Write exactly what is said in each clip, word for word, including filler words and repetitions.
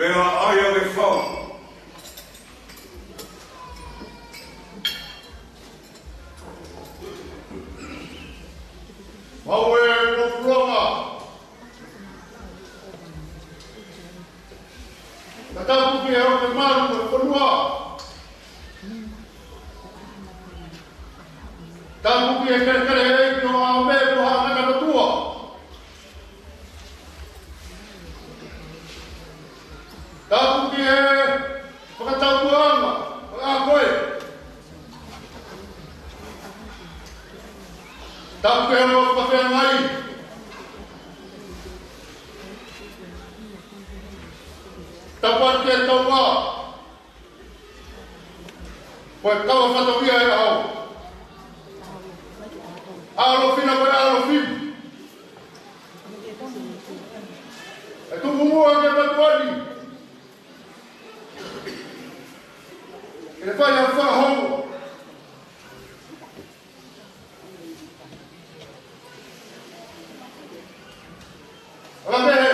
ʻE ʻai ʻa e fau. Mau e mo Fuloa. Tapu ki he ʻoku malu ʻo e fonua. Tapu ki he kelekele ʻeiki ʻo ʻAope mo Haʻa Ngata Motuʻa. Tapu ki he fakatauʻanga ʻo e ako ē. Tapu ki he ʻOtua Feangai. Tapu atu ki he Tauʻa. Ko e kau fatongia ʻe au. ʻAlofina ko e ʻAlofina. ʻE tuku muʻa ke matuali. ʻE fai ha fakahou. ʻAla mehe.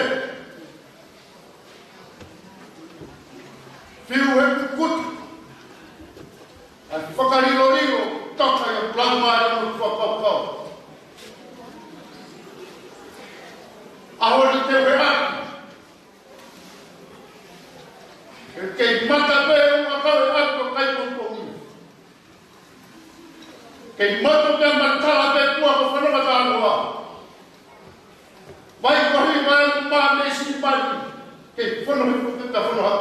Fiu he kukutu. ʻA e fakalilolilo, toka ia pulama e mo fakakaukau. ʻAho ni te u ʻalu. Ke kei mata pē ʻo kau e ʻalu ʻo kai pongipongi. Kei moto pē matala pē kuo ko fanongo tānoa. Mai ko hi mai ma me si mai. Kei fono he fuku ta fono ha.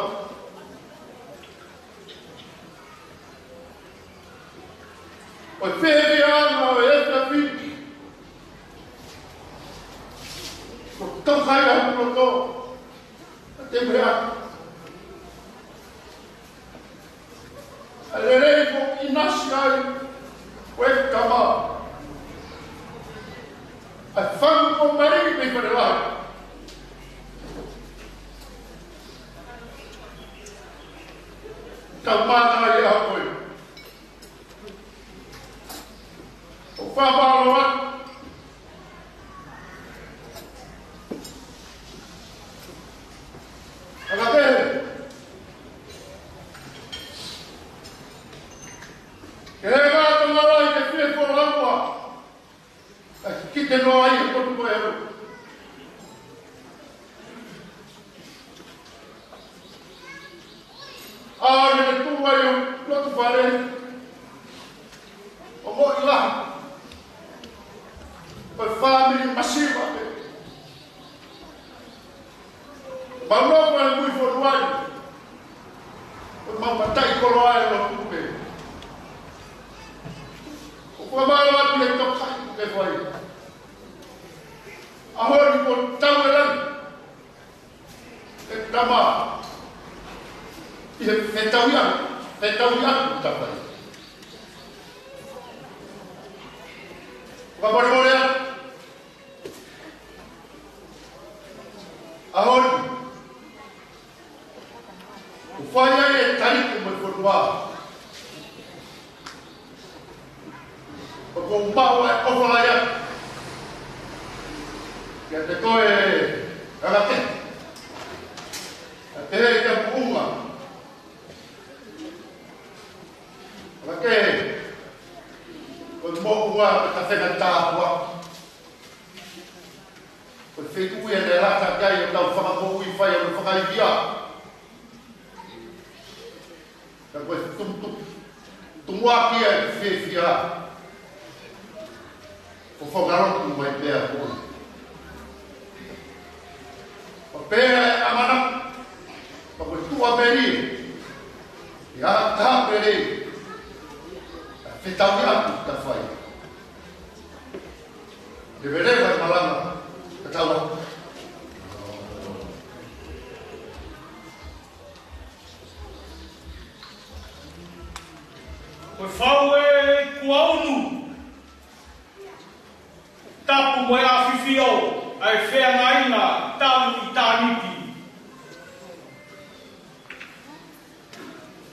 ʻO e feheviʻanga ʻo e ʻEiki. Ko tokai a kuo to. Te mea. ʻA e lelei ko ʻinasi ai, ko e kama. ʻA e fanga ko Mari mei Fale Lahi. Tau mānava ia ko e. ʻO fakamālō atu. ʻAla kehe. Ke he ngā tangata i te fie fō lamua. Ka kite noa ai e potu ko e aro. ʻA ʻene tuʻu ai ʻo lotu fale. ʻO moʻui lahi. Ko e fāmili masiva pē. Mau nofo ʻi mui fonu ai. Ko mau mataʻikoloa e lotu pē. ʻOku mau ʻalu atu e toka ke fai. ʻAho ni ko tau e langi. E tama. ʻI he fetau ia, fetau ia, tapa. Fakamolemole atu. ʻAho ni. ʻOku fai ai e tali ke mo e fonua. ʻOku ou maʻu ai ʻofa lahi atu. Kiate koe, ʻAla kehe. Kiate he kia puʻunga. ʻAla kehe. Ko e moʻunga, ko e tafena tāpua. Ko e feituʻu ia naʻe lata ki ai ʻo tau fakamoʻui fai ʻo fakaivia. Ka ko e tumutumu. Tumuaki ia e fiefia. Ko fokalotu mai pea ko. Ko pea e ʻamanaki. Ka ko e tuʻa peli. Ia taha peli. Fetau ia atu ka fai. Leveleva e malanga, ka tau. Ko e fau e kuaunu. Tapu mo e ʻafifio, ʻa e feangainga, talu ʻitāniti.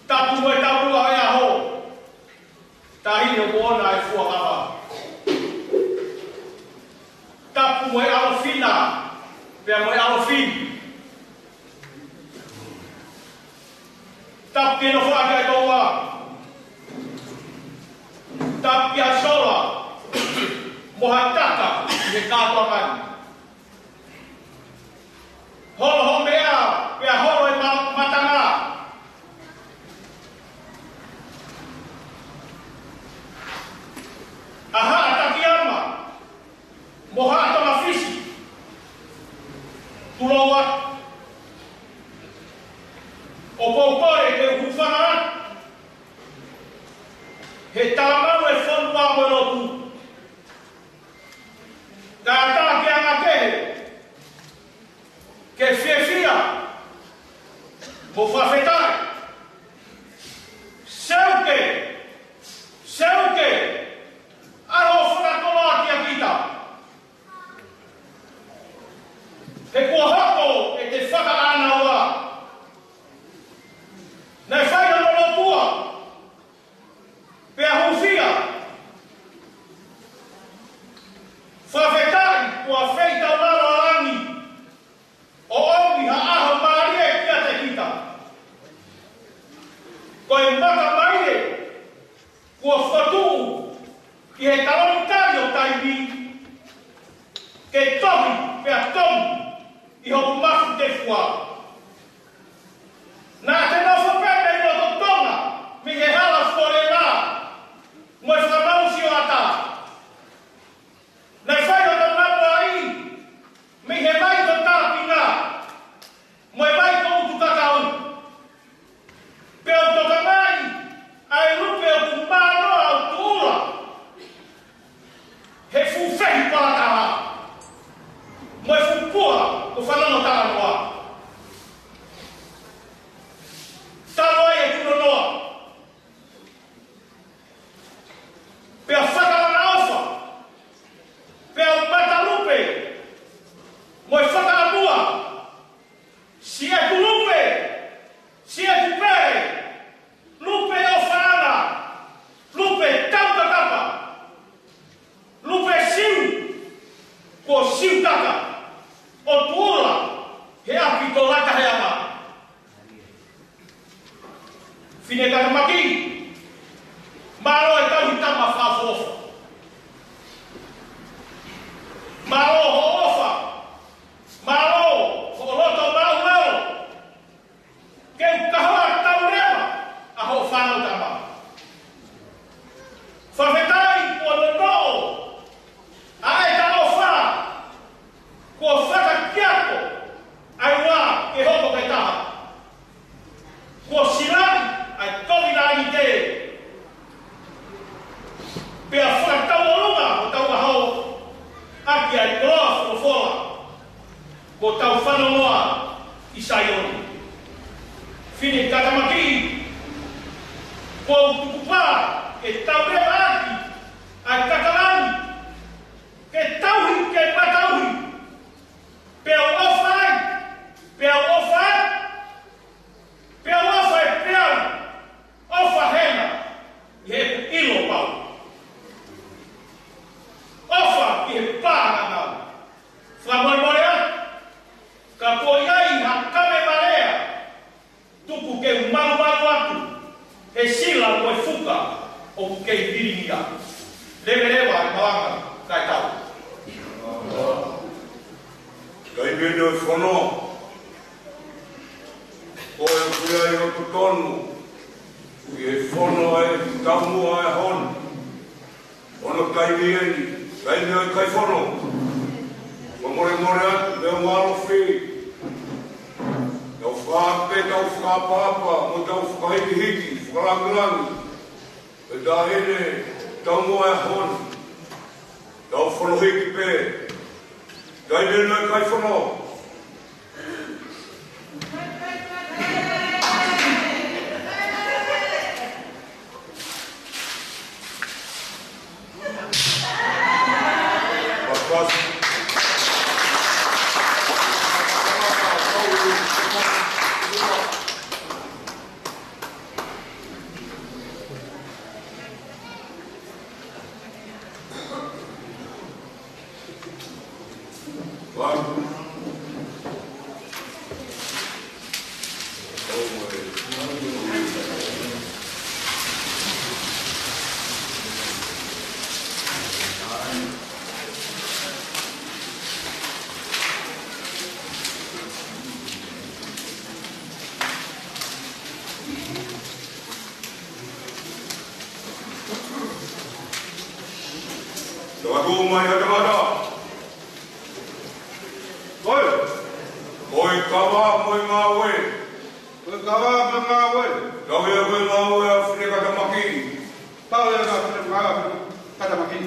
Tapu mo e taulua e ʻaho. Tahi ʻoku ʻoʻona e fuakava. Tapu mo e ʻAlofina, pea mo e ʻAlofina. Tapu ki he nofoʻaki ʻa e toua. Tapu ki ha sola mo ha taka ʻi he kātoanga ni. Holo hoʻo meʻa, pea holo e ma-, matanga. ʻA Haʻa Takiama mo Haʻa Tamafisi, tulou atu. ʻOku ou kole ke u hūfanga atu he talamau ʻa e fonua mo e lotu. Kātaki anga kehe ke fiefia mo fakafetaʻi. Seuke, seuke, ʻalu ʻo fakakoloa kia kita. He kuo hoko ʻete fakaʻānaua. Naʻe fai hono lotua, pea hūfia. Fakafetaʻi kuo feitaulalo ʻa langi ʻo ʻomi ha ʻaho mālie kiate kita. Ko e maka maile kuo fokotuʻu ʻi he taloni tali ʻo taimi, ke tohi pea tonu ʻi hoku mafu tefua. Naʻa te nofo pē mei loto Tonga, mei he hala Folela mo e fakamausi ʻo ʻatā. Naʻe fai hono napaʻi mei he vai ko Tāpinga mo e vai ko Utukakau. Pea u tokangaʻi ʻa e lupe ʻoku mānoa ʻo tuʻula he fuʻu fehi palataha mo e fuʻu pua ko Fanongo Talanoa. Talo ai ʻeku nonoa. Pea fakalanga ʻofa, pea u mata lupe mo e fakaʻamua. Siʻeku lupe, siʻeku pele, lupe ʻofaʻanga, lupe taukakapa, lupe siu, kuo siutaka ʻo tuʻula he ʻapi ko Lataheanga. Fineʻeikata Maki, mālō e tauhi tama fakaʻofoʻofa. Mālō hoʻo ʻofa, mālō hoʻo loto maʻulalo. Ke u kahoa tau leva ʻa hoʻo fānau tama. Fakafetaʻi kuo nonoʻo ʻa e talaʻofa, kuo fakakiato ʻa e ua ke hoko ko e taha. Kuo silaʻi ʻa e kovinānite, pea fakatauʻolunga hotau ʻaho ʻaki ʻa e koloa folofola kuo tau fanongoa ʻi Saione. Fineʻeikata Maki, kuo u tukupā ke tau leva ʻaki ʻa e kakalani, ke tauhi, ke matauhi, pea u ʻofa ai, pea u ʻofa ai, pea u ʻofa ai, pea u ʻofa hena ʻi heʻeku ʻilo pau. ʻOfa ki he pānganau. Fakamolemole atu, ka ko ia ʻi ha kame malea, tuku ke u malumalu atu he sila mo e fuka ʻoku kei vilingia. Leveleva e malanga kae tau. Kae pehē ʻo e fono. Ko e kuia ʻi hoku tonu ʻi he fono ʻa e taumuʻa ʻo e ʻaho ni. Hono taimi eni, taimi ʻo e kai fono. Fakamolemole atu, meʻa mālohi. Tau fakaʻapaʻapa, mo tau fakahikihiki, fakalāngilangi. Pea taʻahine, taumuʻa ʻo e ʻaho ni. Tau fono hiki pē. Taimi eni ʻo e kai fono. Fakatū mai ʻa e tangata. Ko e. Ko e kava mo e ngāue. Ko e kava mo e ngāue. Tau ia ko e ngāue ʻa Finekatamaki. Tau ia ko e ngāue ʻa Finekatamaki.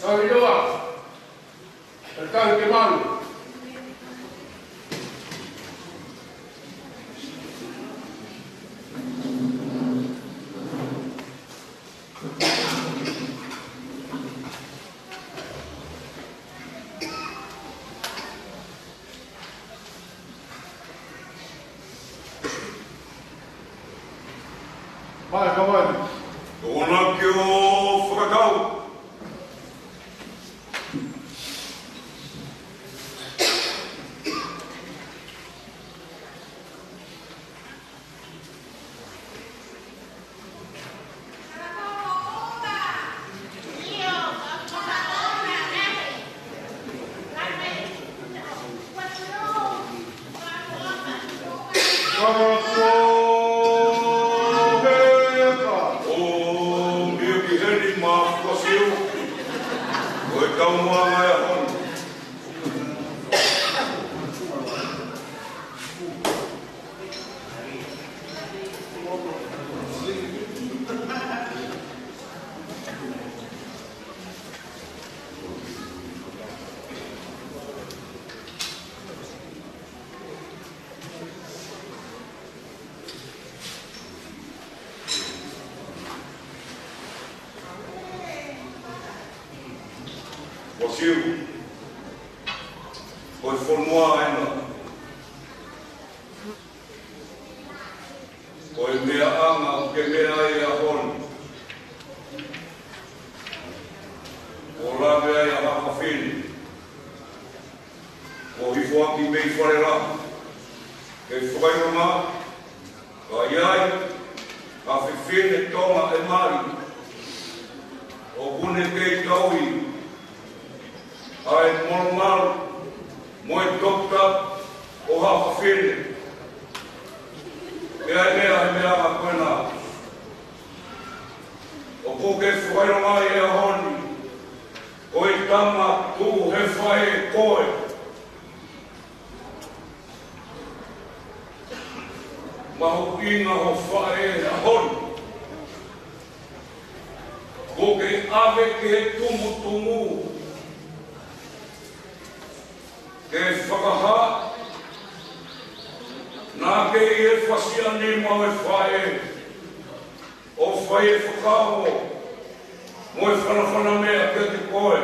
Tau ia. Tau ke malu. Mai, ka mai. Tokona ke ʻo fakatau. Kama ko heka. ʻO Miuki Heni mā Fuasiu. Ko e taumuʻa mai ʻa hono. Fuasiu, ko e fonua ena. Ko e meʻaʻanga ʻoku ke meʻa ai he ʻaho ni. Kuo lave ai ʻa Hakafine. Kuo hifo ʻaki mei Falelahi. Ke fakaʻilonga, ka ʻi ai ha fefine Tonga ʻe mali ʻoku ne kei tauhi ʻa e malumalu mo e toputapu ʻo Hakafine. Ke ʻai meʻa he meʻa ko ena. ʻOku ke fakaʻilonga he ʻaho ni, ko e tama tuʻu he faʻē koe. Mahuʻinga hoʻo faʻē he ʻaho ni. Kuo ke ʻave ki he tumutumu ke fakahā naʻa ke ʻi he fasianima ʻo e faʻē ʻo fai e fakaʻofoʻofa mo e fanafana meʻa kiate koe.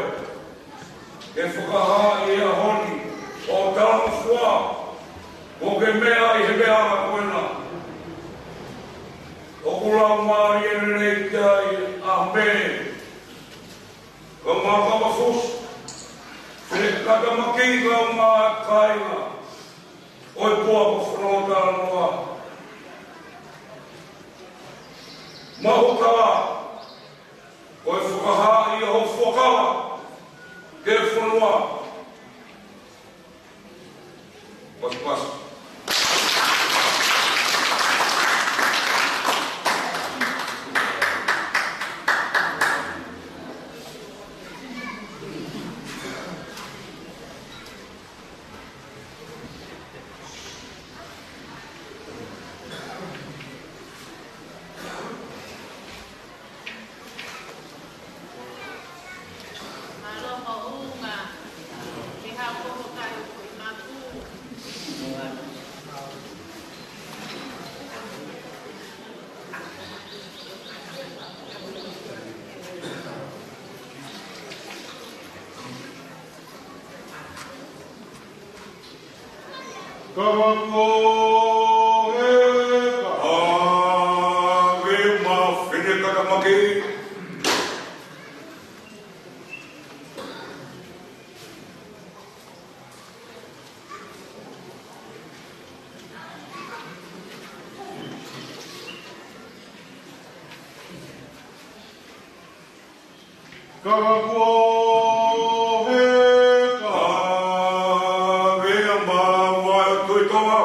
Ke fakahā ʻi he ʻaho ni ʻo talangofua kuo ke meʻa ai he meʻa ko ena. ʻOku lau mālie lelei ki ai ʻa Mē, kae ʻumaʻā Kamafusi, Finekatamaki kae ʻumaʻā e kāinga ʻo e Puaka Fonua Talanoa. Mahuʻinga, ko e fakahā ia hoʻo fuakava ki he fonua. Pasipasi. Kama ko heka. ʻA, Vema Finekatamaki. Kama ko heka. ʻA, Vema Vaʻa Tuʻi Tonga.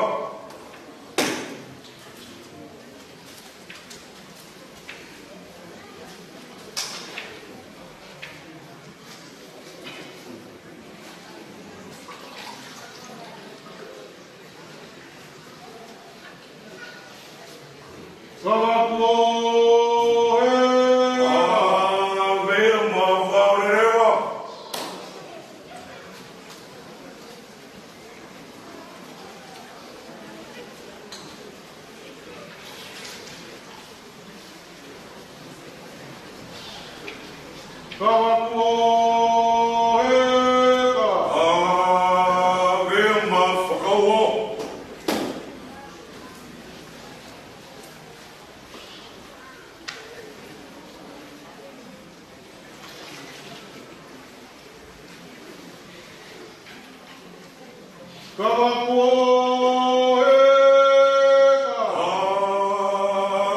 Kavaku ʻo Heka. ʻAve ma fakauho. Kavaku ʻo Heka.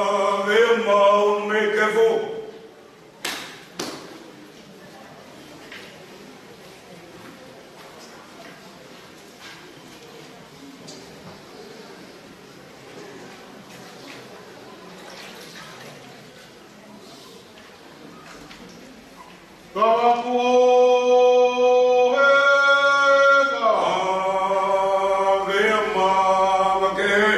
ʻAve ma ʻUnumekefo. Kavaku ʻo Heka. ʻAve ma Vakehe.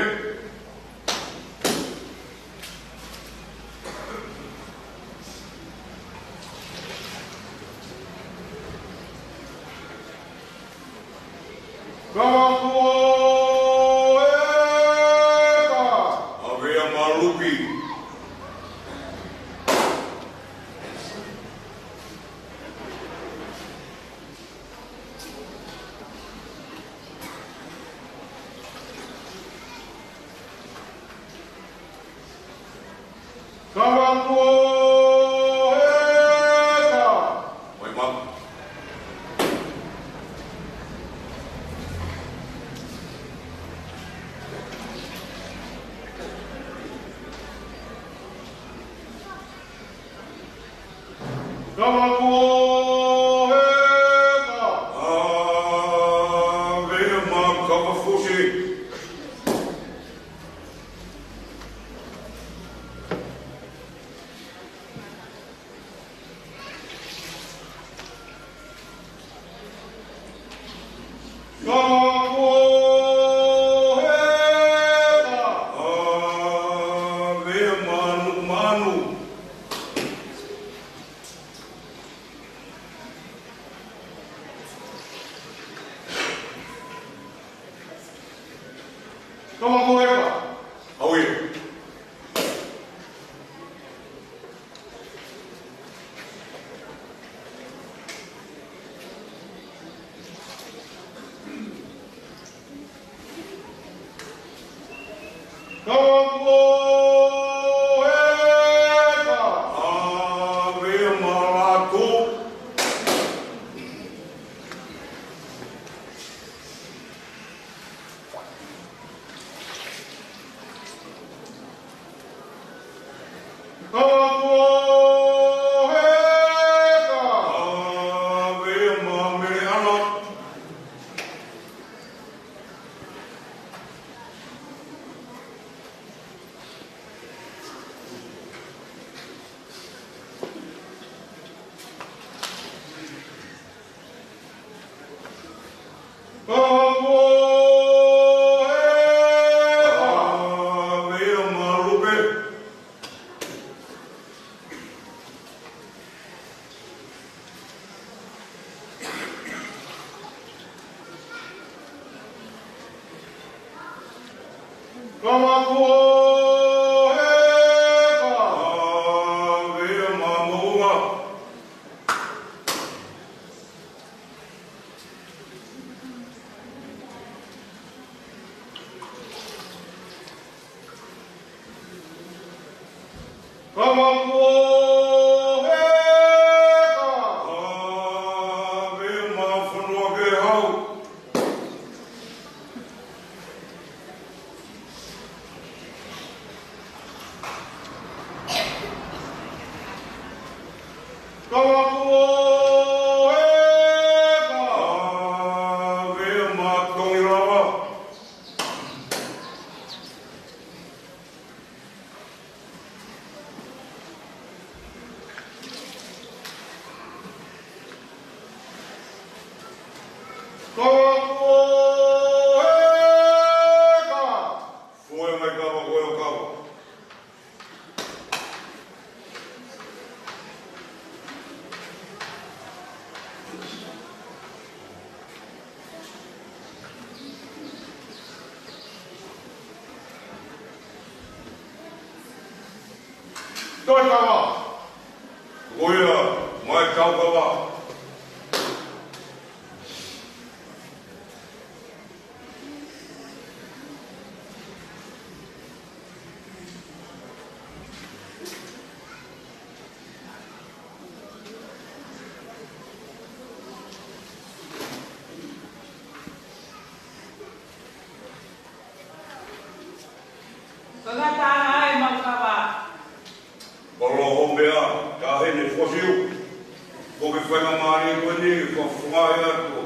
Kavaku ʻo Heka. ʻAve ma Lupi. Kavaku ʻo Heka. Oi, ma. Kavaku ʻo Heka. ʻAve ma Kavafusi. Kavaku ʻo Heka. ʻAve ma Nukumanu. Kavaku ʻo Heka. ʻAue. Kavaku ʻo Heka. ʻAve ma Latu. Kavaku ʻo Heka. ʻAve ma Meleʻana. Kavaku ʻo Heka. ʻAve ma Lupe. Kavaku ʻo Heka. ʻAve ma Moʻunga. Kavaku ʻo Heka. ʻAve ma Fonuakehau. Kavaku ʻo Heka. ʻAve ma Tongilava. Kavaku ʻo Heka. Foʻi mai kava, foʻi ʻo kava. Toe kava. Ko ia. Mai kau kava. Kangata ai mau kava. Palo homea, taʻahine Fosiu. Ko e faingamālie ko eni ke fakafofongaʻi atu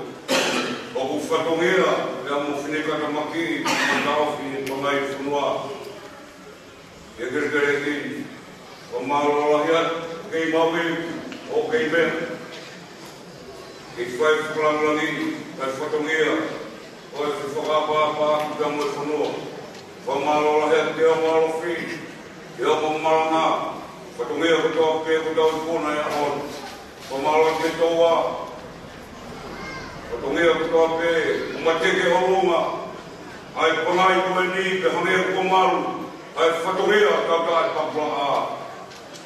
ʻa hoku fatongia, pea mo Fineʻikatamaki, mo e taʻofi e pangai fonua. ʻI he kelekele ni, fakamālō lahi atu, kei maʻu ʻi he ʻū kei meʻa. Kei fai fakalāngilangi, fai fatongia, ʻo e fefakaʻapaʻapa ʻaki pea mo e fonua. Fakamālō lahi atu ki he ʻOtua ʻalofi, ki he ʻOtua malanga, fatongia kotoa pē kuo tau ikuna he ʻaho ni. Fakamālō atu ki he toa, fatongia kotoa pē, ʻoku mateke ʻi ʻolunga ʻa e pangai ko eni, pea hangē kuo malu ʻa e fatongia kautaha ʻa e Papulaʻā.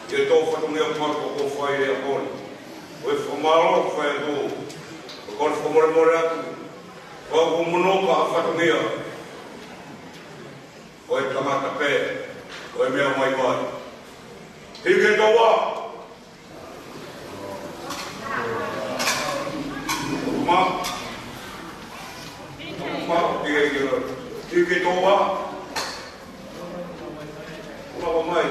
ʻI he tō fatongia malu kuo fai he ʻaho ni. Ko e fakamālō fai atu, ko e kole fakamolemole atu, ko e ʻoku monoka ʻa e fatongia. Ko e tangata pē, ko e meʻa maimai. Hiki toa. Ma. Ma, hiki, hiki, hiki toa. Ua mai.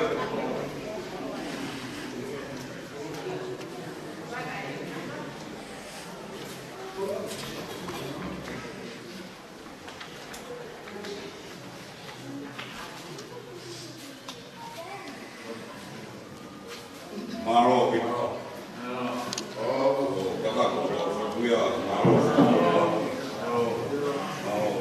Mālō ki. Kakato, fakuia, mālō. Mālō.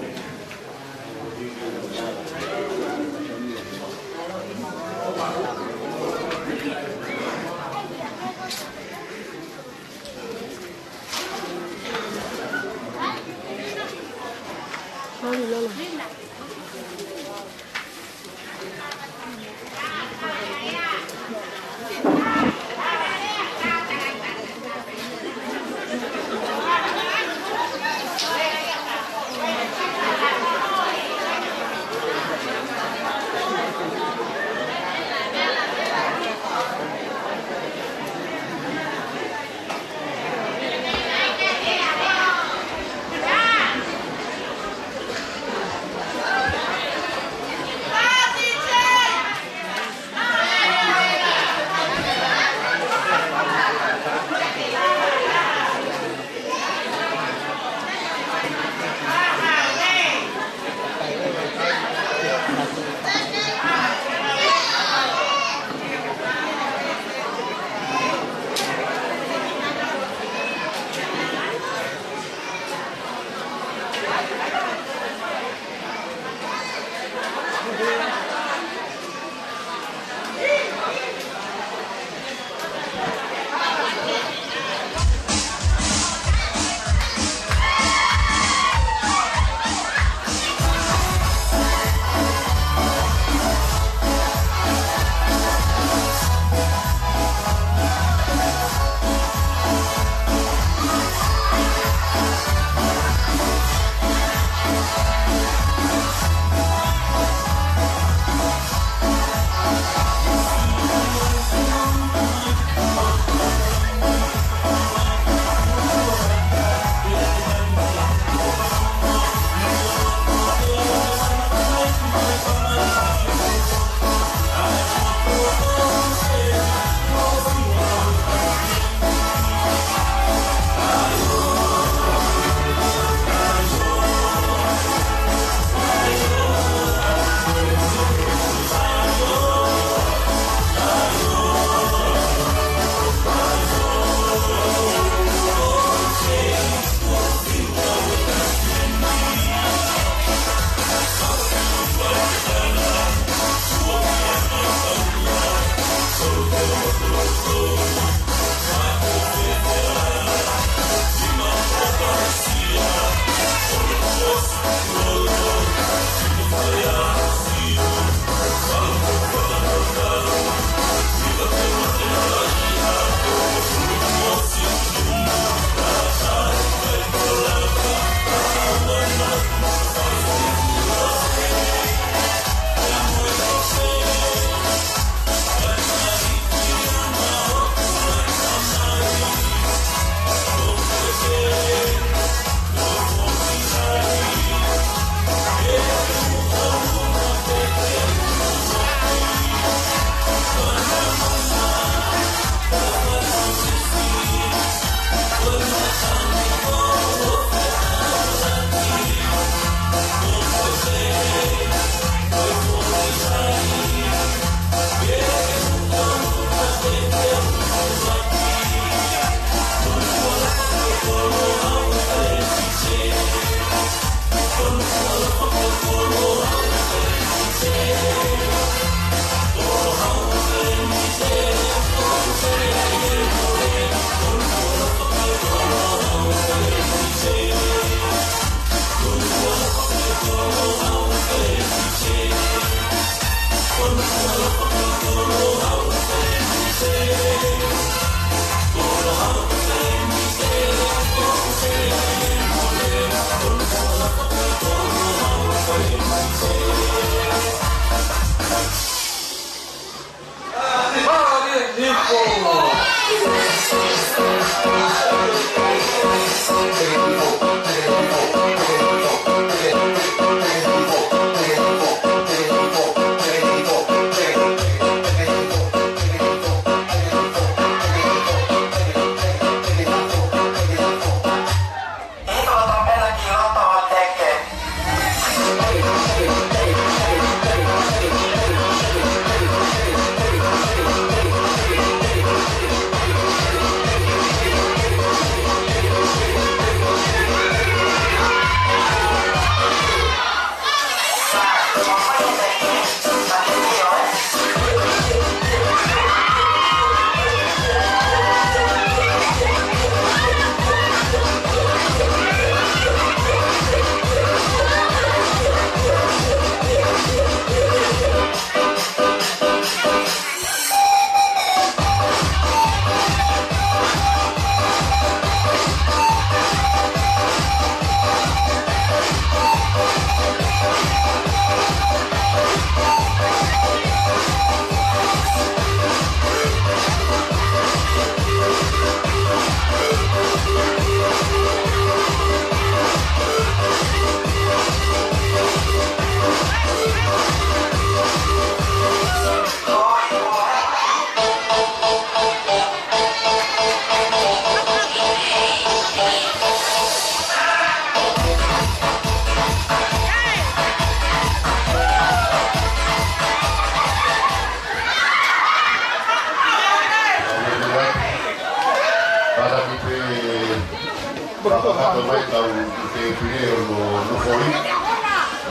Kakato mai kau te pire o no, no koi.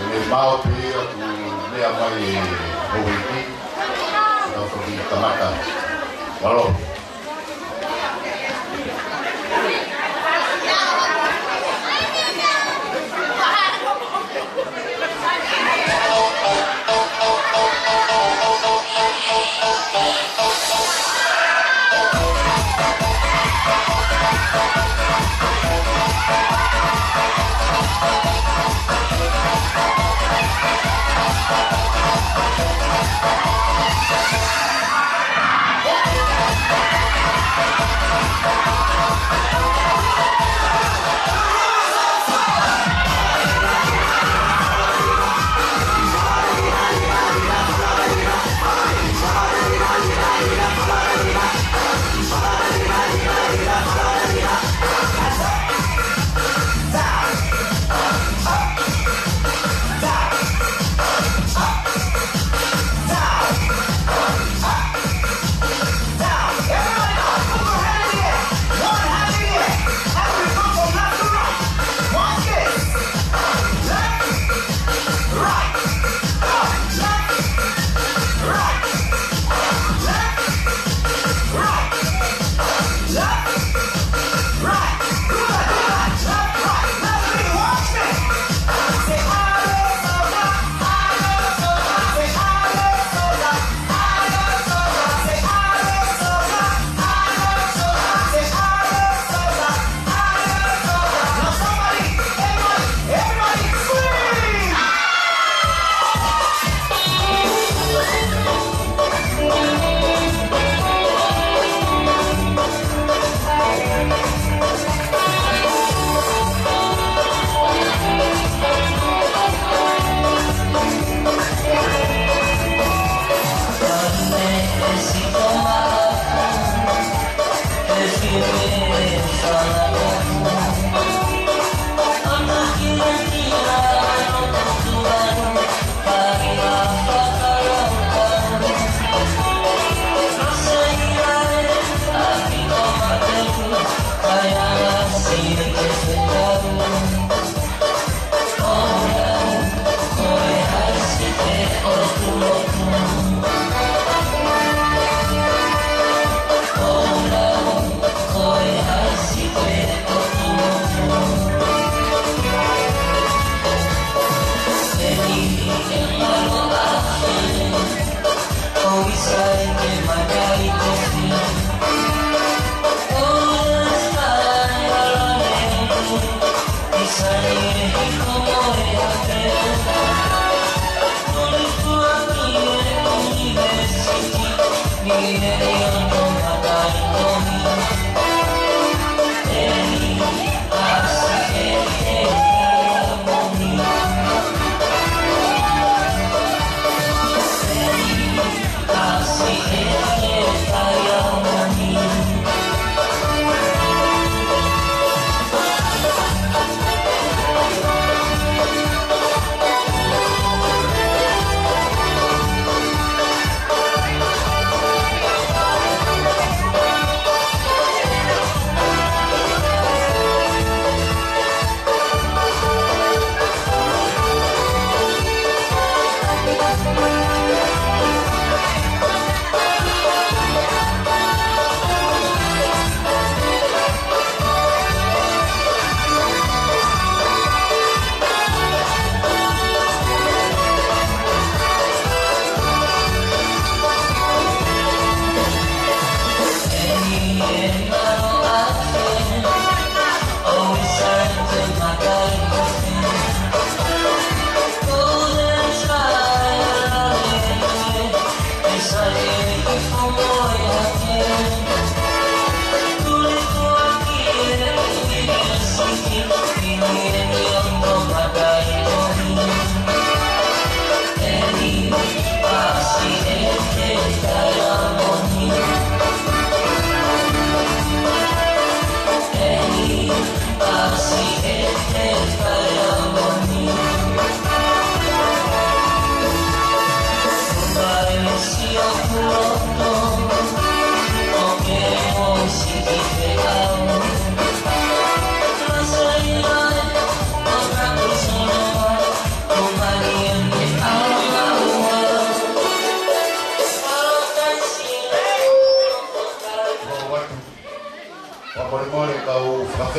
Ne mau pē aku mea mai e Houʻeiki. Tau toki kamata. Mālō. Down. Everybody now, put your hand in the air. One hand in the air. And we go from left to right. Watch this. Left, right. Go. Left, right. Left, right. Left, right. Do that, do that. Left, right. Left, right. Watch this. Say, "Ale, so, la. Ale, so, la." Say, "Ale, so, la."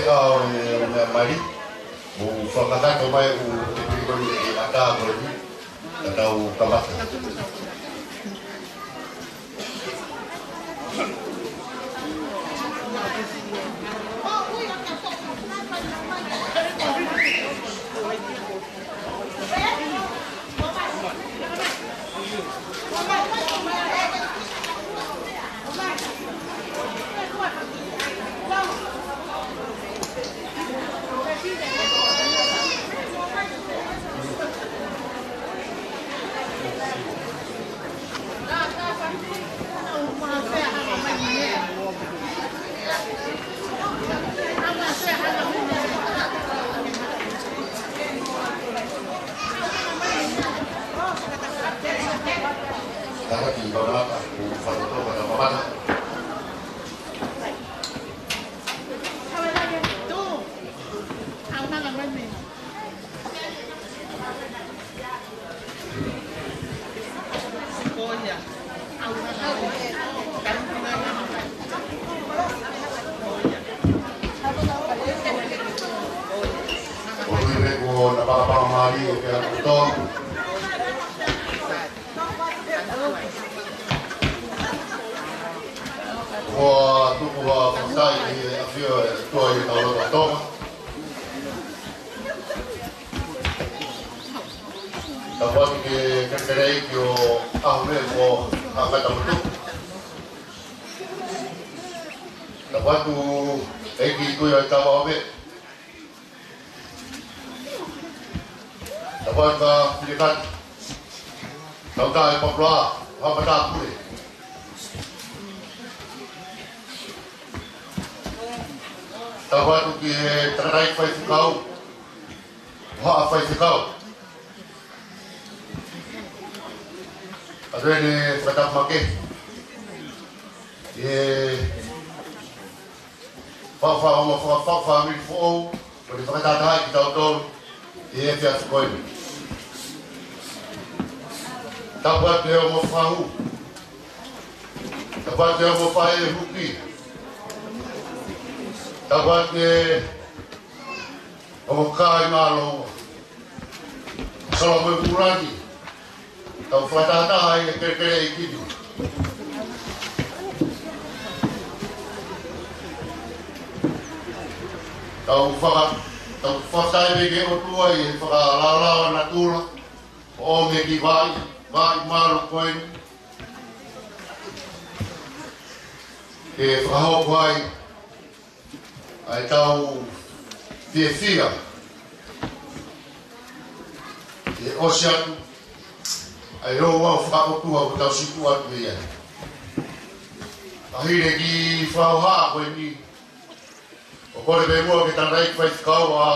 Ka ʻoku meʻa mai, mou fakakakato mai ʻū tēpile ko eni ʻe ʻatā ko eni, ka tau kamata. Tara ki Pamata, ʻū fatoto ka Pamata. ʻOku ʻi ai pē ko ʻena pāpā mālie ʻo pea kuto. Ko e tuku ʻa e fakafetaʻi ki he ʻafio ʻa e ʻOtua ʻi hotau lotolotonga. Tapu atu ki he kelekele ʻeiki ʻo ʻAhomeʻa mo Haʻa Ngata Motu. Tapu atu ʻEiki Tuʻi ʻo e Tau ʻAhomeʻa. Tapu atu ki he Filikati. Tau tā e papula, Haʻa Matāpule. Tapu atu ki he tangataʻeiki faifekau, Haʻa Faifekau. ʻA ʻene fakatapu makehe ʻi he fakafaʻahinga fakafaʻahinga foʻou, ko ʻene fakatahatahaʻi kitautolu ʻi he efiafi ko eni. Tapu atu ki he ongo fakahū. Tapu atu ki he ongo faʻē huki. Tapu atu ki he ongo kāinga ʻa Loua. Solo mo e Kulani. Tau fakatahataha ʻi he kelekele ʻeiki ni. Tau faka-, tau fakatahataha pē ki he ʻOtua ʻi he fakalaolao ʻa natula. ʻO me ki vai, vai mālō ko eni. Ke fakahoko ai ʻa ʻetau fiefia, ke ʻosi atu ʻa e ouau fakaʻotua ʻoku tau sītuʻa atu mei ai. ʻA e hili e kiʻi fakahoha ko eni, ʻoku ou kole pē muʻa ki he tangataʻeiki faifekau ʻa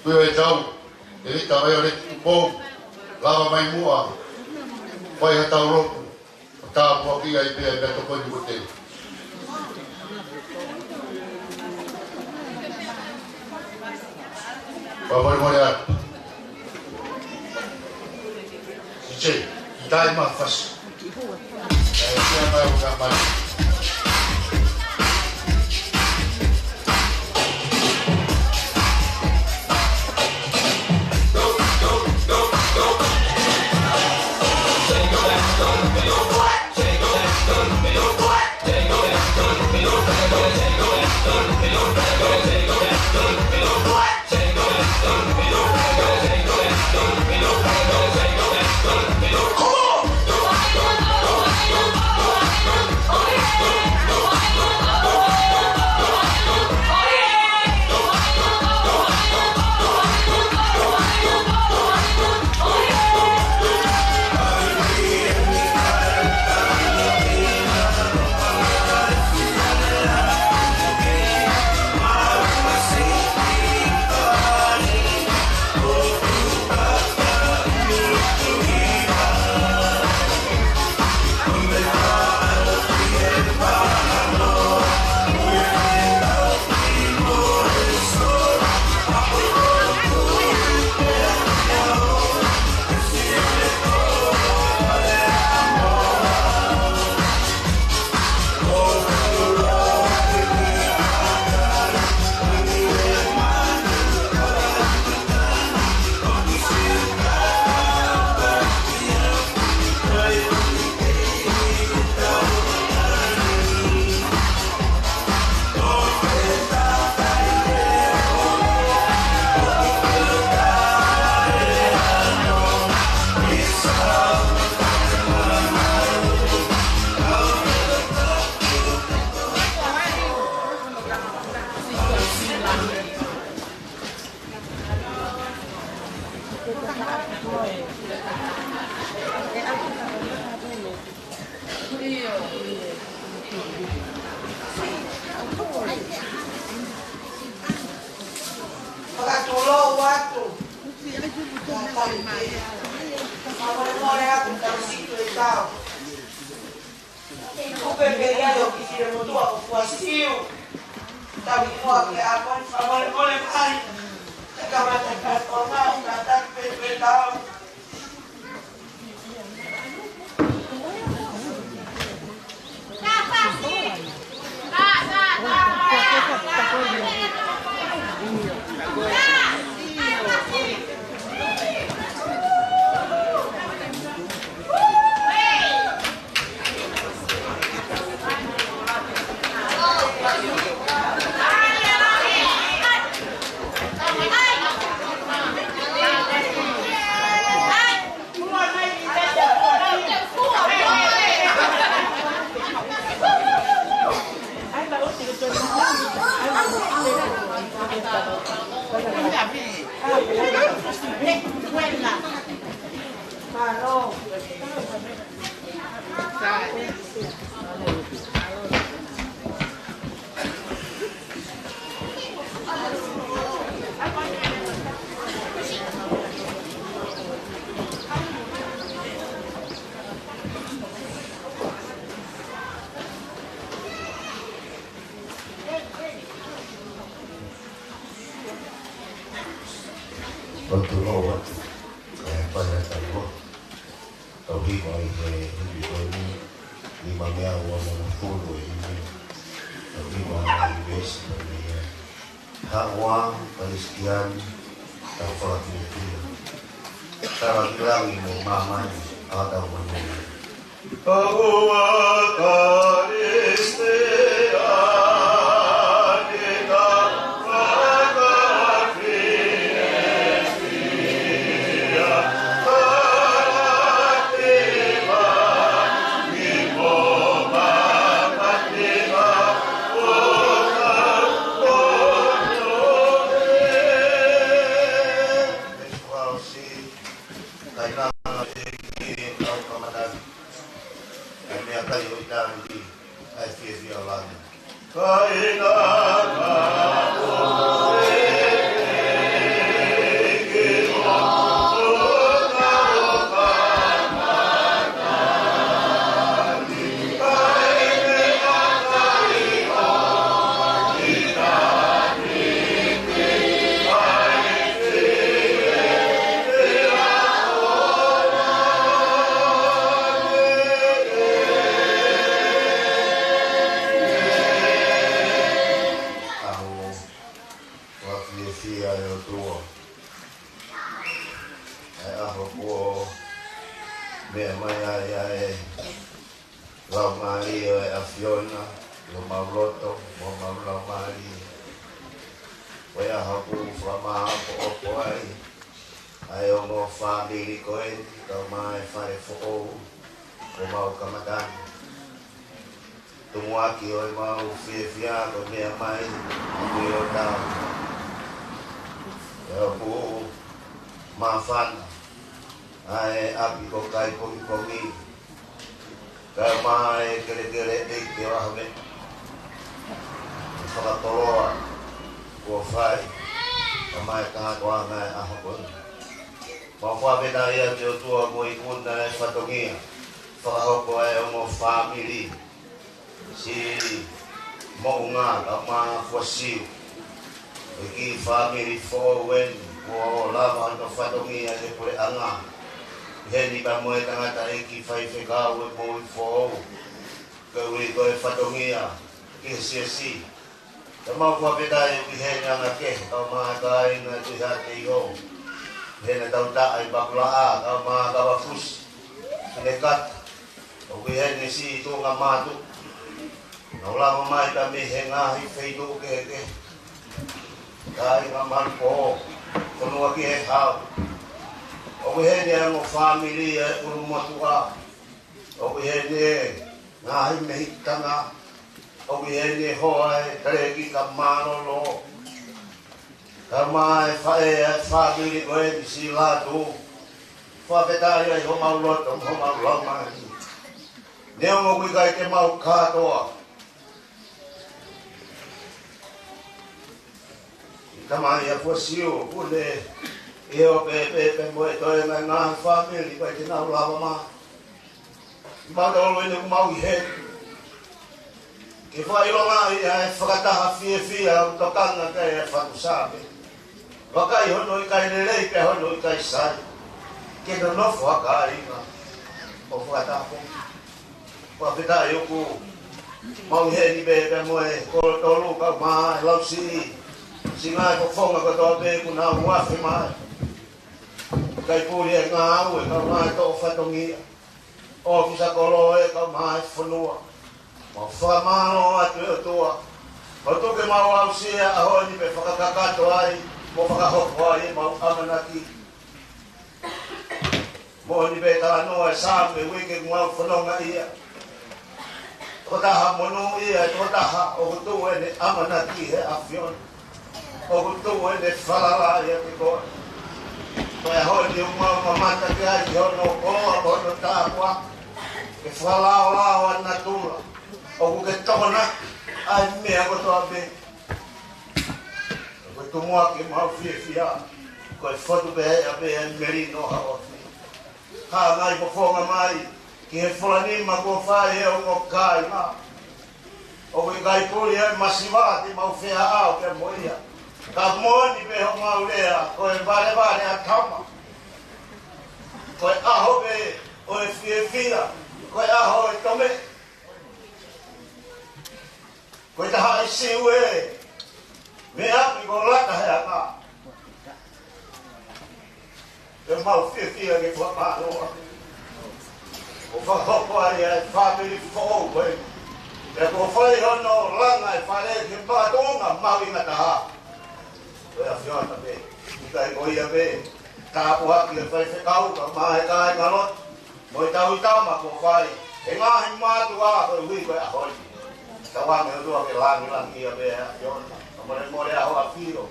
Tuʻi ʻo e Tau, ʻEleta Vaioleti Tupou, lava mai muʻa, fai haʻatau lotu, ʻo tāpuakiʻi ai pē ʻa e meʻatokoni ko eni. Fakamolemole atu. Sise, kitai ma fasi. Eh, kia mai o ka mai. Fakatulou atu. Fakamolemole atu, tau siʻi tau. Kupe pē ia ʻo ki Filemotuʻa ko Fuasiu. Tau i mua ke a koni fakamolemole mai. Te kamata ka tona, ka taki pē pē tau. Ko e tulou atu, ʻa e pae ʻa e tau. Tau hiva ʻi he himi ko eni, nima mea ua mo na fulu e himi. Tau hiva ʻi he veesi ko eni ia. Haʻu ā Kalisitiane, tau fakafiefia. Tau ʻalu ki langi mo māmani, ʻa tau manini. Haʻu ā Kalisitiane, tau fakafiefia. Kainanga ʻEiki ʻo e kau kamata. ʻA e meʻakai ʻo ʻitāniti, ʻa e fiefia ʻo langi. Kainanga ʻEiki ʻo e kau kamata. ʻAho fakafiefia ʻe ʻOtua. ʻA e ʻaho kuo meʻa mai ai ʻa e Laumālie ʻo e ʻAfiona, ʻi homau loto, mo homau laumālie. Ko e ʻaho ʻoku fakamāʻopoʻopo ai ʻa e ongo fāmili ko eni, kau mai fale foʻou, ko mau kamata ni. Tumuʻaki ʻo ʻemau fiefia ko e meʻa mai, ʻa kui o tau. ʻE ʻoku māfana, ʻa e ʻapi ko Kaipongipongi, kae ʻumaʻā e kelekele ʻeiki ʻo Aho Mei. Fakakoloa kuo fai, kae ʻumaʻā e kahakoanga e ʻaho ko eni. Mau fakafetaʻi atu ʻOtua mo e ikuna e fatongia. Fakahoko e ongo fāmili. Siʻi Moʻunga kae ʻumaʻā Fuasiu. ʻEiki fāmili foʻou eni, kuo lava hono fatongia ʻe he puleʻanga. Heni pea mo e tangataʻeiki faifekau e moʻui foʻou. Koeʻuhi ko e fatongia ki he siasi. Ka mau fakafetaʻi ʻoku ʻi heni anga kehe, kae ʻumaʻā e kāinga Tui Hā Tei Hou. ʻI heʻena tautaʻa ʻi Pakulaʻā, kae ʻumaʻā Kavafusi, Finekata. ʻOku ʻi heni siʻi Tuʻunga Mātuʻa. Nau lava mai pea mei he ngaahi feituʻu kehekehe. Kāinga Malupō, Fonuakihehau. ʻOku ʻi heni e ongo fāmili ʻa e ʻulumotuʻa. ʻOku ʻi heni e ngaahi mehikitanga. ʻOku ʻi heni e hoa e talēkita mālōlō. Kae ʻumaʻā e faʻē ʻa e fāmili ko eni, Sīlatu. Fakafetaʻi ai homau loto, homau laumālie. Neongo ʻoku ʻikai ke mau kātoa. ʻI tamai ʻa Fuasiu, ʻoku ne ʻi he ʻope pē pē mo e toenga e ngaahi fāmili, ʻikai ke nau lava mai. Mautolu eni ʻoku mau ʻi heni ke fakaʻilongaʻi ʻa e fakataha fiefia ʻoku tokanga ki ai e fatu Saame. Vakai hono ʻikai lelei pea hono ʻikai sai ke nonofo ha kāinga ʻo fakataha foki. Fakafetaʻi ʻoku mau ʻi heni pē pea mo e kolo tolu kae ʻumaʻā e lausiʻi siʻi ngaahi fofonga kotoa pē kuo nau afe mai. ʻIkai puli e ngāue kae ʻumaʻā e toʻo fatongia, ʻōfisa kolo ē kae ʻumaʻā e fonua. Mau fakamālō atu ʻe ʻOtua, mau tuku ke mau aʻusia e ʻaho ni pea fakakakato ai mo fakahoko ai ʻemau ʻamanaki. Moʻoni pē talanoa e Saame uike kuo mau fononga ia. Tokotaha monūʻia, tokotaha ʻoku tuʻu ʻene ʻamanaki he ʻAfiona, ʻoku tuʻu ʻene falala ʻiate koe. Ko e ʻaho ni ʻoku mau mamata ki ai, ki hono koloa, ko hono tāpuaki, ke fakalaolao ʻa natula, ʻoku ke tokonaki ʻa e meʻa kotoa pē. Ko e tumuʻaki ʻemau fiefia, ko e fotu pē ʻa e ʻapi ʻa e melino ʻa hoʻo ʻAfio. Hāʻangai fofonga mai ki he fola nima kuo fai ʻe he ongo kāinga. ʻOku ʻikai puli e masiva te mau feʻao pea mo ia. Ka moʻoni pē homau lea, ko e valevale ʻa tama, ko e ʻaho pē ʻo e fiefia, ko e ʻaho ʻo e tome. Ko e taha ʻi Siu ē, meʻa ʻi ko lata he anga. ʻOku mau fiefia ke fakamālō atu. Kuo fakahoko ai ʻa e fāmili foʻou ko ē. Pea kuo fai hono langa e fale ke makatuʻunga mahuʻinga taha. Ko e ʻAfiona pē, ʻikai ko ia pē. Tāpuaki e faifekau kae ʻumaʻā e kāingalotu mo e tauhi tama kuo fai ʻe he ngaahi mātuʻa koeʻuhi ko e ʻaho ni. Tauange ʻOtua ke langilangiʻia pē ʻa e ʻAfiona. Kae molemole ʻa hoʻo ʻAfio,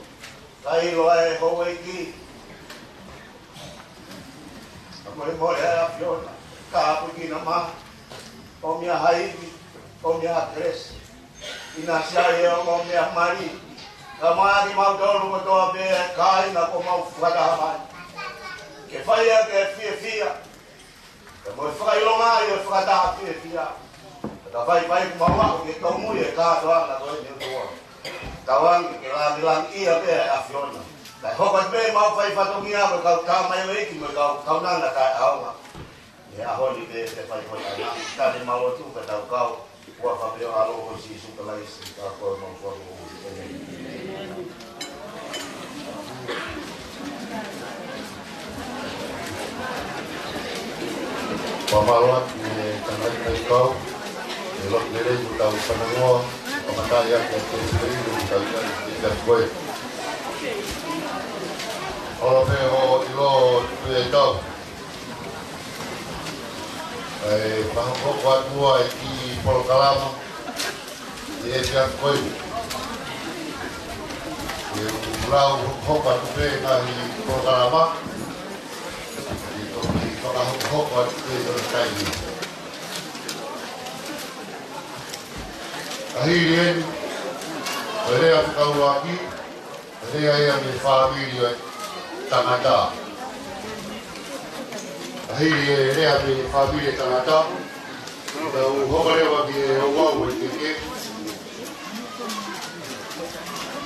kae ʻilo ʻa e houʻeiki. Kae molemole ʻa e ʻAfiona, tāpuekina mai. ʻOmi ha ivi, ʻomi ha kelesi. ʻInasi ai e ongo meʻa mali, kae ʻumaʻā kimautolu kotoa pē kāinga kuo mau fakataha mai ke fai ʻaki e fiefia, kae mo e fakaʻilongaʻi ʻo e fakataha fiefia. Ka fai fai kuo mau aʻu ke tōmui e kātoanga ko eni ʻOtua. Tauange ke langilangiʻia pē ʻa e ʻAfiona. Kae hoko atu pē ʻemau fai fatongia ko e kau tamaioʻeiki mo e kau kaunanga taʻeʻaonga. ʻI he ʻaho ni pē, pea fai ko e ʻaho ni, tali mau lotu ka tau kau, ua fape ʻo ʻAlo ko Sīsū Kalaisi, ka ko e mau kau. ʻĒmeni. Fakamālō atu ki he tangataʻeiki kau, ʻi he lotu lelei kuo tau fanongoa, kamataʻi ʻaki ʻa e tēpile ʻi he tau kai, ʻi he tau koe. ʻOlo pē ʻo ʻilo pē tau. ʻE, fakahoko atu ʻa e kiʻi polokalama ʻi he efiafi ko eni. ʻE, ʻoku lau hokohoko atu pē ngaahi polokalama. ʻE, toki fakahokohoko atu pē ʻi he taimi. Ka hili eni, ko e lea fekauʻaki, lea ia mei he fāmili ʻo e tangata. Ka hili e lea mei he fāmili ʻo e tangata, tau hoko leva ki he ouau ʻo e keke.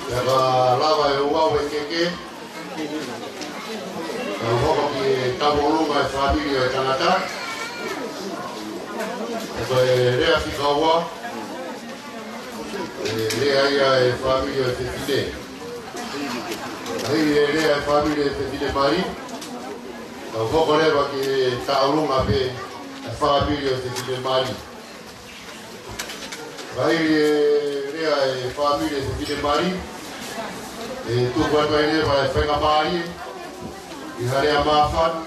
Pea ka lava e ouau ʻo e keke, tau hoko ki he tauʻolunga e fāmili ʻo e tangata. Pea ko e lea fika ua, ʻe lea ia e fāmili ʻo e fefine. Ka hili e lea e fāmili ʻo e fefine mali, tau hoko leva ki he tauʻolunga pē e fāmili ʻo e fefine mali. Ka hili e lea e fāmili ʻo e fefine mali, ʻe tuku atu ai leva e faingamālie ki ha lea māfana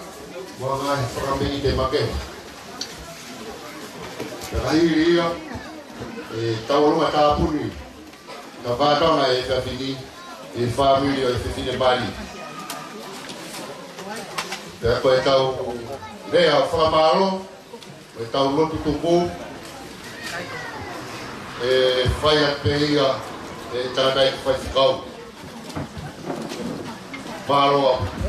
mo ha ngaahi fakameʻite makehe. Ka hili ia, ʻe tauʻolunga tāpuni, ka pātona e efiafi ni, ʻi he fāmili ʻo e fefine mali. Pea ko ʻetau lea fakamālō, ko ʻetau lotu tuku, ʻe fai atu pē ia ʻe he tangataʻeiki faifekau. Mālō ʻaupito.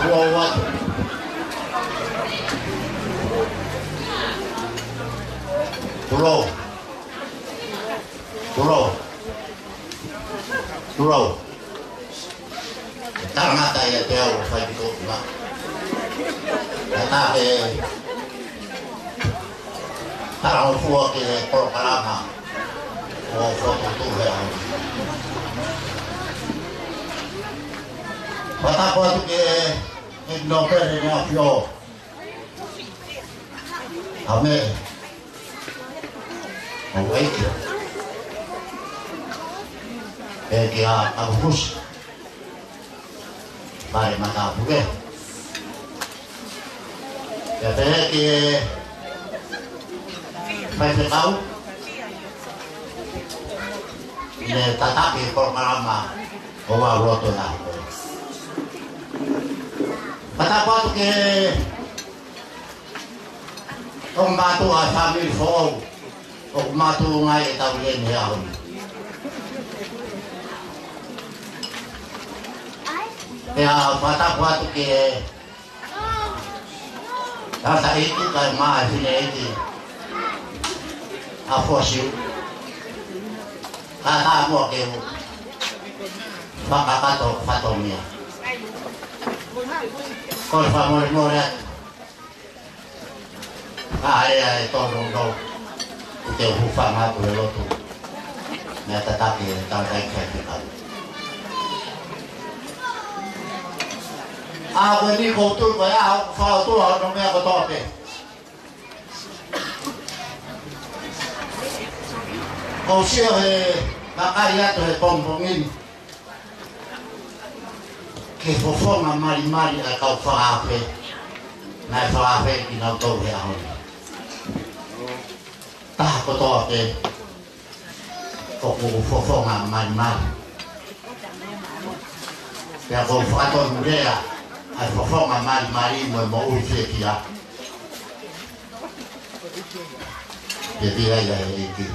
Tulou atu. Tulou. Tulou. Tulou. ʻE talangata ia te au ʻo fai piko ma. ʻE tā ke talangofua ki he polokalama ʻo e fokotuʻutuʻu he ʻaho ni. Fakatapu atu ki he, ki he nōpele ne afio. ʻAmē. ʻO ʻEiki. ʻEiki ʻa Kapukusi. Pale Matapuke. Pea pehē ki he faifekau ne tataki polokalama ʻo e lotu na. Fakatapu atu ki he ʻo mātuʻa fāmili foʻou ʻoku mātuʻaki ʻi he tauleni he ʻaho ni. Pea fakatapu atu ki he tangataʻeiki kae ʻumaʻā e fineʻeiki ʻa Fuasiu. Ka tā muʻa ke u fakakakato fatongia. Ko e fakamolemole atu. Ka ʻe ʻi ai e tōnounou, ʻoku te u hūfanga atu he lotu. Meʻa tataki e tangataʻeiki faifekau. ʻA ko eni ʻoku ou tui ko e ʻaho ʻoku fakaʻotua hono meʻa kotoa pē. ʻOku ou sio he vakai atu he pongipongi ni ki he fofonga malimali ʻa e kau fakaafe, naʻe fakaafe kinautolu he ʻaho ni. Taha kotoa pē ʻoku fofonga malimali. Pea ʻoku ou fakatonulea ʻa e fofonga malimali mo e moʻui fiefia. Ke pia ia he ʻEiki.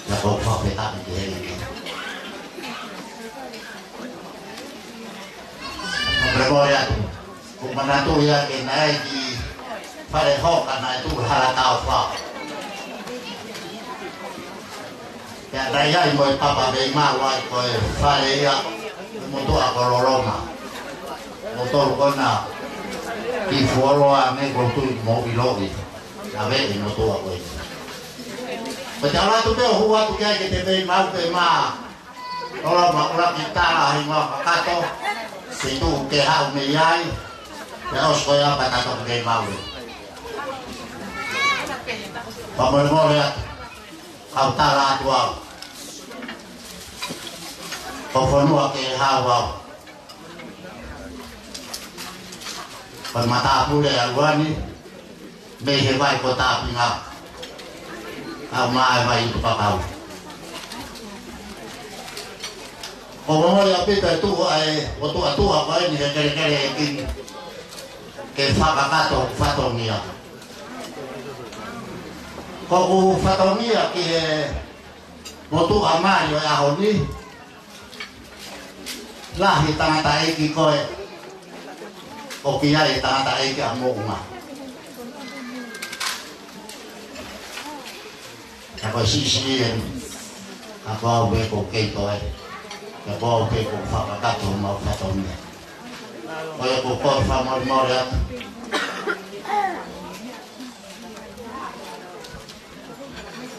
Pea ʻoku ou fakafetaʻi ki he ʻEiki. Fakamolemole atu. ʻOku ou manatuʻi ʻa e kiʻi fale hoka naʻe tuʻu he hala taufa. Pea naʻe ʻi ai mo e papa mei malu ai ko e fale ia ʻo e motuʻa ko Loloma. Mo tolu ko ena kiʻi fuoloa mei ko tui mo ʻiloʻi. Naʻe ʻi ai e motuʻa ko ē. Ko te ala atu pē ʻo hū atu ki ai ke te mei malu pē mā. Loloma ʻuluaki tala he ngā kakato. Situ ke hau mei ai. Pea ʻosi ko ia pea tato ke mei malu. Fakamolemole atu, kau tala atu au. Ko e fonua ke hau au. Ko e matāpule ʻa Luani, mei he vai ko Tāpinga. Au mai vai i Tupakau. Ko e momoi ʻaupito e tuʻu ʻa e, ʻo tuʻa tuʻa ko eni he kelekele e kini. Ke fakakakato fatongia. Ko ʻeku fatongia ki he motuʻa mali ʻo e ʻaho ni, lahi tangataʻeiki ko ē ʻoku ʻi ai e tangataʻeiki ʻa Moʻunga. Ka ko e siʻisiʻi eni, ka ko au pē ʻoku kei toe, ka ko au pē ʻoku fakakakato homau fatongia. Ko ia ʻoku ou fakamolemole atu.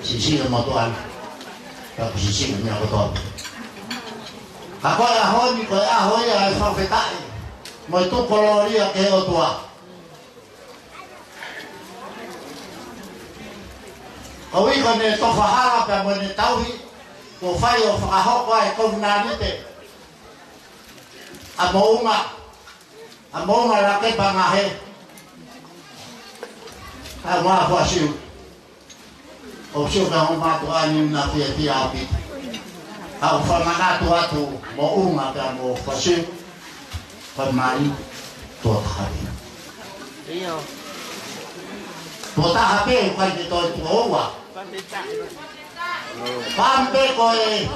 Siʻisiʻi e motuʻa ni, ka ko e siʻisiʻi e meʻa kotoa. Ka ko e ʻaho ni, ko e ʻaho ia ʻa e fakafetaʻi mo e tuku kolōlia ki he ʻOtua. Ko e ʻuhi ko ʻene tofa hala pea mo ʻene tauhi, kuo fai ʻo fakahoko ai e kovinānite ʻa Moʻunga, ʻa Moʻunga Lakepa Ngahe, ʻa Moʻunga Fuasiu. ʻOku ou sio ki hoʻo mātuʻa ni, ʻoku na fiefia ʻaupito. Ka ʻoku ou fakamanatu atu Moʻunga pea mo Fuasiu, ko e mali tuʻo taha pē. ʻIo. Tuʻo taha pē, ʻoku ʻikai ke toe tuʻo ua. Pam pē ko e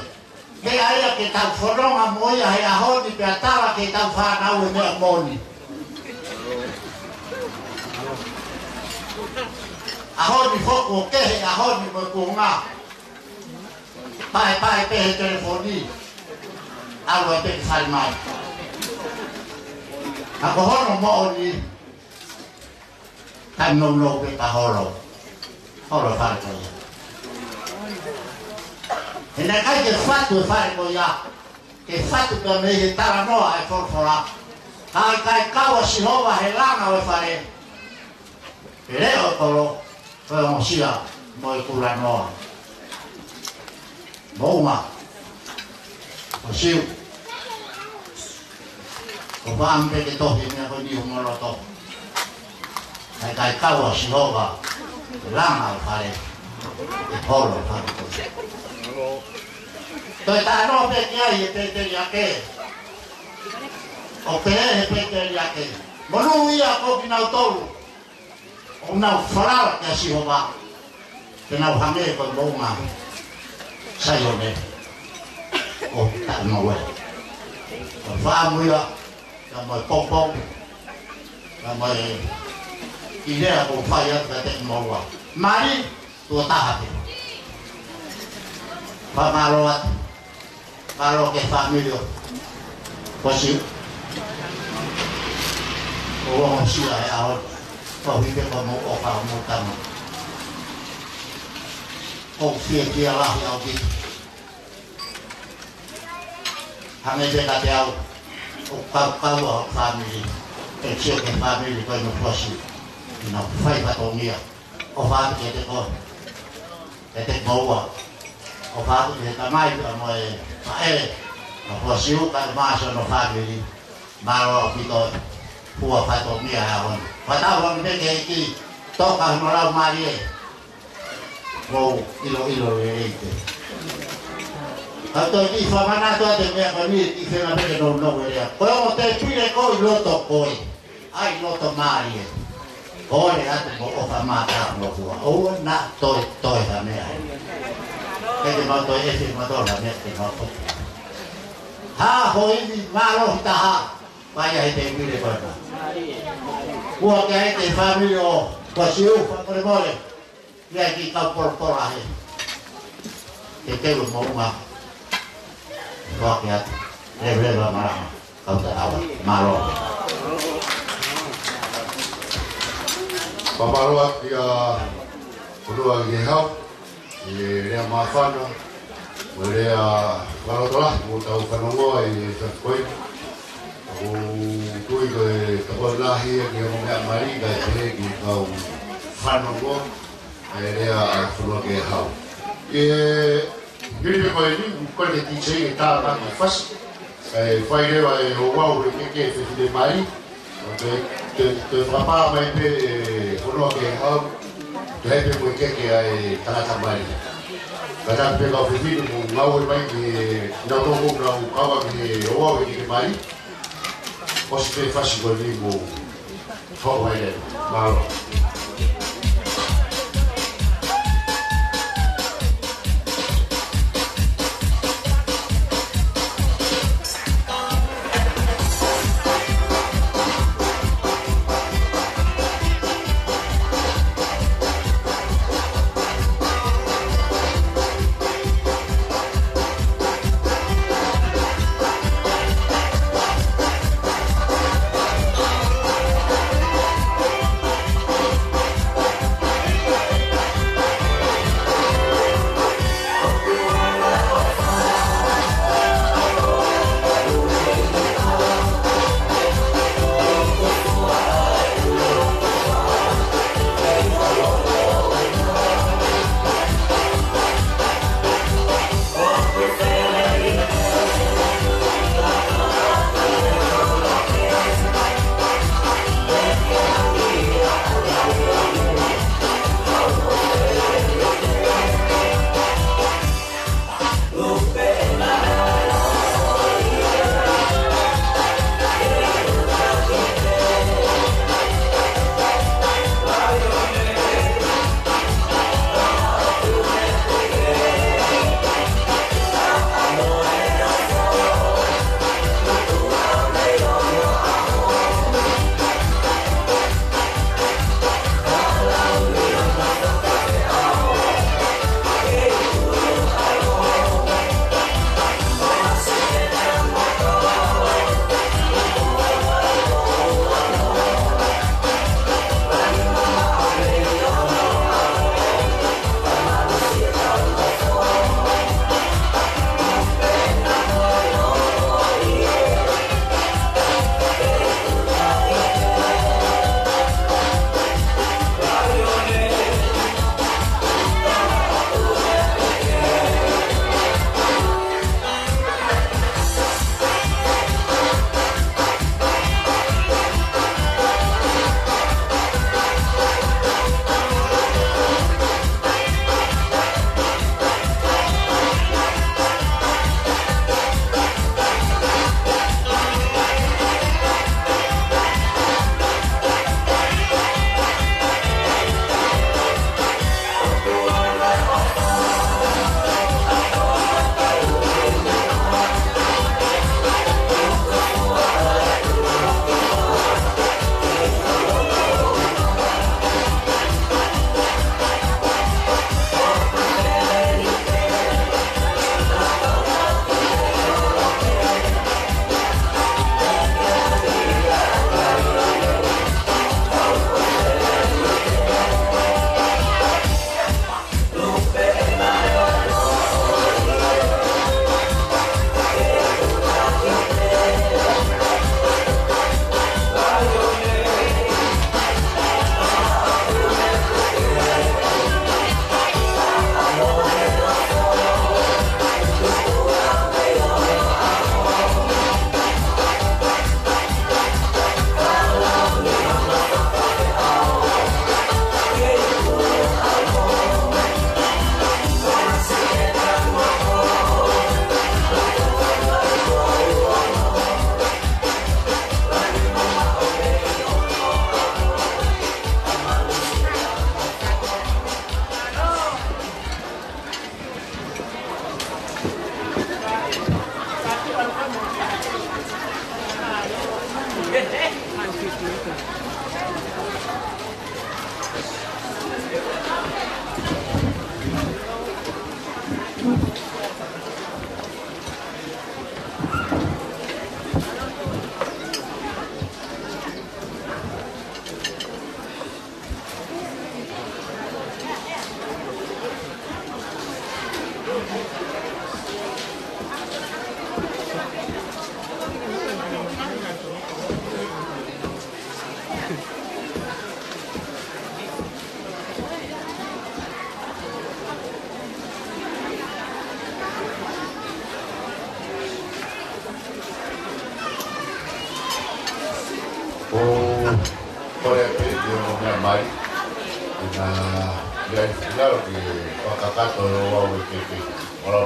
meʻa ia ke tau fononga mo ia he ʻaho ni pea tala ki heʻetau fānau e meʻa moʻoni. ʻAho ni foki ʻoku kehe ʻaho ni mo e kuonga. Paepae pē he telefoni. ʻAlu ai pē ki fale mai. Ka ko hono moʻoni, ka nounou pē ka holo. Holo fale ko ia. He naʻe ʻikai ke fatu e fale ko ia. Ke fatu pē mei he talanoa e folofola. Ka ʻikai kau ʻa Sihova he langa ʻo e fale, he leʻo e kolo, ko e ongosia mo e kulanoa. Moʻunga, Fuasiu, ʻoku ou fakaʻamu pē ke tohi e meʻa ko eni ʻi homou loto. Ka ʻikai kau ʻa Sihova he langa ʻo e fale, ʻe holo e fale ko ia. Toe talanoa pē ki ai e pēteliake. ʻO pehē he pēteliake, monūʻia ko kinautolu ʻoku nau falala kia Sihova, ke nau hangē ko e moʻunga Saione ʻo taʻemaue. Ko e fakaʻamu ia, ka mo e poupou, ka mo e ʻi lea ʻoku ou fai atu kiate kimoua. Mali, tuʻo taha pē. Fakamālō atu. Mālō ki he fāmili ʻo Fuasiu. ʻOku ou ongosia he ʻaho ni, ko e ʻuhi pē ko hoʻomou ʻofa, hoʻomou tama. ʻOku ou fiefia lahi ʻaupito. Hangē pē kiate au, ʻoku kaukau ʻa hoku fāmili. ʻE sio ki he fāmili ko eni ʻo Fuasiu, ʻi heʻenau fai fatongia. ʻOfa atu kiate koe, kiate kimoua. ʻOfa atu ki he tamai pea mo e faʻē ʻa Fuasiu kae ʻumaʻā siʻono fāmili. Mālō ʻaupito e fua fatongia he ʻaho ni. Fakatauange pē ki he ʻEiki, toka hono laumālie. Mou ʻiloʻilo lelei pē. Ka u toe kiʻi fakamanatu atu e meʻa ko eni, ʻi he feinga pē ke nounou e lea. Ko e ongo tēpile ko ē ʻi loto ko ē, ʻai loto mālie. Kole atu mo ʻofa mātāmua, ʻoua naʻa toe toe ha meʻa. Ke te mau toe ʻefe mo toe ha meʻa te mau toe. Ha, ho ivi mālohi taha, ʻoku ʻi ai he tēpile ko ena. Kuo ke ʻai ki he fāmili ʻo Fuasiu, fakamolemole. ʻI ai e kiʻi kau polopola he. Ke teu e moʻunga. Toa ke atu. Leveleva malanga. Kau ta awa. Mālō. Fakamālō atu ia Puloa Ngehau. ʻI he lea māfana. Mo e lea fakalotolahi, mo ʻetau fanongoa ʻi he efiafi ko eni. ʻOku ou tui ko e tokoni lahi ia ki he ongo meʻa mali, kae pehē ki he kau fanongo. ʻE lea ʻa e fonua Kehau. ʻE, hili pē ko eni, ko e D J ʻe tā mai e fasi. ʻE, fai leva e ouau ʻa e keke fefine mali. ʻO toe, toe, toe fakapā mai pē ʻe fonua Kehau. Toe ʻai pē ko e keke ʻa e tangata mali. Kātaki pē kau fefine mo ngāue mai ki he nau toko nau kava ki he ouau ʻa e keke mali. ʻOsi pē fasi ko eni mo Hoko mai leva. Mālō. ʻO, kole pē ke ʻomai mai, ʻi he ʻi ai finalo ke fakakakato ʻo au e keke. Mālō.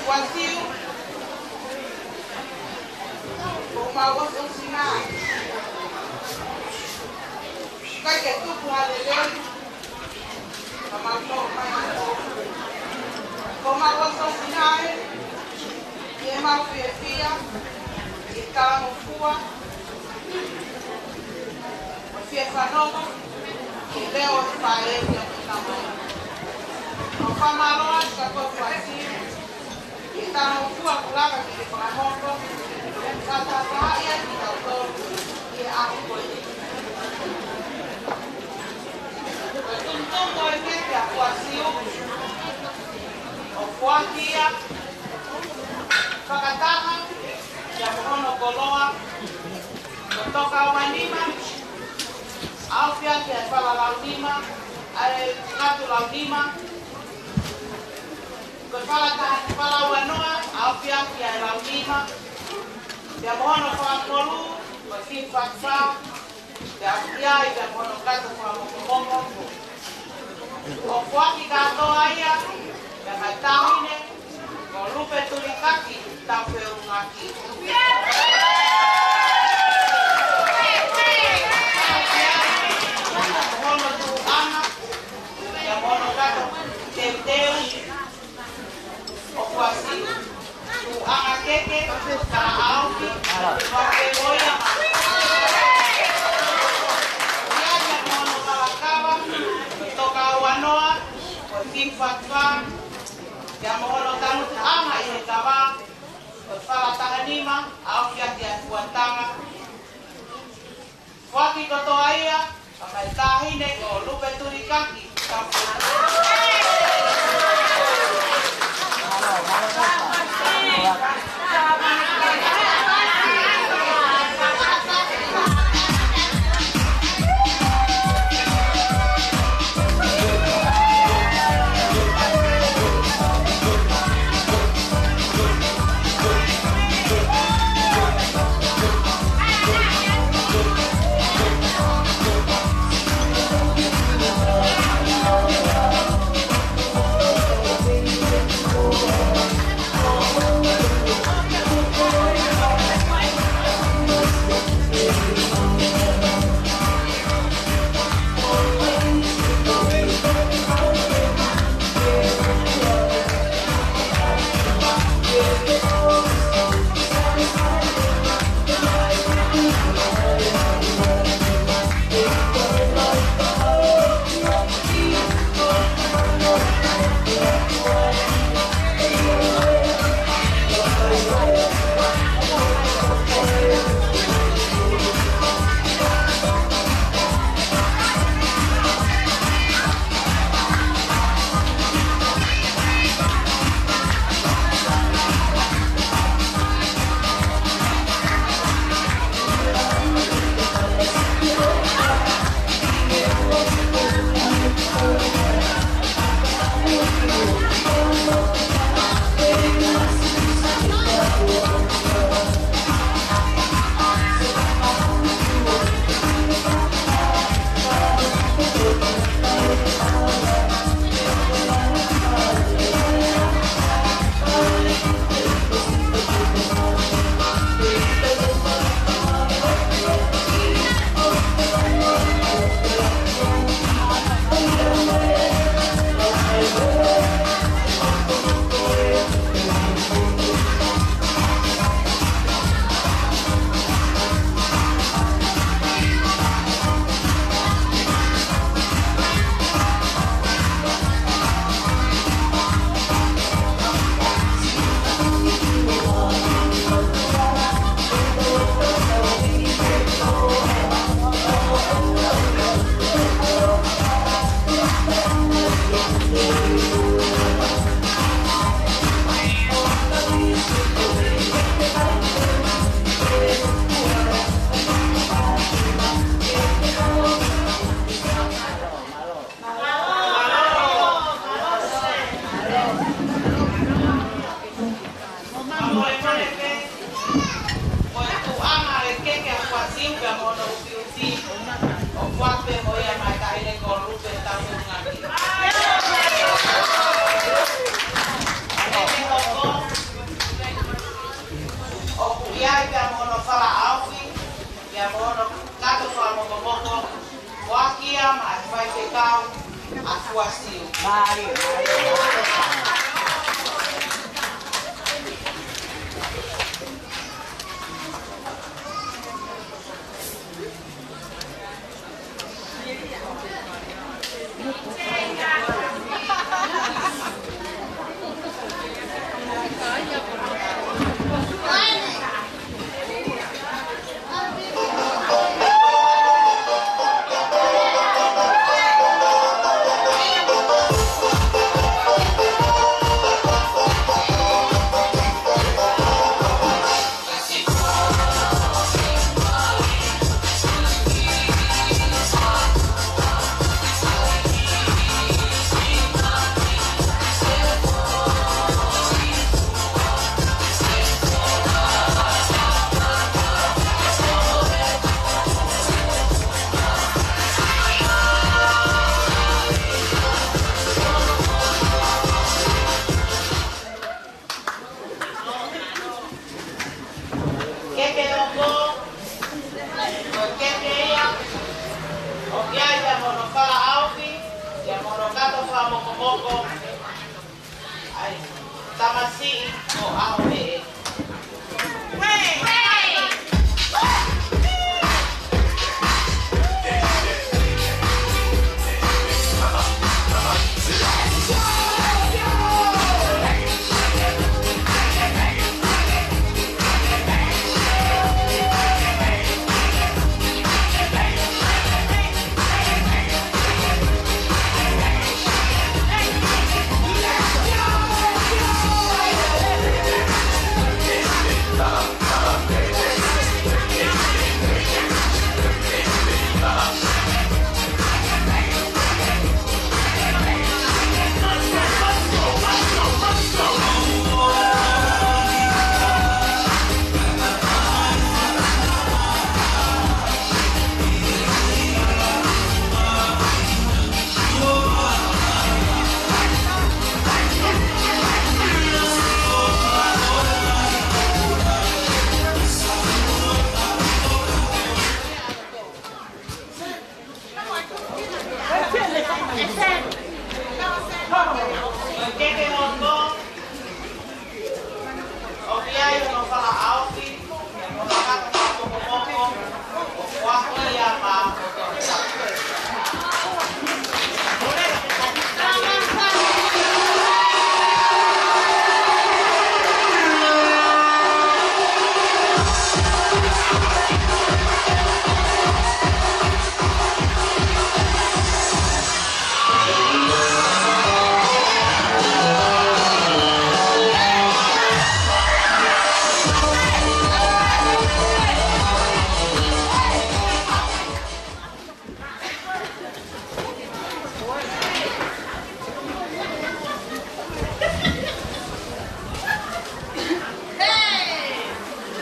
Kuo siu. Ko mau ʻosi ʻosi nā. ʻIkai ke tupu ha lelei. Ko mau ʻosi ʻi ai, ʻi heʻemau fiefia, ʻi he talangofua, ʻo fie fanongo ki he leʻo ʻo e faʻē ʻi he ʻaho ni. ʻOku fakamālō atu kia Kuafiu, ʻi he talangofua kuo lava ke ke fakahoko, kae fakatahaʻi ai kitautolu ʻi he ʻaho ko eni. Ko e tumutumu ʻo e keke ʻa Kuafiu, ʻoku foaki ia fakataha ia mo hono koloa ko Tokauanima, ʻaofia ki he fala Launima, ʻa e ngatu Launima, ko e fala taha, fala uanoa, ʻaofia ki he Launima, ia mo hono fanga kolu, ko Simu Fakafā, ia ʻaofia ia mo hono kato fakamokomoko. ʻOku foaki kātoa ia, ia kae taʻahine, ko Lupe Tulikaki Taufeulungaki. Hono tuʻunga, ia mo hono kato teuteu, ʻoku ʻasi tuʻunga keke, ka ʻaofi, ʻoku ʻi ai mo ia. Ia ia mo hono kalakava, Tokauanoa, ko Simu Fakafā, ia mo hono tangutu ʻanga ʻi he kava, ko e fala taha nima, ʻaofia ki he fuataha. Foaki kotoa ia, kae taʻahine ko Lupe Tulikaki Taufeulungaki. Ko e tuʻunga ʻo e keke ʻa Kuafiu pea mo hono ufiufi, ʻoku foaki pē mo ia maʻa e taʻahine ko Lupe Taufeulungaki. Keke hoko, ʻoku ʻi ai pea mo hono fala ʻaofi, pea mo hono kato fakamokomoko, foaki ia maʻa e faifekau ʻa Kuasiu. Mālie, mālie. Keke ʻoku, ko e keke ia, ʻoku ʻi ai ʻa hono fala ʻaofi, ʻi ai hono kato fakamokomoko, ʻa e tamasiʻi ʻo ʻAhopeʻe.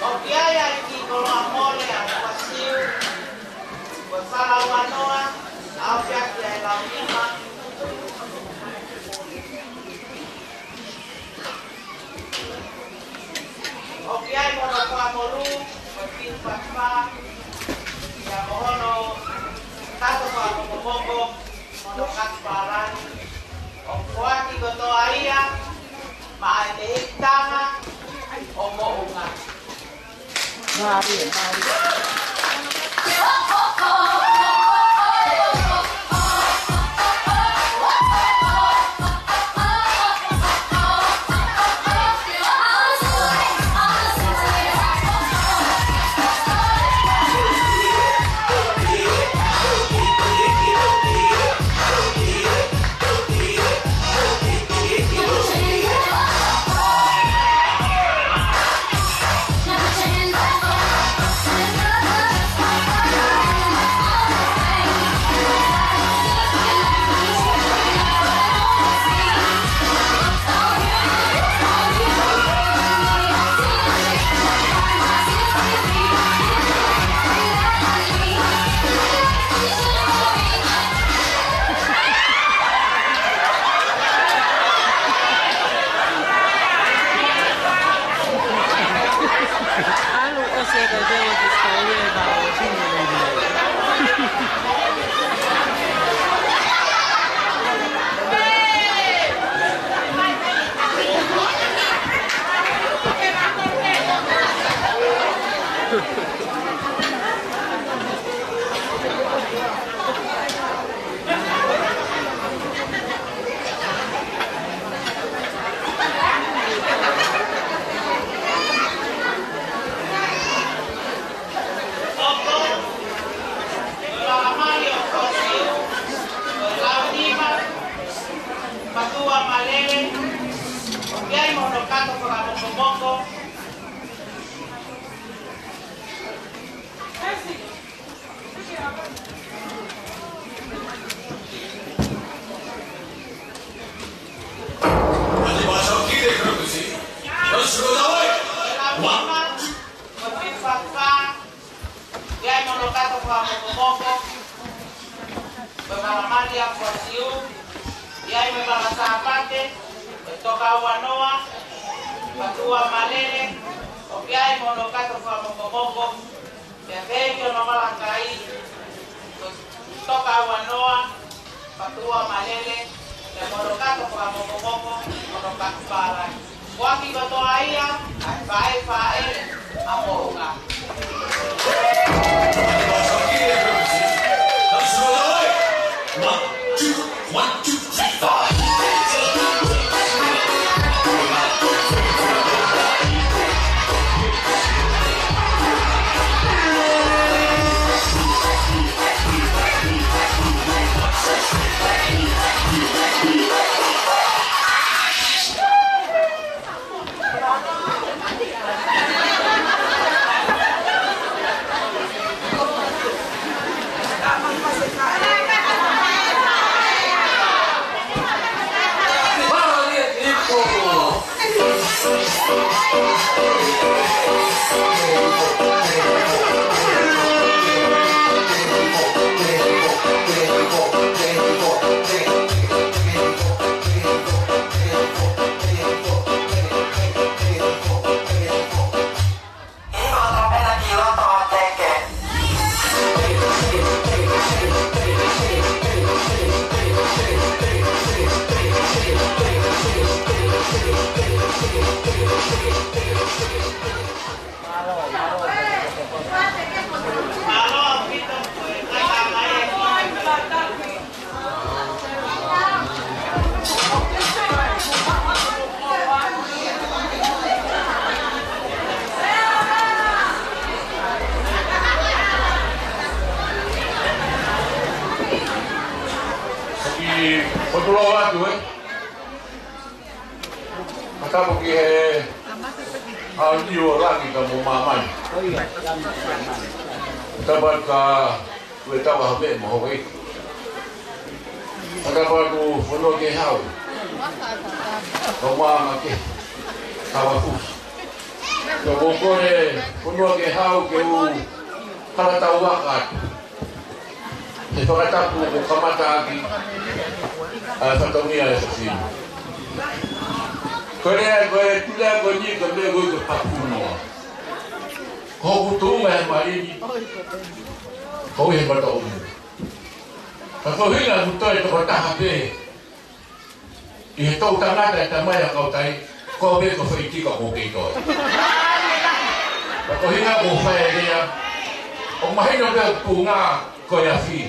ʻOku ʻi ai ʻa e kiʻi koloa mole ʻa Kuasiu, ko e fala ua noa, ʻaofi ʻaki ʻa e launima. ʻOku ʻi ai hono fanga molu, ko e fiu fakafā, ʻi ai mo hono kato fakamokomoko, hono kato fakalangi. ʻOku foaki kotoa ia maʻa e mehekitanga ʻo Moʻunga. Mālie, mālie. Fatua Malele, ʻoku ʻi ai mo hono kato fakamokomoko. One, two. Ko Tuʻifafa, ʻi ai mo hono kato fakamokomoko. Ko Malamalia Kuasiu, ʻi ai mo Malasāpate, ko Tokaua Noa, Fatua Malele, ʻoku ʻi ai mo hono kato fakamokomoko. Pea pehē ki hono malakai, ko Tokaua Noa, Fatua Malele, pea mo hono kato fakamokomoko, mo hono kato pālangi. Ko e kiʻi kotoa ia ʻa e faʻē fāʻele ʻa Moʻunga. One, two, one, two, three, four. Ki Potulou atu, ē? Matapu ki he ʻaho ni ʻo langi ka mo māmani. Matapu ka ue tawa ha meʻa mo hoki. Matapu fonua ke hau. Ka māma ke. Tawa kusi. Ka ko kore fonua ke hau ke u kala tau waka atu. He fakatapu ko kamata ʻaki ʻa e fatongia e fafine. Ko e lea, ko e tila, ko e ni, ko e lea, ko e papu noa. Ko hoku tuʻunga he malini, ko e he mata ʻomu. Ka ko hinga kuto e toko taha pē. ʻI he toʻutangata e tamai ʻa Kautai, ko au pē ko Faitika ko kei toe. Ka ko hinga ko Faelea, ʻoku mahino pē ʻoku tuʻunga ko e afi.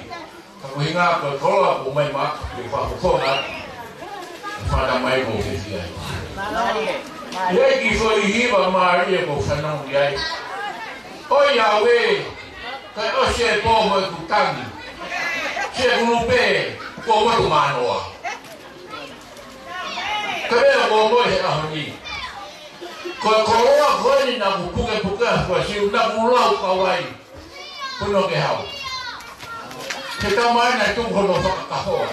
Ka ko hinga ko e koloa ko mai ma, ke fakafofonga, fata mai ko ke fia. ʻI ai ki foʻi hiva mālie ko fanongo ki ai. ʻOi ʻaue, ka ʻosi e pō mo e kutangi. Se kunu pē, ko motu manoa. Ka lea ko moe he ʻaho ni. Ko e koloa ko eni naʻa ku pukepuke ʻa Kuasiu naʻa ku lau kau ai. Ko no ke hau. Ke tama ena e tuku hono fakakahoa.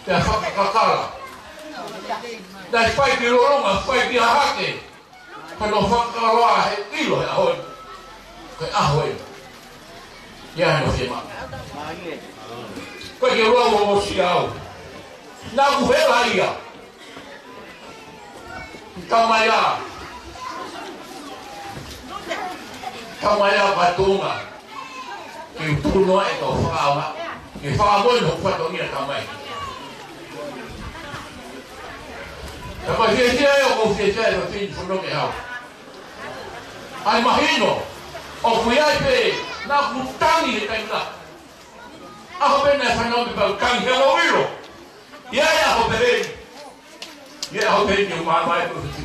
Pea fakakakala. Naʻe fai ki lolonga, fai ki hahake. Ko no fakakaloa he ʻilo he ʻaho ni. Ko e ʻaho eni. Ia no fema. Ko e ke lau o mosi au. Naʻa ku hela ia. Tamai ā. Tamai ā ka tunga. Ke u tuku noa e kau fakaʻaonga. Ke fakamoe no fatongia tamai. Ka ko e fiefia e o ko fiefia e fafine fono ke hau. ʻAi mahino. ʻOku ʻi ai pē, naʻa ku tangi he taimi lahi. ʻAho pē naʻe fanongo pē pau tangi he ʻilo. ʻI ai ʻaho pehē ni. ʻI ai ʻaho pehē ni ʻoku māvae ko e fiti.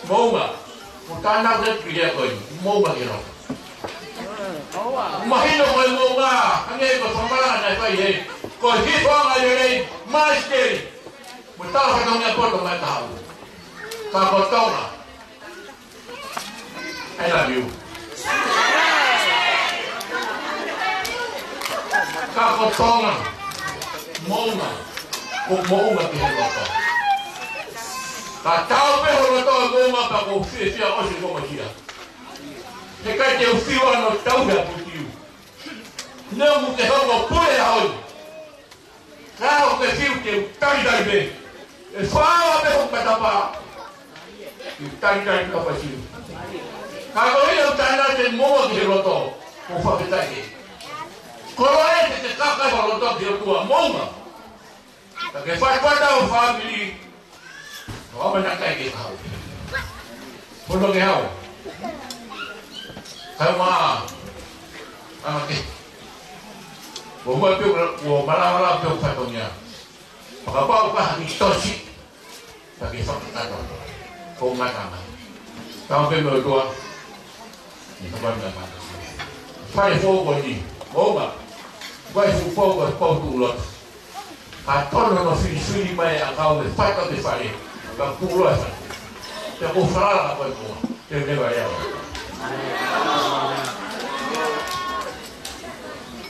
Moʻunga. Ko tāna ko e kile ko eni. Moʻunga ke lo. Mahino ko e moʻunga. Hangē ko e fakamatala naʻe fai he. Ko e hifo anga lelei. Maesteri. Mo tala fatongia poto mai taha. Ka ko Tonga. I love you. Ka ko Tonga, moʻunga, ko moʻunga ki he loto. Ka tau pē ho loto moʻunga pea ko fiefia ʻosi ko masia. He ʻikai te u fiu ʻo tau he putiu. Neongo ke hoko pule a hoi. Ka ʻoku ke fiu ke u talitali pē. ʻE fāua pē hoku matapā. Ke u talitali ka fasiu. Ka ko ia ʻoku tāna te moa ki he loto. Ko fakataʻi. Koloa ē te ke kaka ho loto ki he ʻOtua moʻunga. Ka ke fai fata ʻo fāmili. Ko ama na kai ke kau. Ko no ke hau. Kai ma. Ama ke. Ko hua pio, ko malawala pio fatongia. Fakapau ka haki tosi. Ka ke fakatato. Ko ngata mai. Tau pē mo tua. Ni ka pami ka mata. Fale fou ko ni. Moʻunga. Vai fu fou ko pau tu lot. Ka tono no fili fili mai a kau me fata ke fale. Ka kulo e fale. Te ko fala ka ko e kua. Te ne vai a.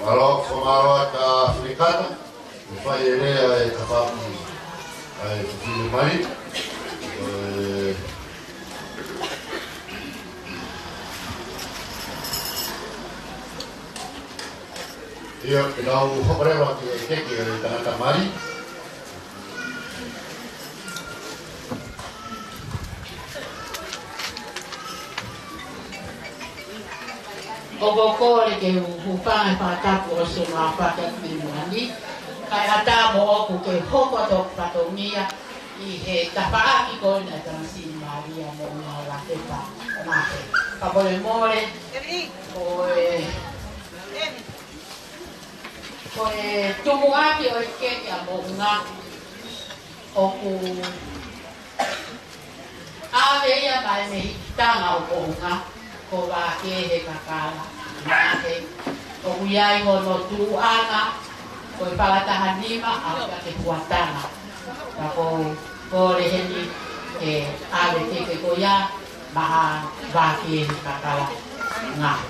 Alo, fomaro ata filikata. ʻE fai e lea e tafaʻaki ʻa e fifili mai. ʻE, ia, ʻe nau hoko leva ki he keke ʻa e tangata mali. ʻOku ou kole ke u hūfanga he fakatapu ʻo Sema Faka ki Muani, kae ʻatā moʻoku ke hoko atu hoku fatongia ʻi he tafaʻaki ko ena ʻa e tamasiʻi Malia Moʻunga Lakepa Mahe. Fakamolemole, ko e, ko e tumuʻaki ʻo e keke ʻa Moʻunga ʻoku ʻave ia mai mei tanga ʻo Moʻunga, ko Vākehe Kakala Mahe. ʻOku ʻi ai hono tuʻuʻanga, ko e pala taha nima ʻo aʻu ki he fua tanga. Ka ʻoku ou kole heni ke ʻave keke ko ia maʻa Vākehe Kakala Mahe.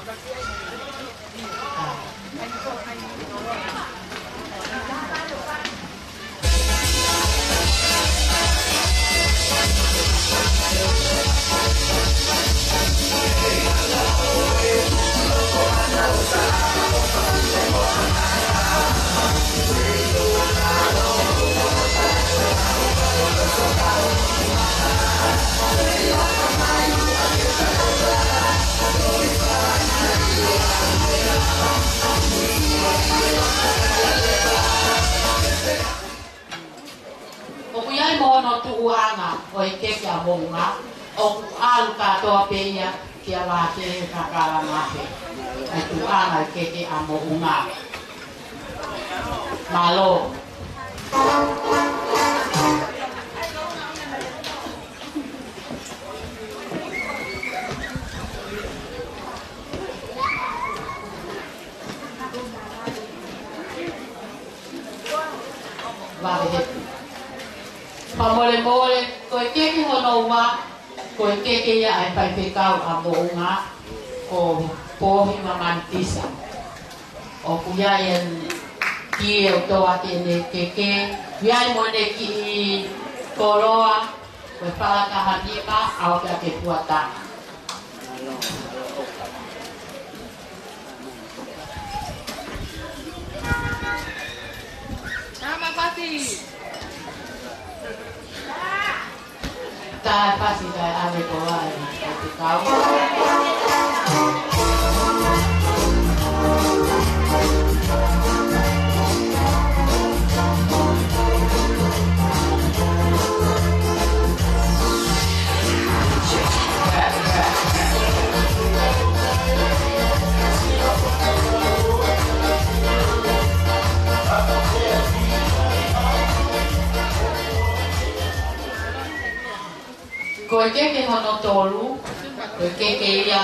ʻOku ʻi ai mo hono tuʻuʻanga ʻo e keke ʻa Moʻunga, ʻoku ʻalu kātoa pē ia kia Vākehe Kakala Mahe. ʻA e tuʻuʻanga ʻo e keke ʻa Moʻunga. Mālō. Vale he. Fakamolemole, ko e keke hono ua, ko e keke ia ʻa e faifekau ʻa Moʻunga, ko Pohi Mamanitisa. ʻOku ʻi ai ʻene kiʻi ʻotoa ke ne keke, ʻi ai mo ʻene kiʻi koloa, ko e pala taha nima, ʻo aʻu ki he fua tanga. Nama pati. Tae pasi tae ave ko ai, ʻo te kau. Hono tolu, ko e keke ia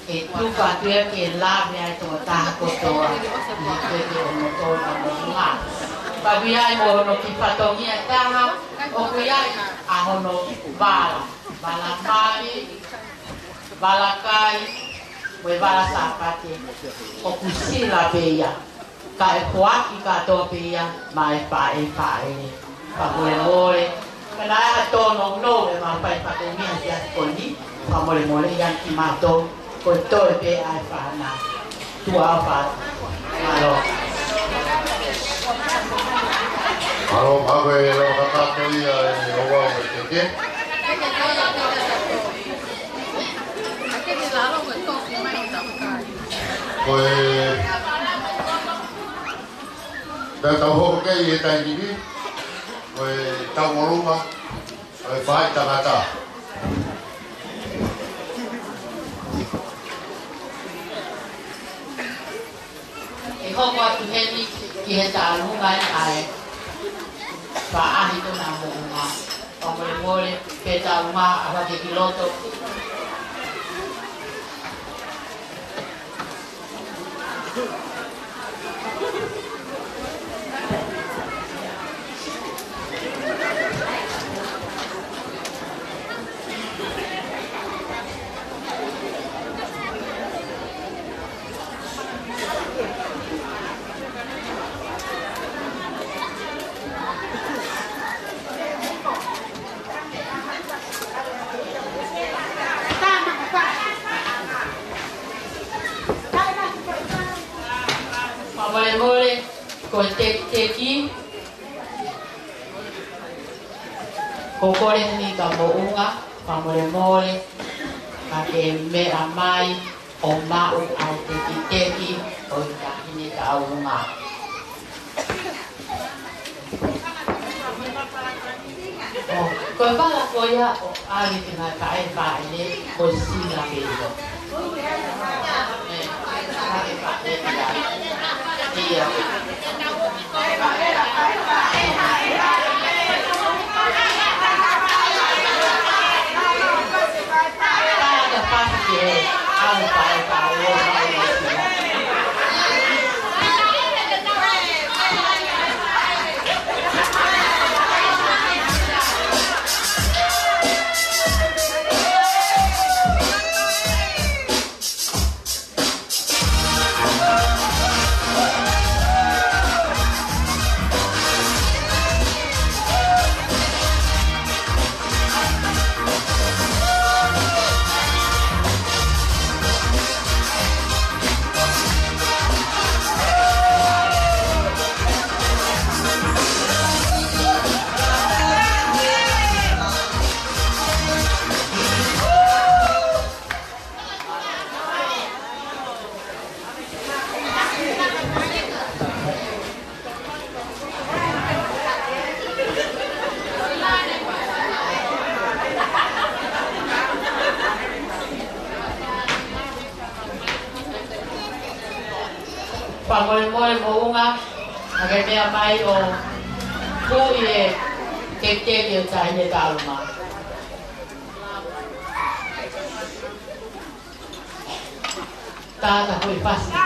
ʻe tuku atu ia ke lave ai e tokotaha kotoa ʻi he keke hono tolu ʻa Moʻunga. Pea ʻoku ʻi ai mo hono kiʻi fatongia ʻe taha, ʻoku ʻi ai ʻa hono vala, vala mali, vala kai, mo e vala Sāpate, ʻoku sila pē ia. Kae foaki kātoa pē ia maʻa e faʻē faʻē. Fakamolemole. Ka naʻe ʻi ai ha tōnounou ʻe maʻu ʻe he fatongia he ʻaho ko eni. Fakamolemole ia kiate kimautolu. Ko e toe pē ʻa e fānau. Tuʻa ʻofa atu. Mālō. Mālō, mālō e lau kātoa ia ʻe Ovau e keke. Ko e, pea tau hoko ki he taimi ni, ko e tau ʻolunga, ko e faʻahi tangata. ʻE hoko atu heni ki he tauʻolunga ʻa e faʻahi tona Moʻunga. Fakamolemole, pea tau ʻomai ʻa e keke ki loto. Fakamolemole, ko e tekiteki, ko e kole ni ka Moʻunga, fakamolemole, ka ke meʻa mai ʻo maʻu ʻa e tekiteki ʻo e taʻahine tauʻolunga. ʻO, ko e vala ko ia ʻoku ʻave ki he ngaahi faʻē faʻē, ko e sila pē ia. ʻE, faʻē faʻē ia. Ia. Fakamolemole Moʻunga, ka ke meʻa mai ʻo hū ʻi he tekiteki ʻo e taʻahine tauʻolunga. Tata Huipasi. Sa,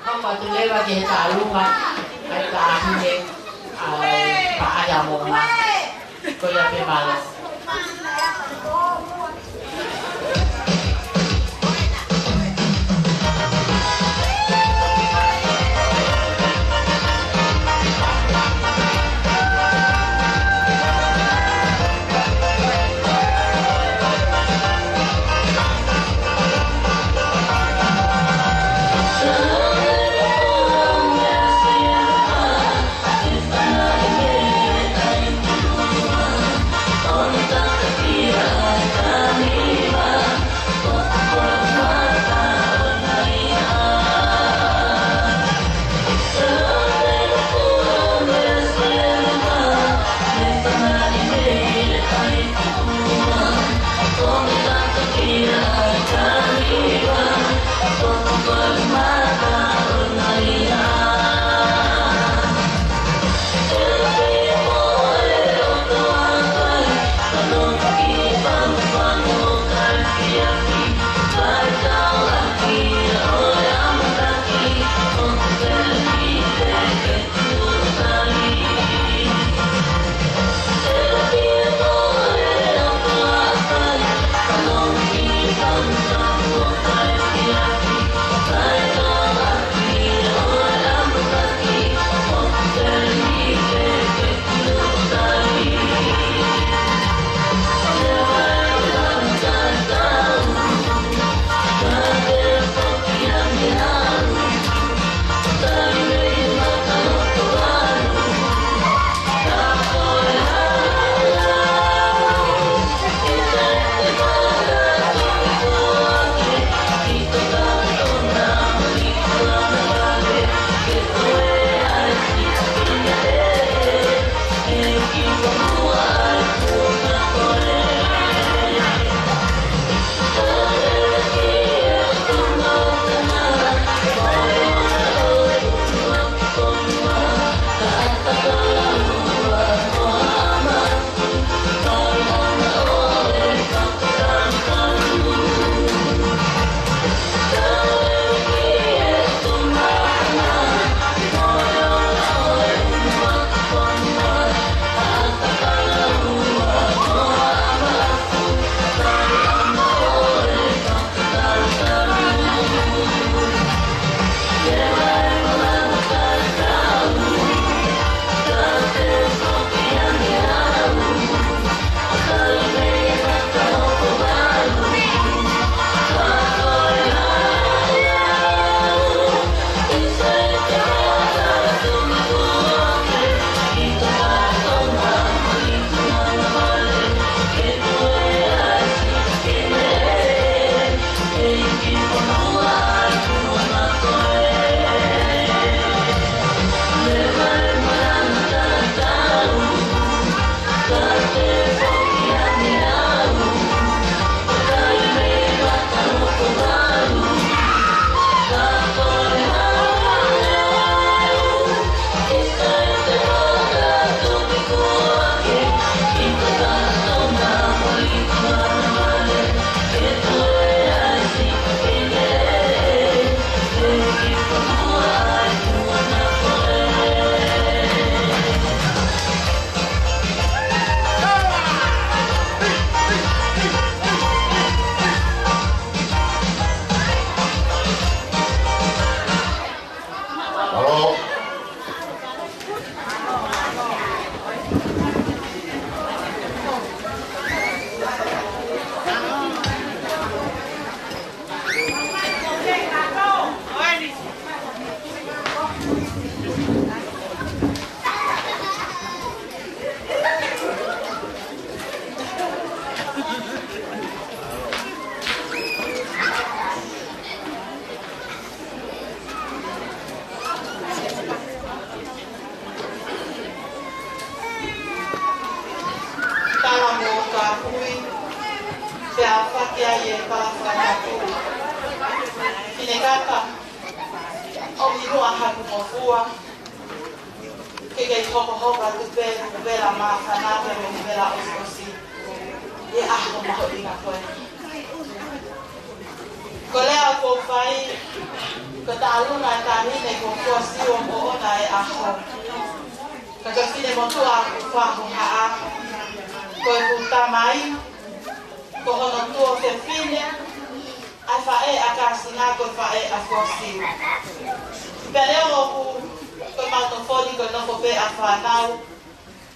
hoko atu leva ki he tauʻolunga, ʻa e taʻahine, ʻa e faʻahi ʻa Moʻunga. Ko ia pē, mālō. ʻAfaki ai e palafanatu. Finekata, ʻomi muʻa haku ngofua. Ke kei hokohoko atu pē ʻeku vela māfana pea mo ʻeku vela ʻosiʻosi ʻi he ʻaho mahuʻinga ko eni. Ko e lea ʻoku ou fai, ko e taʻalunga e taʻahine ko Fuasiu ʻoku ʻoʻona e ʻaho. Ka ko e finemotuʻa ʻoku fakahohaʻa, ko ʻeku tamai, ko hono tuofefine, ʻa e faʻē ʻa Kāsinga ko e faʻē ʻa Fuasiu. Pea leo ʻoku, ko e mau tofoni ko e nofo pē ʻa fānau,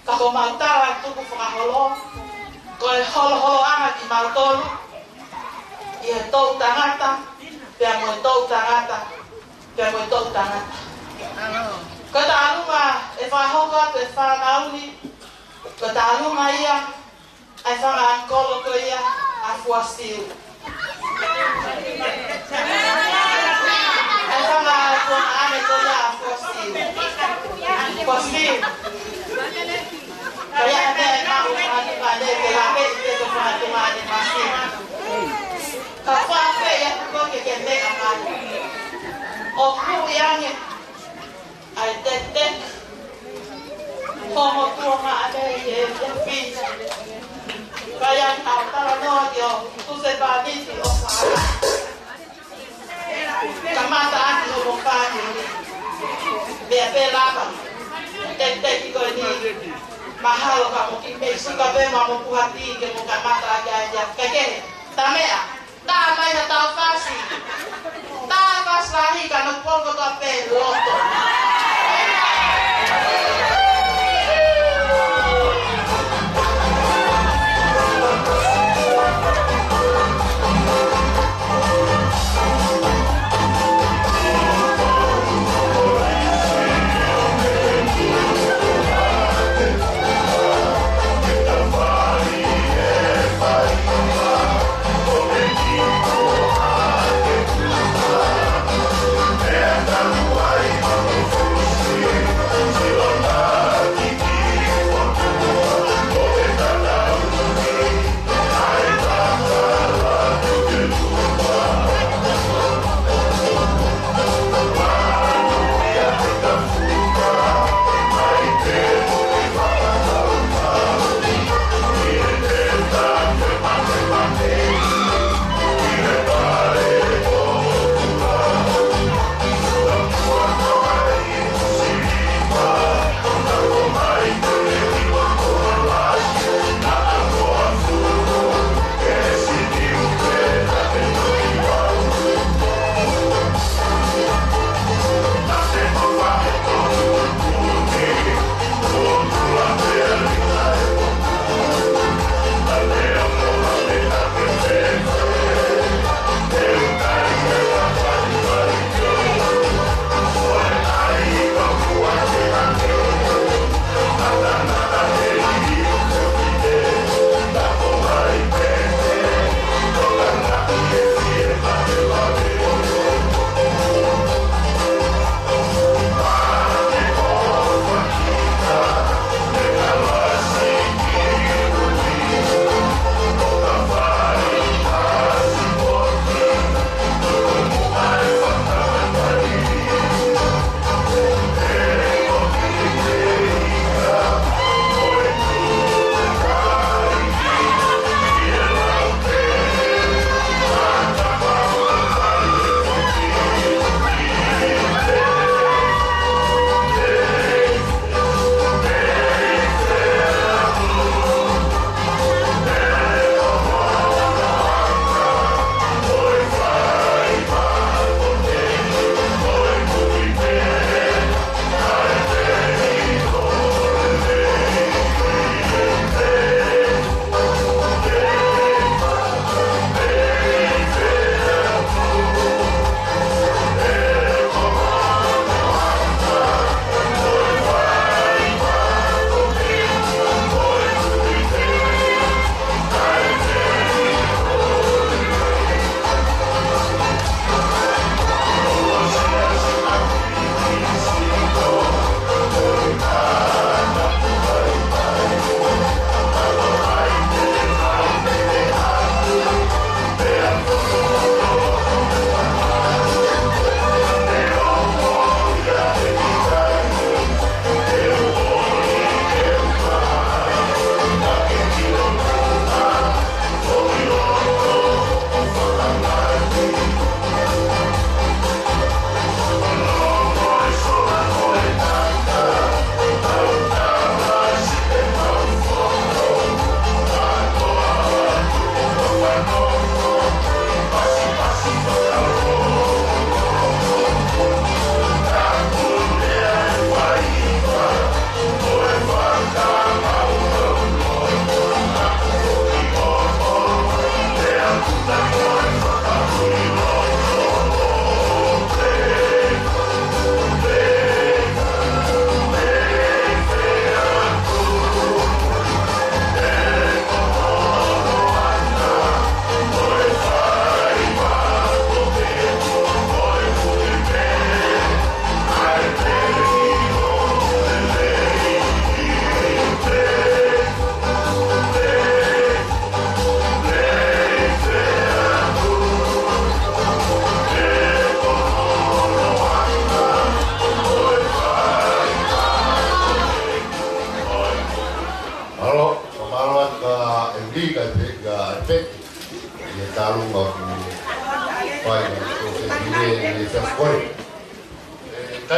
ka ko mau tala tukufakaholo, ko e holoholoʻanga kimautolu, ʻi he toʻutangata, pea mo e toʻutangata, pea mo e toʻutangata. Ko e taʻalunga ʻe fakahoko atu e fānau ni, ko e taʻalunga ia, ʻa e fanga ʻangikolo ko ia ʻa Fuasiu. ʻA e fanga tuongaʻane ko ia ʻa Fuasiu. Fuasiu. Ka ʻi ai ha meʻa ʻe maʻu ʻa e tuongaʻane ke laveʻi pē ko e fanga tuongaʻane masi. Ka fakaafeʻi atu koe ke ke meʻa mai. ʻO huʻi ange ʻa e tekiteki homo tuongaʻane ʻi he efiafi ni. Ka ʻi ai haʻo talanoa ki hoʻo husepāniti ʻo fānau. Kamata ʻaki homo fānau ni. Meʻa pē lava. Tekiteki ko eni. Mahalo ka mo kiʻi meʻi suka pē mo ha puha tī ke mo kamata ʻaki ʻa e ia. Kaikehe. Tā meʻa. Tā mai ha tau fasi. Tā fasi lahi ka no poko tā pē loto.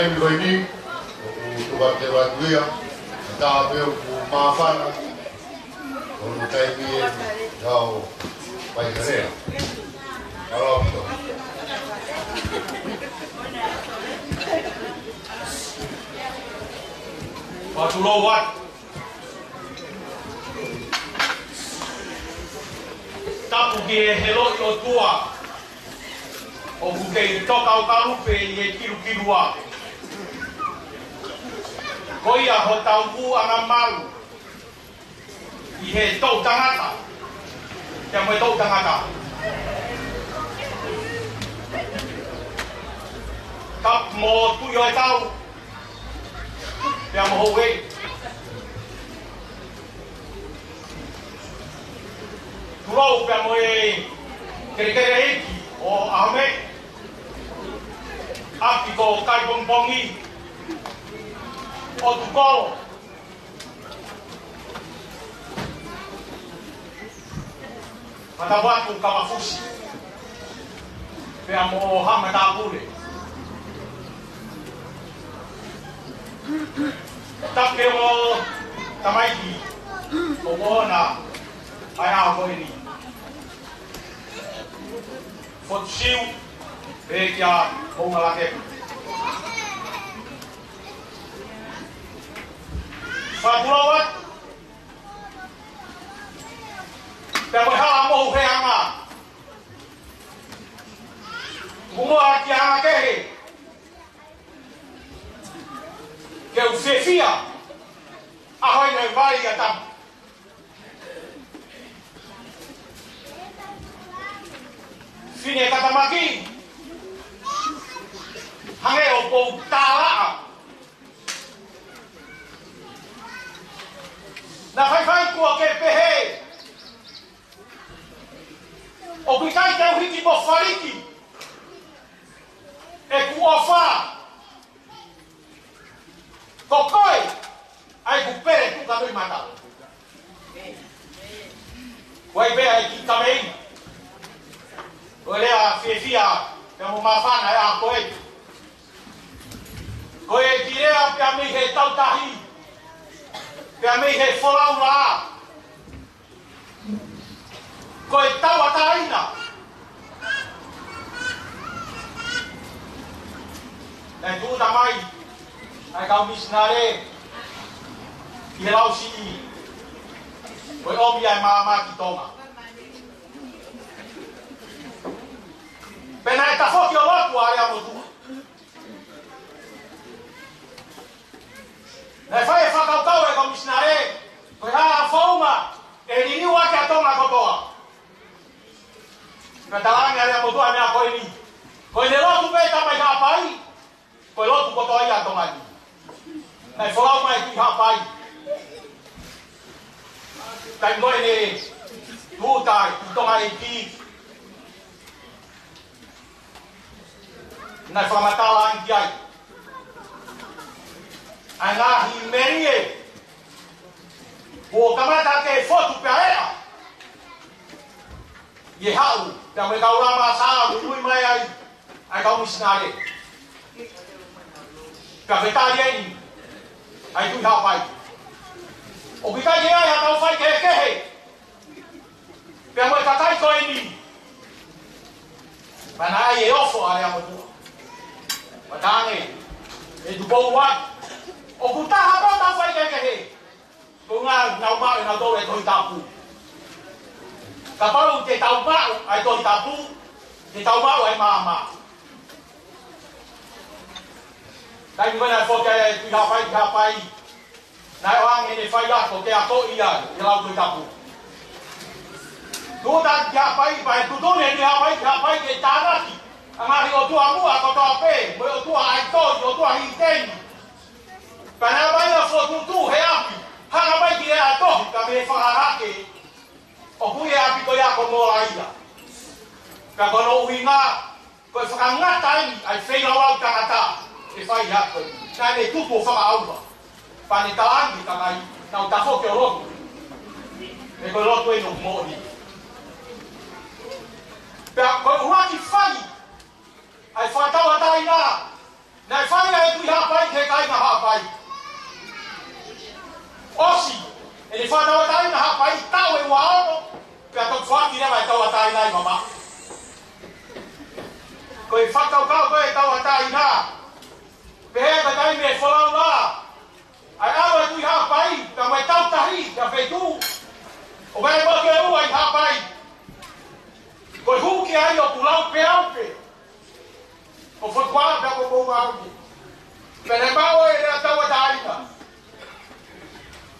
Ko eni, ʻoku tuku atu ia, tā pē ʻoku māfana, ʻo no taimi eni, tau fai ha lea. Alo, alo. Fakatulou atu. Tapu ki he ʻEiki ʻOtua, ʻoku kei tokaukalu pē ʻi he kilukilua. Ko ia hotau angamalū ʻi he toʻu tangata, pea mo e toʻu tangata. Tapu mo Tuʻi ʻo e Tau, pea mo Houʻeiki. Tulou pea mo e kelekele ʻeiki ʻo ʻAhomeʻi, ʻapi ko Kaipongipongi, ʻo Tukolo, Matavatu Kavafusi, pea mo Haʻa Matāpule. Tapu ki he ongo tamaiki ʻoku ʻoʻona ʻa e ʻaho ko eni. Fotu Siu, pea kia Houngalake. Fakatulou atu. Pea ko e hala mohu he anga. Kumoa ki anga kehe. Ke u fiefia, ʻaho eni ʻe vai ʻa Tapu. Fine katamaki, hangē ʻoku ou tālaʻa. Naʻa faifai kuo ke pehē, ʻoku ʻikai te u hiki mo faliki ʻeku ʻofa. Ko koe, ʻa ʻeku pele tuʻu ka nui mata. Ko ai pē ʻa e kiʻi kaveinga ʻo e lea fiefia, pea mo māfana ʻa e ʻaho ko ē. Ko e kiʻi lea pea mei he tautahi, pea mei he folau lā. Ko e tauʻatāina. Naʻe tūʻuta mai ʻa e kau misinale ʻi he Lausiʻi, ko e ʻomi ʻa e maama ki Tonga. Pea naʻe tafoki ʻo lotu ʻa Lea Motuʻa. Naʻe fai e fakakaukau ʻa e kau misinale, ko e hā ha founga ʻe liliu ʻaki ʻa Tonga kotoa. Naʻe talaange ʻe Lea Motuʻa ʻa e meʻa ko eni. Ko ʻene lotu pē Tamai Haʻapai, ko e lotu kotoa ia ʻa Tonga ni. Naʻe folau mai ʻa e Tuʻi Haʻapai. Taimi ko ē ne tūʻuta ai ʻi Tonga ʻEiki. Naʻe fakamatala ange ki ai ʻa e ngaahi melie kuo kamata ke fotu pea ʻea ʻi he haʻu, pea mo e kau lama sā ʻoku ui mai ai ʻa e kau misinale. Pea fetali eni ʻa e Tuʻi Haʻapai. ʻOku ʻikai ke ʻi ai ha kau faikehekehe pea mo e kakai ko eni. Pea naʻe ʻi ai e ofo ʻa Lea Motuʻa. Pea talaange ʻe Tupou ʻa, ʻoku taha pē ʻetau faikehekehe. Ko e ʻuhinga naʻa nau maʻu ʻe nautolu e Tohi Tapu. Kapau te tau maʻu ʻa e Tohi Tapu, te tau maʻu ʻa e maama. Taimi ko ē naʻe foki ai ʻa e Tuʻi Haʻapai ki Haʻapai, naʻe ʻoange ʻene faiako ke akoʻi ia ʻi he lau Tohi Tapu. Tūʻuta ki Haʻapai, pea tuʻutuʻuni ʻe he Tuʻi Haʻapai ki Haʻapai ke tānaki ʻa e ngaahi ʻotua muʻa kotoa pē, mo e ʻotua ʻaitoli, ʻotua hiteni. Pea naʻe ʻomai ʻa e fokotuʻutuʻu he ʻapi, hanga mai ki he ʻa e tohi, ka mei he fakahahake, ʻoku ui e ʻapi ko ia ko Molaia. Ka ko hono ʻuhinga, ko e fakangata eni ʻa e feilaulau tangata ʻe fai atu. Naʻa ne tuku ʻo fakaʻauha. Pea ne talaange ki he kakai, naʻa nau tafoki ʻo lotu. He ko e lotu eni ʻoku moʻoni. Pea ko e ʻuluaki fai ʻa e fakatauʻatāina Naʻe fai ʻa e tui Haʻapai ki he kāinga Haʻapai. ʻOsi ʻene fakatauʻatāina Haʻapai, taʻu ʻe ua ono, pea toki foaki leva e tauʻatāina ʻi mamaʻo. Ko e fakakaukau ko e tauʻatāina, pehē ʻe he taimi ʻe folau lā ʻa e ʻalu ʻa e tui Haʻapai, pea mo e tau tahi, pea feituʻu. ʻO ka e moke ua ʻi Haʻapai, ko e hū ki ai ʻoku lau peau pē. Ko Fotuaʻa pea ko Moʻungaloki. Pea ne maʻu e lea tauʻatāina.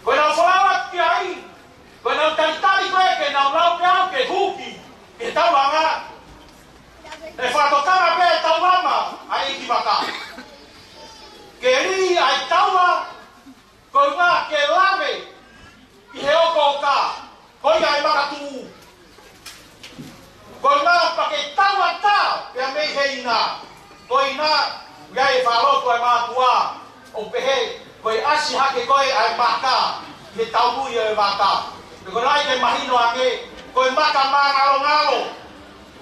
Ko ʻenau folau atu ki ai, ko ʻenau talitali ko ē ke nau lau peau ke hū ki he taulanga. ʻE fakatokanga pē taulama ʻa e ʻeikivaka. Ke lī ʻa e taula, ko e ʻuhinga ke lave ki he ʻokoʻoka, ko ia e makatuʻu. Ko e ʻuhinga pea ke tauʻatā pea mei he ina. Ko e ina, ʻoku ʻi ai e fakalotu ʻa e mātuʻa ʻo pehē, ko e ʻasi hake ko ē ʻa e maka ʻi he taumuʻa ʻo e maka. Pea ko e lahi ke mahino ange, ko e maka māngalongalo.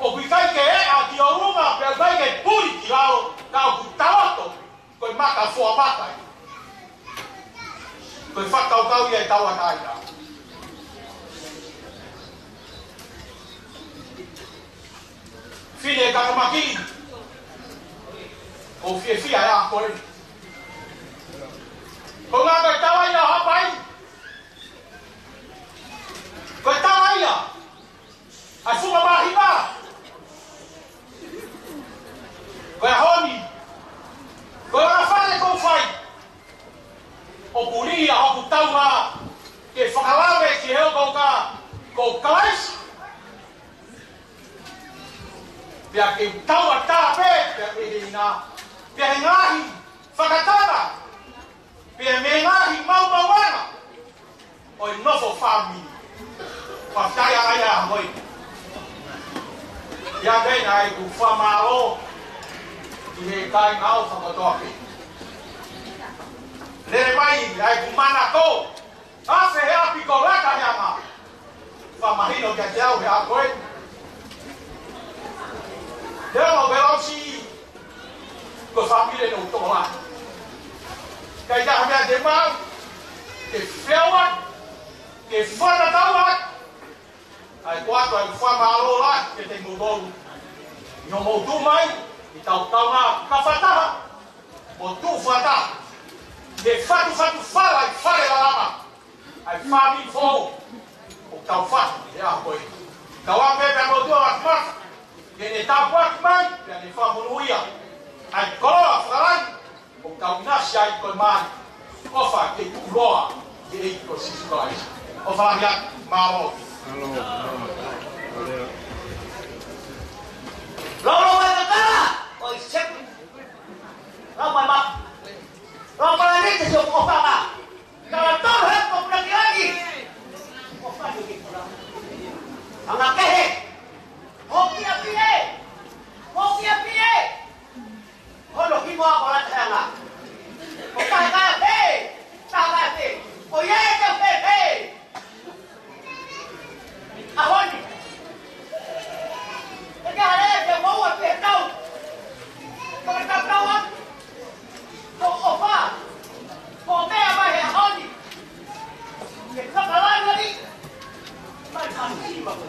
ʻOku ʻikai ke ʻeʻa ki ʻolunga, pea ʻikai ke puli ki lalo, ka ʻoku taoto. Ko e maka foa maka ia. Ko e fakakaukau ia e tauʻatāina. Fine Kakamaki, ʻoku fiefia ʻa e ʻaho ko eni. Ko e ʻuhinga ko e tala ia ʻo Haʻapai. Ko e tala ia ʻa e funga māhina. Ko e ʻaho ni, ko e ʻaho fale ʻoku fai, ʻoku lī ʻa hoku taunga ke fakalave ki he ʻokoʻoka ko Kalaisi. Pea ke tauʻatā pē, pea mei he ina, pea he ngaahi fakatanga, pea mei he ngaahi maumauʻanga ʻo e nofo fāmili. Fakafetaʻi ʻa e ʻaho ni. ʻIa pē naʻe ʻeku fakamālō ki he kāinga ʻo fakatoa pē. Lele mai ʻa ʻeku manako, afe he ʻapi ko Lataheanga. Fakamahino kiate au he ʻaho ko ē. Leo mo Belosi, ko e fāmili ʻoku tokolahi. ʻIkai ha meʻa te mau, ke feoa, ke fakatatau atu. ʻA ia ko ʻeku fakamālō lahi kiate kimoutolu. ʻI hoʻomou tuʻu mai, ʻi he tautau na, ka fakataha, mo tuʻu fakataha. Ke fatufatu fala ʻi Fale Lalama. ʻA e fāmili foʻou ʻoku tau fatu ʻi he ʻaho ko ē. Tau ʻalu pē pea mo e ʻOtua Mafimafi ke ne tāpuaki mai, pea ne fakamonūʻia ʻa e koloa fakalangi ʻoku tau ʻinasi ai ko e mali. ʻOfa ke tuʻuloa ki he ʻEiki ko Sīsū Kalaisi. ʻOfa lahi atu, mālō. Lolo e kakala, ʻo i sepu. Lau mai ma. Lau mai ni te sio ko fanga. Kala tau he ko puna ki lagi. Ko fanga ki puna. Anga kehe. Hoki a pie. Hoki a pie. Hono himo a ko Lataheanga. Ko kae kae pē. Kae kae pē. Ko ia e te pē pē. ʻAho ni. ʻE ke hale ke mau a ke tau. Ko e tatau atu. Ko ʻofa. Ko e meʻa mai he ʻaho ni. Ke fakalanga ni. Mai ka siva ko.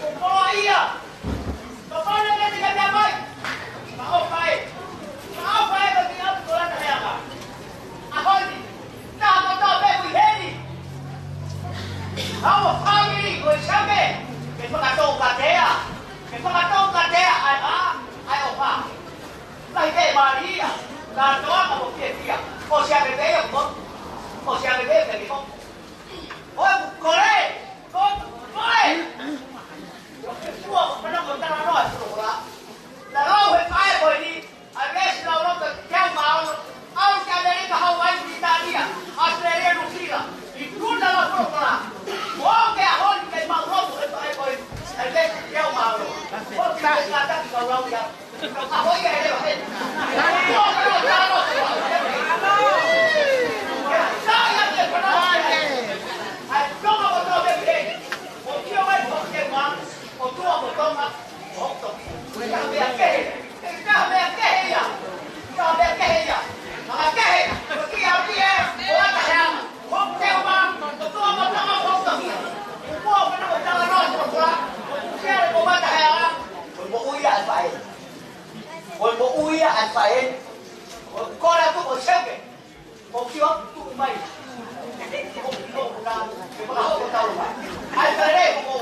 Ko ko ia. Ka fana ke te ka mai. Ka ʻofa ē. Ka ʻofa ē ka ki atu ko Lataheanga. ʻAho ni. Ka ko tau pe kui heni. Our family ko e same. Ke fakatau katea. Ke fakatau katea ai ha. Ai ʻofa. Lahi pē Malia. Ka toa ka mo fiefia. ʻOsi ake pē ia ko. ʻOsi ake pē ia ko. ʻOi, kole! Ko, kole! Ko ke fua, ko kana ko tala noa, ko la. La lau he pae ko ni, a vesi lau loto, te au maono, au ki Amerika, Hawaii, Pilitānia, Australia, New Zealand. I tuna la ko la. Ko ke a honi, ke mau loto, he pae ko ni, a vesi te au maono. Ko ke kātaki kau lau ia. ʻOku ʻi ai ʻoku tuʻu mai. ʻOku ʻi ai ʻoku nā, ke maka hoko tau mai. ʻAi, ka lele, ʻoku.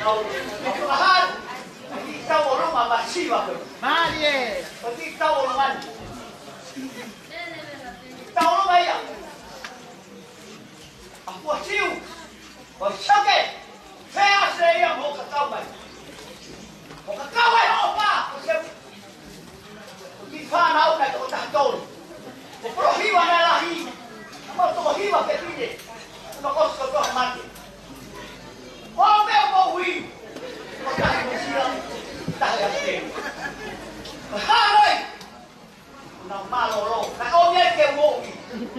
Tau, ʻoku ʻi ai, ʻoku ʻi ai tau ʻolunga masiva ko ē. Mālie. ʻOku ʻi ai tau ʻolunga ni. Tau ʻolunga ia. ʻA Fuasiu, ʻo Siaoke, fea se ia mo ka kau mai. Mo ka kau mai hoʻo pā, ʻo Siaoke. Ki fānau na toko taha tolu. Mo Polohiva na lahi, mo Tokohiva ke pine. Mo kosi ko toa mate. Ko au pē ʻoku ou ui. Ko tahi mo Sila, tahi a te. Hāloi. Na mālōlō. Na ʻomi ai ke moʻui.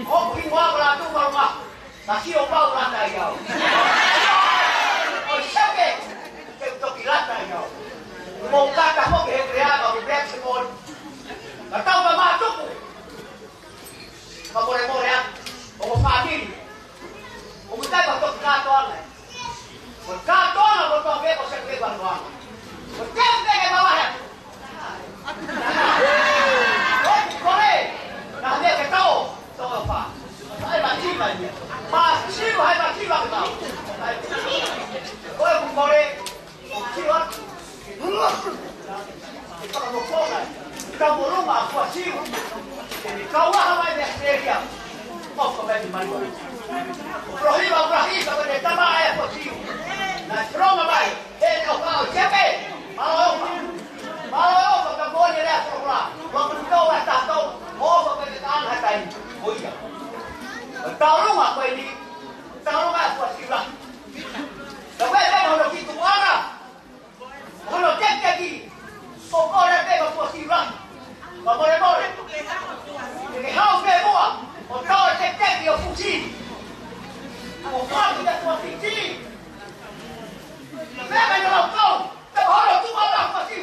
ʻOku hingoa ko la tu malunga. Na sio pau lata ai au. ʻOi Siaoke. Te u toki lata ai au. Mo kata mo ke he pea ka u pea se mori. Na tau ka mātuku. Ka mole mole a. ʻO fāmili. ʻO mutai ka toki kātoa ngai. Ko e kātoanga ko e toa pē ko Siaoke ko e kātoanga. Ko e teu pē ke mavahe atu. Ko e kole. Na mea ke tau. Tau e fā. Hai mativa ni. Mativa, hai mativa ke tau. Ko e kole. Ka mo kona, ka mo luma a Fuasiu. Ka ua hawa e meʻa seria. Mo ko mai mai. Rohiva, Rohiva, ko e tama e Fuasiu. Na strong mai. E ne o ka o Siaoke. Malo o. Malo o, ka mo ni lea ko la. Wa ku to wa ta to. O ko ke ka na tai. O ia. Tau luma ko ni. Tau luma a Fuasiu la. Ka we te mo no ki tu ana. Hono tekiteki, ʻo kole pē ka Fuasiu lahi. Ka mole mole. Ke hau pē muʻa, ʻo tau e tekiteki ʻo Fusi. ʻO fatu te Fuasi. Pea ka ʻi lau kau, te hono tuʻa la Fuasi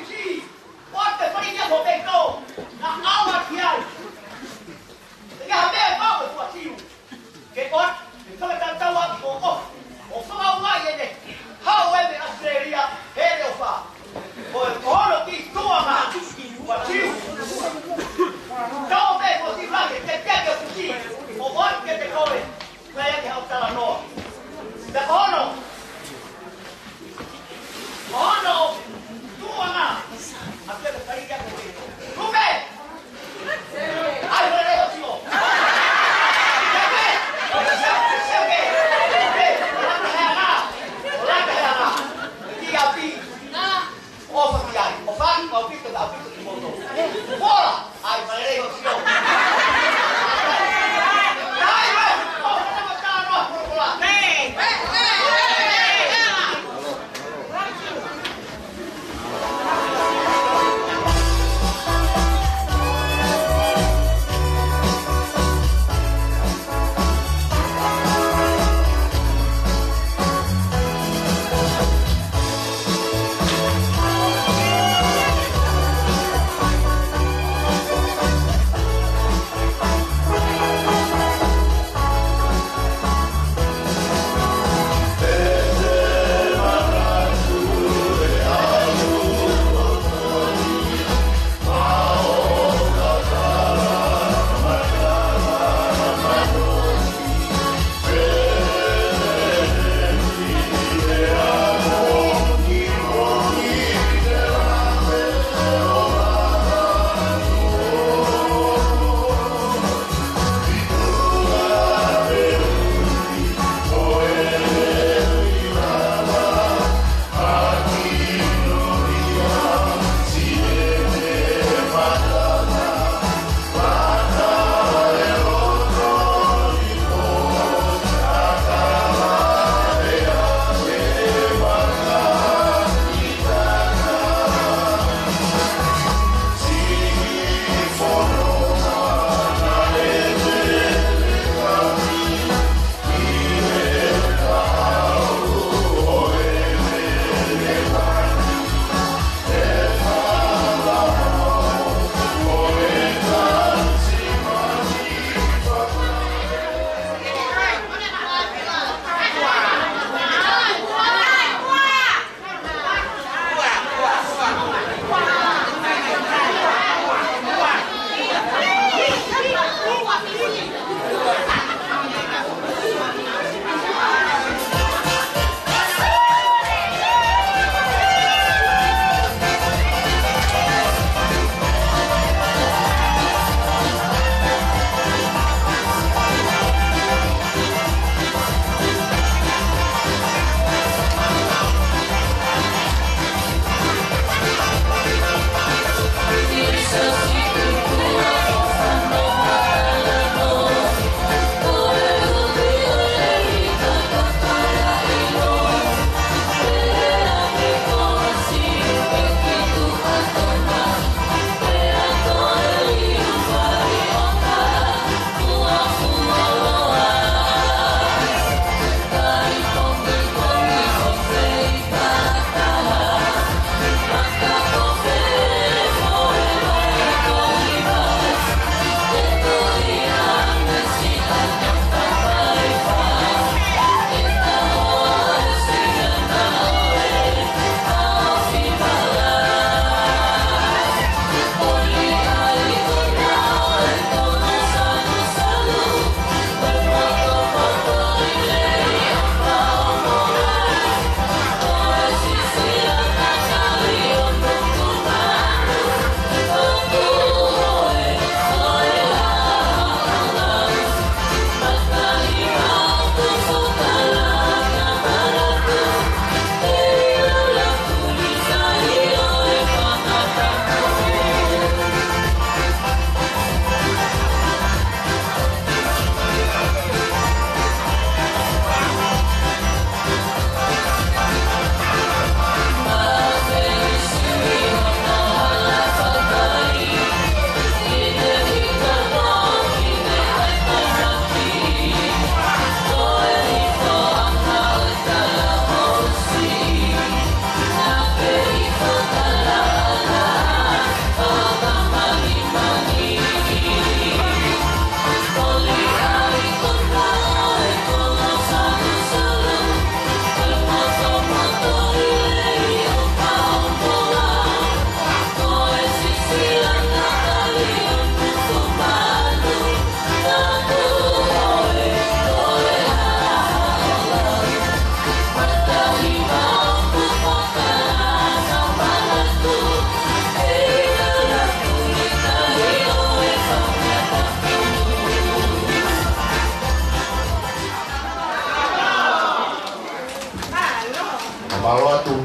ʻAlu atu.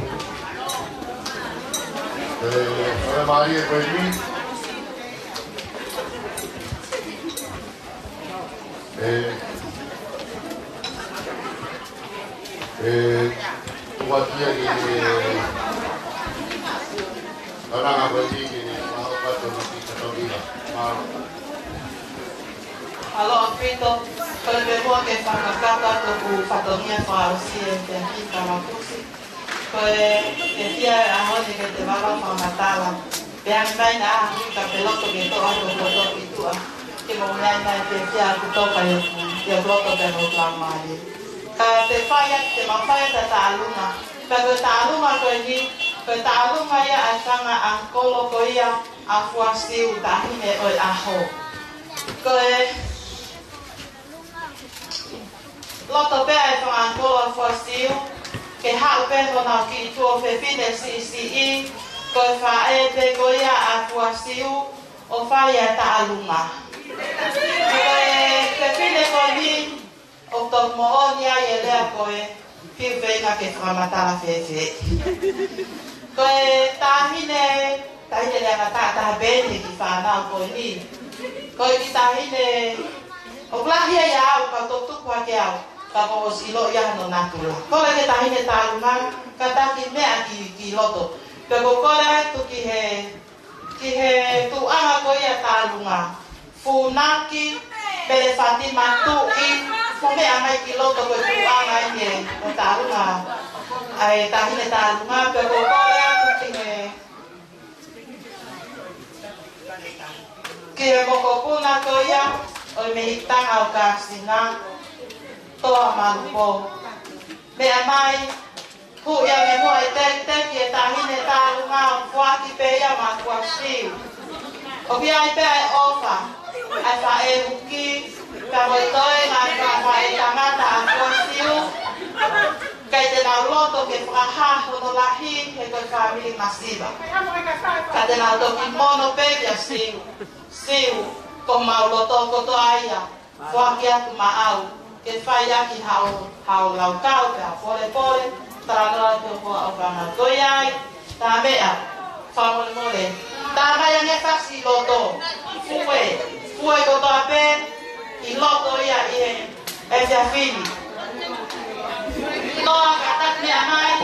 ʻE, fakamālie ko eni. ʻE, ʻe, tuku atu ia ki he, ʻe, ʻananga ko eni ki he, ʻaho atu ki he katoa ia. Mālō. Mālō ʻaupito, kole pē muʻa ke fakakakato atu ʻeku fatongia fakaʻosi ʻe he kiʻi kamakusi. Ko e, ke fia ʻaho ni ke te vava fakamatala. Pea mai na, ka ke loto ke toʻo atu poto ki tuʻa. Ke mo meʻa mai ke fia ʻoku toka ʻeku, ke loto pē mo tuʻa mai. Ka te fai atu, te mau fai atu ʻa e taʻaluma. Ka ko e taʻaluma ko eni, ko e taʻaluma ia ʻa e fanga ʻangikolo ko ia ʻa Fuasiu, taʻahine ʻo e ʻaho. Ko e loto pē ʻa e fanga ʻangikolo ʻa Fuasiu, ke haʻu pē honau kiʻi tuofefine siʻisiʻi, ko e faʻē pē ko ia ʻa Fuasiu, ʻo fai ʻa e taʻaluma. Ko e fefine ko eni, ʻoku tau moʻoni ai e lea ko e, fiu feinga ke fakamatala fēfē. Ko e taʻahine, taʻahine lea ngata taha pē eni ki he fānau ko eni. Ko e kiʻi taʻahine, ʻoku lahi ia ʻiate au, ka ʻoku tupu hake au, ka kuo ʻosi ʻilo ia hono natula. Ko e kiʻi taʻahine taʻaluma, ka taki meʻa ki, ki loto. Pea ko e kole atu ki he ki he tuʻunga ko ia taʻaluma. Funaki, pele fati matuʻi, mo meʻa mai ki loto ko e tuʻunga ia ʻo e taʻaluma. ʻA e taʻahine taʻaluma, pea ko e kole atu ki he, ki he mokopuna ko ia ʻo e mehikitanga ʻo Kasina, Toa Malupo. Meʻa mai, Huʻi ange muʻa ʻi he teitei ki he taʻahine taʻaluma ʻoku foaki pē ia maʻa Fuasiu. ʻOku ʻi ai pē ʻa e ʻofa, ʻa e faʻē huki, ka mo e toenga ʻa e faʻē tangata ʻa Fuasiu. ʻIkai te nau loto ke fakahā hono lahi he ko e fāmili masiva. Ka te nau toki mono pē kia Siu. Siu, ko homau loto kotoa ia. Foaki atu maʻau, ke fai ʻaki haʻo, haʻo laukau, pea polepole, talanoa ki hoʻo fānau. Ko ia ai, tā meʻa, fakamolemole. Tā mai ange fasi loto, fue, fue kotoa pē, ʻi loto ia ʻi he, ʻe fiafini. Toa ka taki meʻa mai.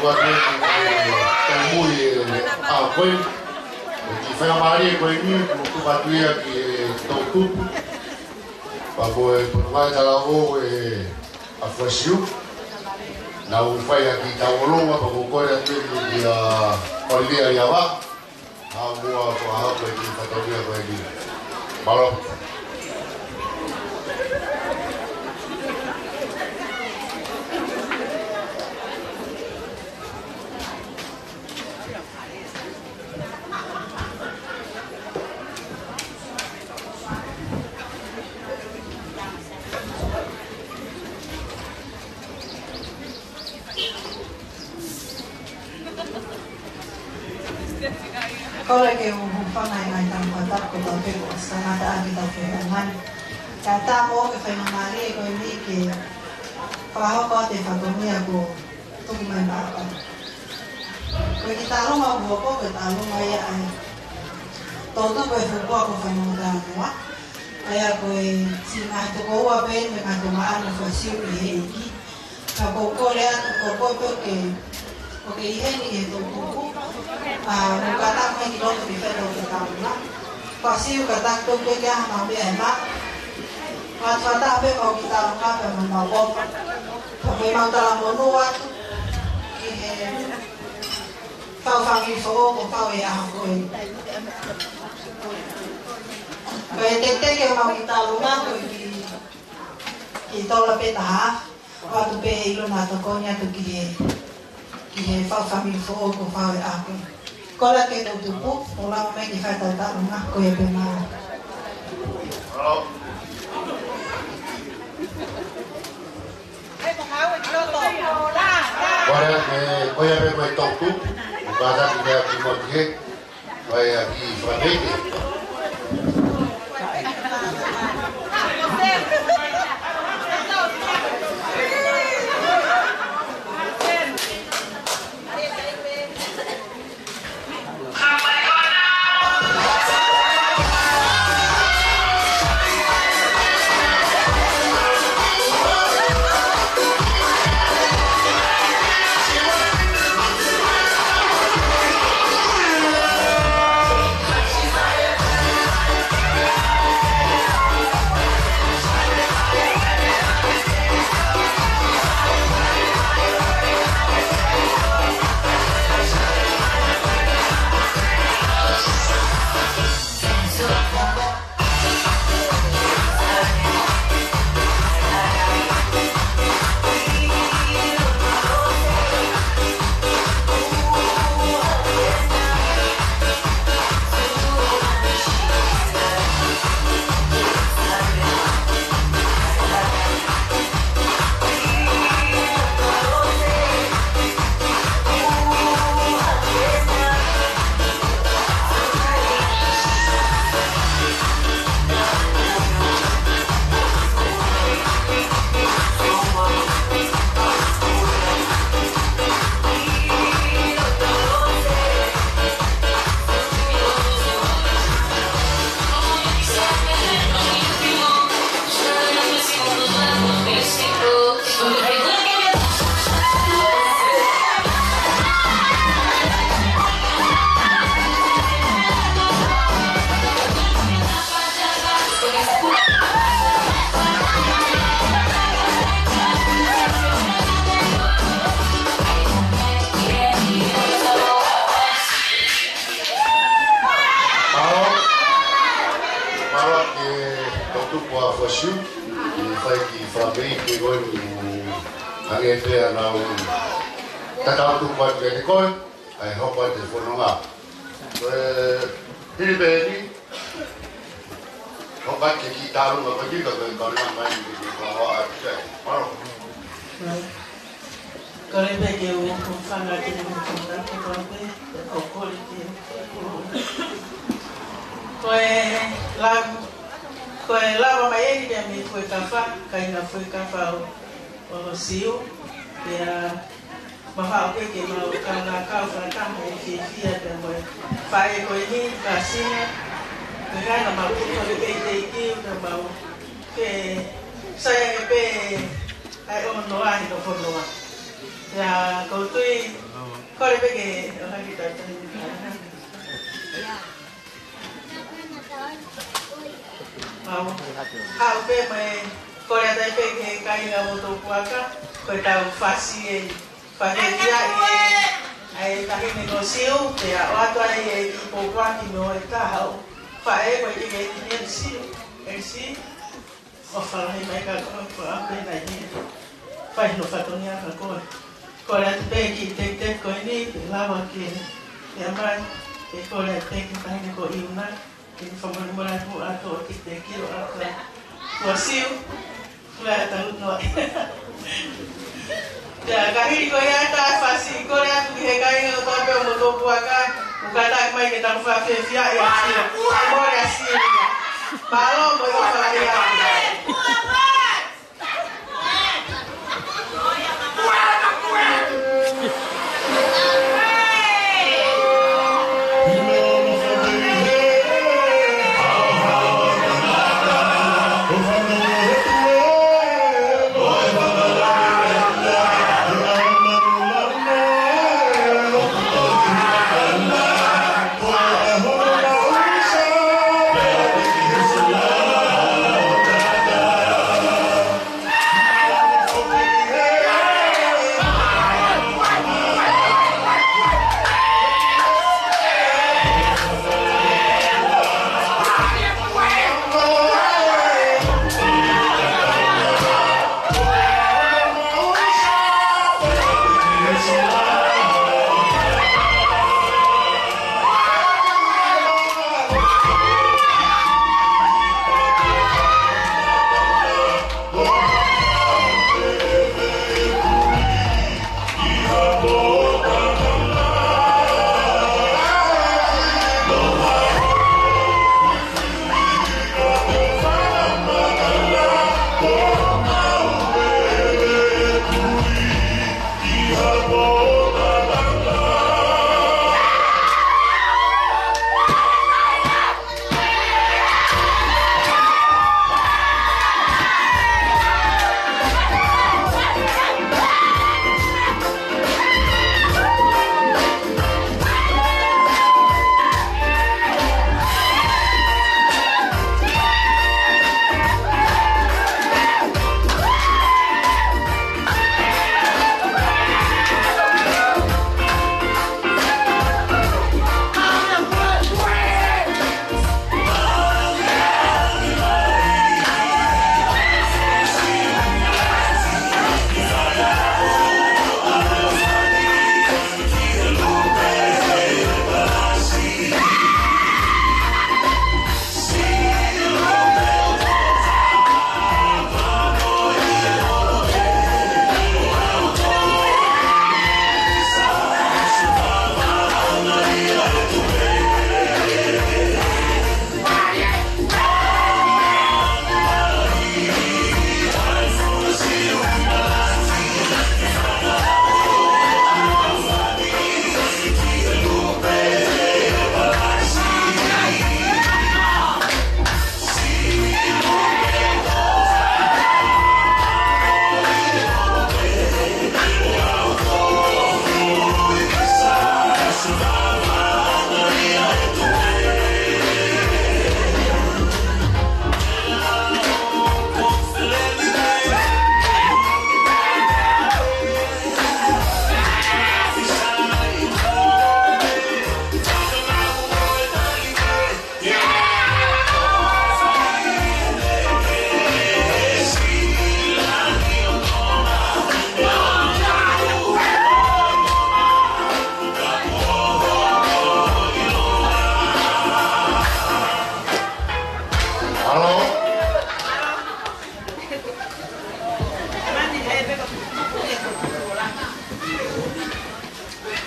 Ua ke, ē, taumui, ē, ʻa koe. Ko e kiʻi faingamālie ko eni, kuo tuku atu ia ki he toʻutupu. Pea ko e potungāue talavou ʻa Fuasiu. Naʻa ku fai ʻa e kiʻi tauʻolunga, pea ko e kole atu eni kia ʻOlivia Liava. Haʻu muʻa ko e haʻu ko e kiʻi fatongia ko eni. Mālō. Kole ke u hūfanga he ngaahi tangata ko tau pē ko e tangata ʻa kitautolu ʻi he ngaahi. Kae ʻatā mo e faingamālie ko eni ke fakahoko atu e fatongia kuo tuku mai maʻaku. Ko e kiʻi taʻalonga ʻoku hoko ko e taʻalonga ia ʻa e toʻutupu ʻo e fuakava ko Fanongo Talanoa. ʻA ia ko e siʻi ngaahi tokoua pē eni mei he ngaahi toʻonga ʻa Fuasiu ʻi he ʻEiki. Ka ʻoku ou kole atu, ʻoku ou kole pē ke, ʻoku ke ʻi heni ki he toʻutupu. ʻA, mo kātaki mai ki loto ke fai ʻetau kiʻi taʻalonga. Fuasiu, kātaki pē ke ʻi ai haʻamau meʻa ʻe maʻu. Fakataha pē ʻemau kiʻi taʻalonga pea mo ʻemau ʻofa. Pea mo ʻemau talamonū atu ki he fau fāmili foʻou kuo fau he ʻaho ko eni. Ko e teketeke ʻemau kiʻi taʻalonga ko e kiʻi, kiʻi tola pē taha. ʻOatu pē he ʻilo naʻa tokoni atu ki he, ki he fau fāmili foʻou kuo fau he ʻaho ko eni. Kole ki he toʻutupu, ʻo lava mai ke fai ʻetau taʻalonga, ko ia pē, mālō. Kole ke, ko ia pē ko e toʻutupu, kātaki mai ki mo ki he, ko ia ki Farapeite. Mālō, mālō ki he toʻutupu ʻa Fuasiu, ʻi he fai kiʻi fakamālō ki he koe ni, hangē pē ʻa naʻa ku tatau tuku atu kiate koe, ʻa e hoko atu e fononga. Ko e hili pē eni, hoko atu e kiʻi taʻalonga ko eni ka ko e kaunanga mai ni ke ke kau atu ai. Mālō. Kole pē ke u hūfanga ki he ngaahi tangata ko tau pē, ʻo kole ke u. Ko e la-, ko e lava mai eni pē mei Fuekafa, kāinga Fuekafa ʻo, ʻo Siu, pea mafao pē ke mau kaungā kau fakataha ʻi he fiefia pea mo e faʻē ko eni, kāsina, pea naʻa mau tuku ʻa e teitei kiu, naʻa mau ke sai ange pē ʻa e ʻonoa ʻi he fononga. Pea ʻoku ou tui, Kole pē ke ʻohake tautau ni ka. Mau. Haʻu pē mai, kole atu ai pē ki he kāinga ʻo Motuʻopuaka, ko ʻetau fasi ē, fakafiefia ʻi he, ʻa e taʻahine ko Siu, pea ʻoatu ai e kiʻi pōpoaki mo e taha ʻo faʻē ko e kiʻi M C, M C. ʻOfa lahi mai ka ko, ko a pē nai ni. Fai hono fatongia ka ko. Kole atu pē kiʻi tekiteki ko eni, pea lava ke, ke ʻomai, pea kole atu pē ki he taʻahine ko Iuna, ke ne fakamolemole atu ʻo ʻoatu e tekiteki ʻo ʻoatu ʻa Siu, kole atu noa. Pea ka hili ko ia ʻetau fasi, kole atu ki he kāinga kotoa pē ʻo Motuʻopuaka, ʻoku kātaki mai ke tau fakafiefia ʻa Siu. ʻAi mole ʻa Siu ia. Mālō mo e ʻofa lahi atu.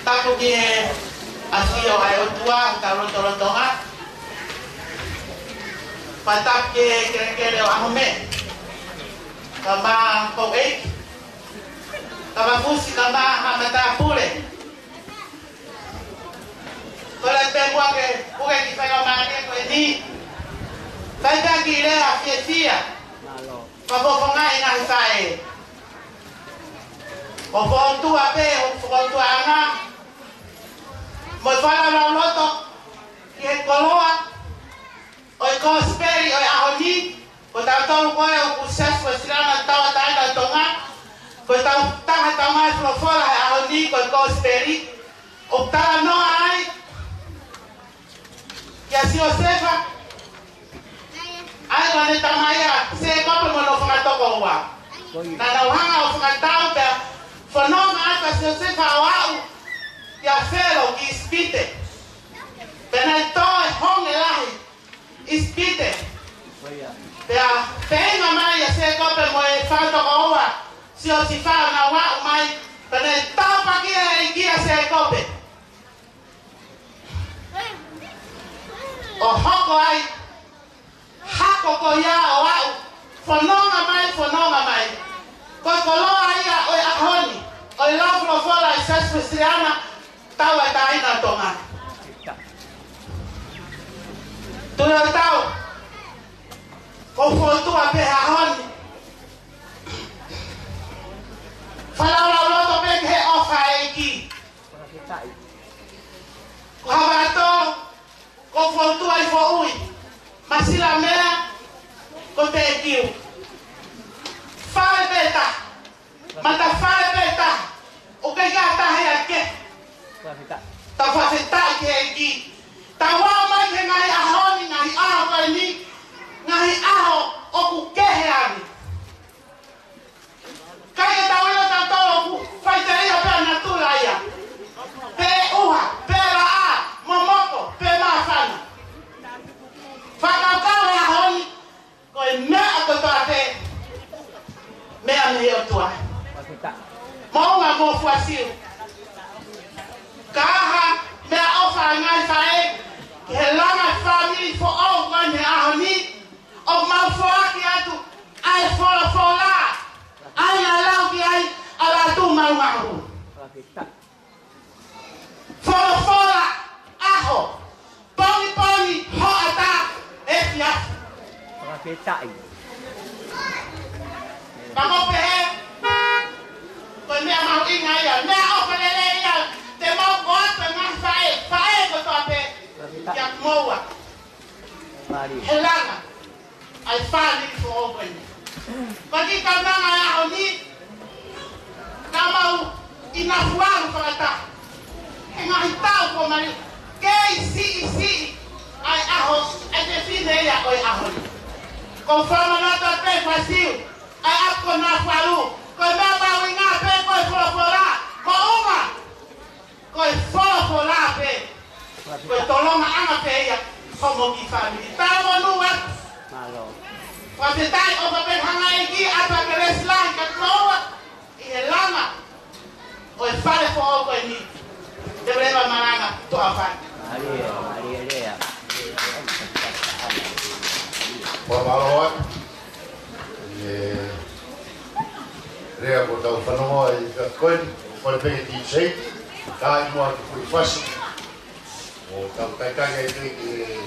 Tapu ki he ʻafio ʻa e ʻOtua, ka lotolotonga. Pea tapu ki he kelekele ʻo ʻAhome. Kae ʻumaʻā houʻeiki. Kae ʻumaʻā fusi, kae ʻumaʻā haʻa matāpule. Kole pē muʻa ke puke kiʻi faingamālie ko eni. Fai pē kiʻi lea fiefia. Fakafofongaʻi e ngaahi faʻē. ʻO fōtunga pē, ʻo fōtunga anga. Mo e fakalaulauloto ki he koloa ʻo e kosipeli ʻo e ʻaho ni, ko tautolu ko ē ʻoku Siasi Uēsiliana Tauʻatāina ʻo Tonga, ko e tau taha taunga e folofola he ʻaho ni ko e kosipeli, ʻoku talanoa ai kia Siosefa, ʻa ia ko ʻene tamai ʻa Sēkope mo hono fakatokoua. Naʻa nau hanga ʻo fakatau pea fononga atu ʻa Siosefa ʻo aʻu kia Felo ki ʻIsipite. Pea naʻe tō e honge lahi ʻIsipite. Pea feinga mai ʻa Sēkope mo e fakatokoua Siosefa ʻo nau aʻu mai. Pea naʻe tāpuakiʻi ʻe he ʻEiki ʻa Sēkope ʻo hoko ai, hako ko ia ʻo aʻu, fononga mai, fononga mai. Ko e koloa ia ʻo e ʻaho ni ʻo e lau folofola ʻa e Siasi Uēsiliana Tauʻatāina ʻo Tonga. Tuʻi ʻo tau, ko e fōtunga pē he ʻaho ni. Fakalaulauloto pē ki he ʻofa ʻa e ʻEiki. Ko Havaʻatolu, ko Fōtunga ʻi Foʻui, Masilamea, ko Tekiu. Fale pē taha, matafale pē taha, ʻoku ʻikai ha taha ia ke. Tau fakafetaʻi ki he ʻEiki. Tau aʻu mai ki he ngaahi ʻaho ni, ngaahi ʻaho ko eni, ngaahi ʻaho ʻoku kehe ange. ʻIkai ke tau ʻilo tautolu ʻoku faʻiteliha pē ʻa natula ia. Pe ʻuha, pe laʻā, momoko, pe māfana. Fakakaukau he ʻaho ni, ko e meʻa kotoa pē, meʻa mei he ʻOtua. Moʻunga mo Fuasiu. Ka ʻi ai ha meʻaʻofa ʻa e ngaahi faʻē ki he langa fāmili foʻou ko eni he ʻaho ni, ʻoku mau foaki atu ʻa e folofola, ʻa ia naʻe lau ki ai ʻa Lātū Maungahū. Folofola ʻaho, pongipongi, hoʻatā, efiafi. Fakafetaʻi. Pea ʻoku pehē, ko e meʻa mahuʻinga ia, meʻaʻofa lelei ia te mau ʻoatu e ngaahi faʻē, faʻē kotoa pē, kia moua. Mālie. He langa ʻa e fāmili foʻou ko eni. Ko e kiʻi kaunanga ʻo e ʻaho ni, ka mau ʻi Nafualu fakataha he ngaahi taʻu kuo maliu, kei siʻisiʻi ʻa e ʻaho, ʻa e fefine ia ʻo e ʻaho ni. Ko e fakamanatu pē Fuasiu, ʻa e ʻapi ko Nafualu, ko e meʻa mahuʻinga pē ko e folofola, moʻunga. Ko e folofola pē. Ko e tolongaʻanga pē ia hoʻomo kiʻi fāmili. Tau monū atu. Mālō. Fakafetaʻi ʻofa pē hanga ʻe he ʻEiki ʻo ʻoatu ʻa e kelesi lahi kia kimoua ʻi he langa ʻo e fale foʻou ko eni. Te leva malanga tuʻa fai. Mālie, mālie lea. Fakamālō atu. ʻE, lea ko ʻetau fanongo ʻi he ko eni, ko e peke D J, ka ʻi muʻa ki he fuʻu fasi, ʻo tau kaikai ai pē ki he,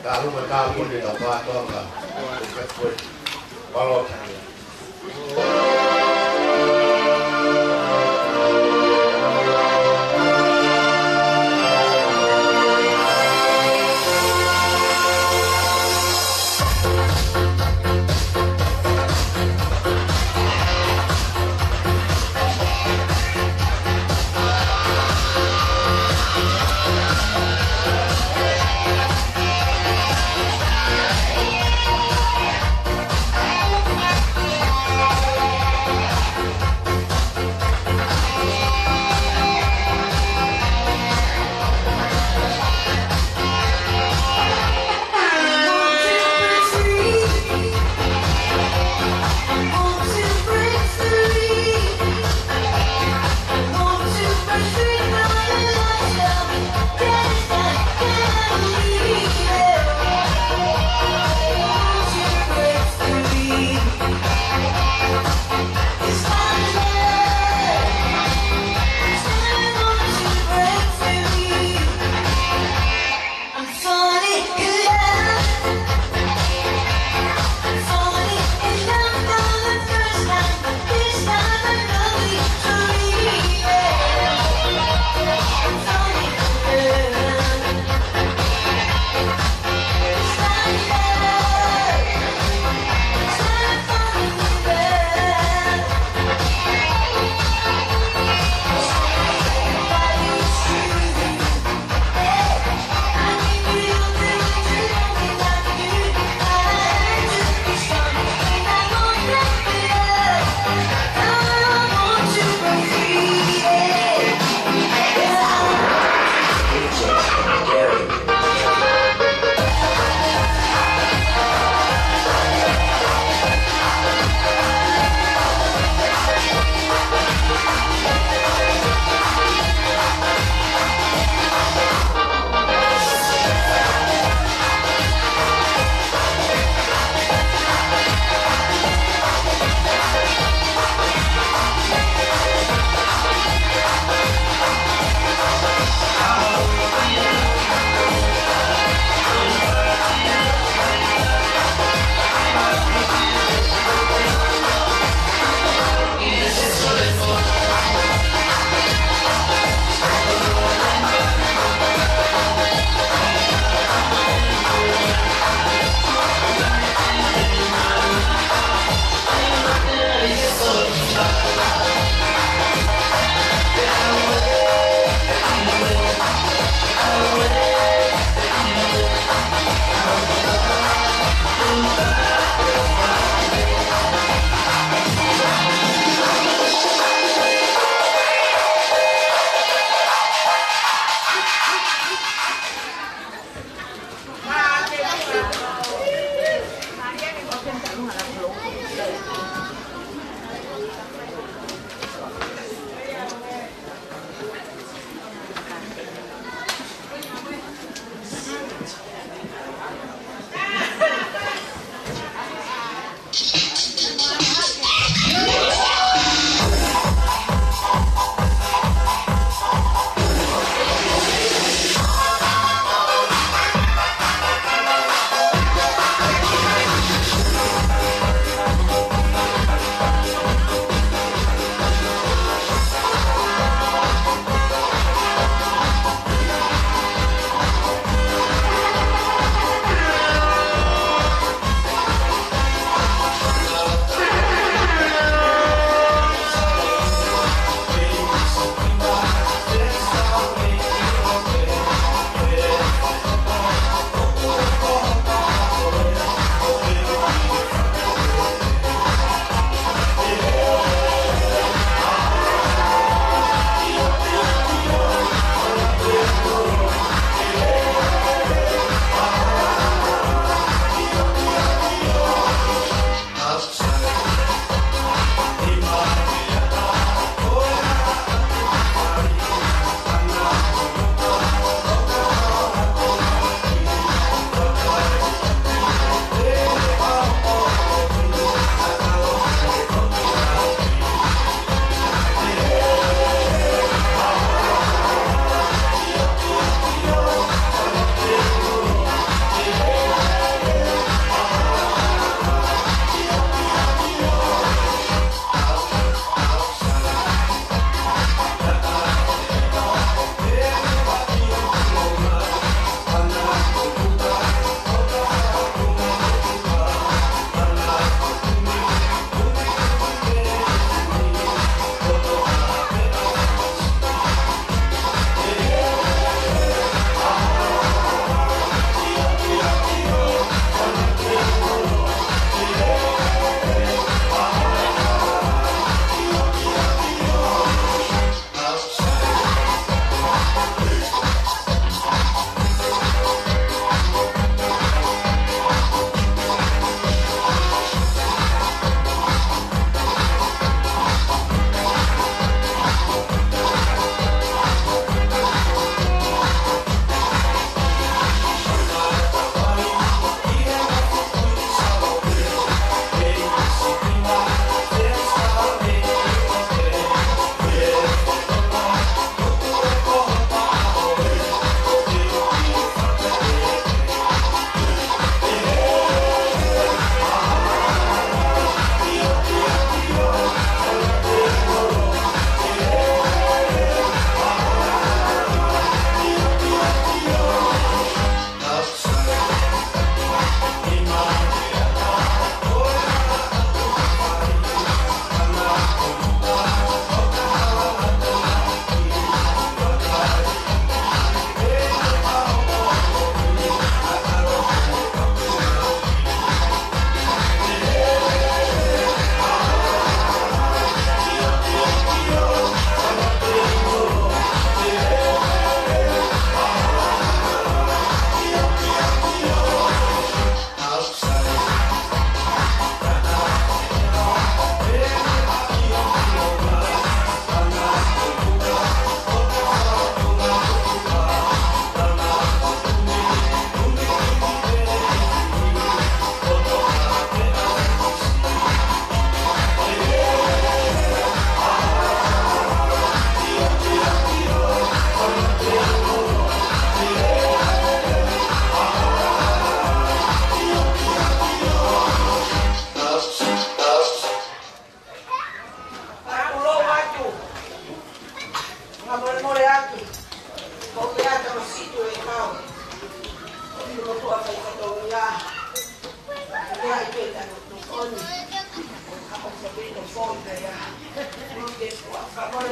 ka luma ka puni tau kātoanga, ko e ko eni. Mālō.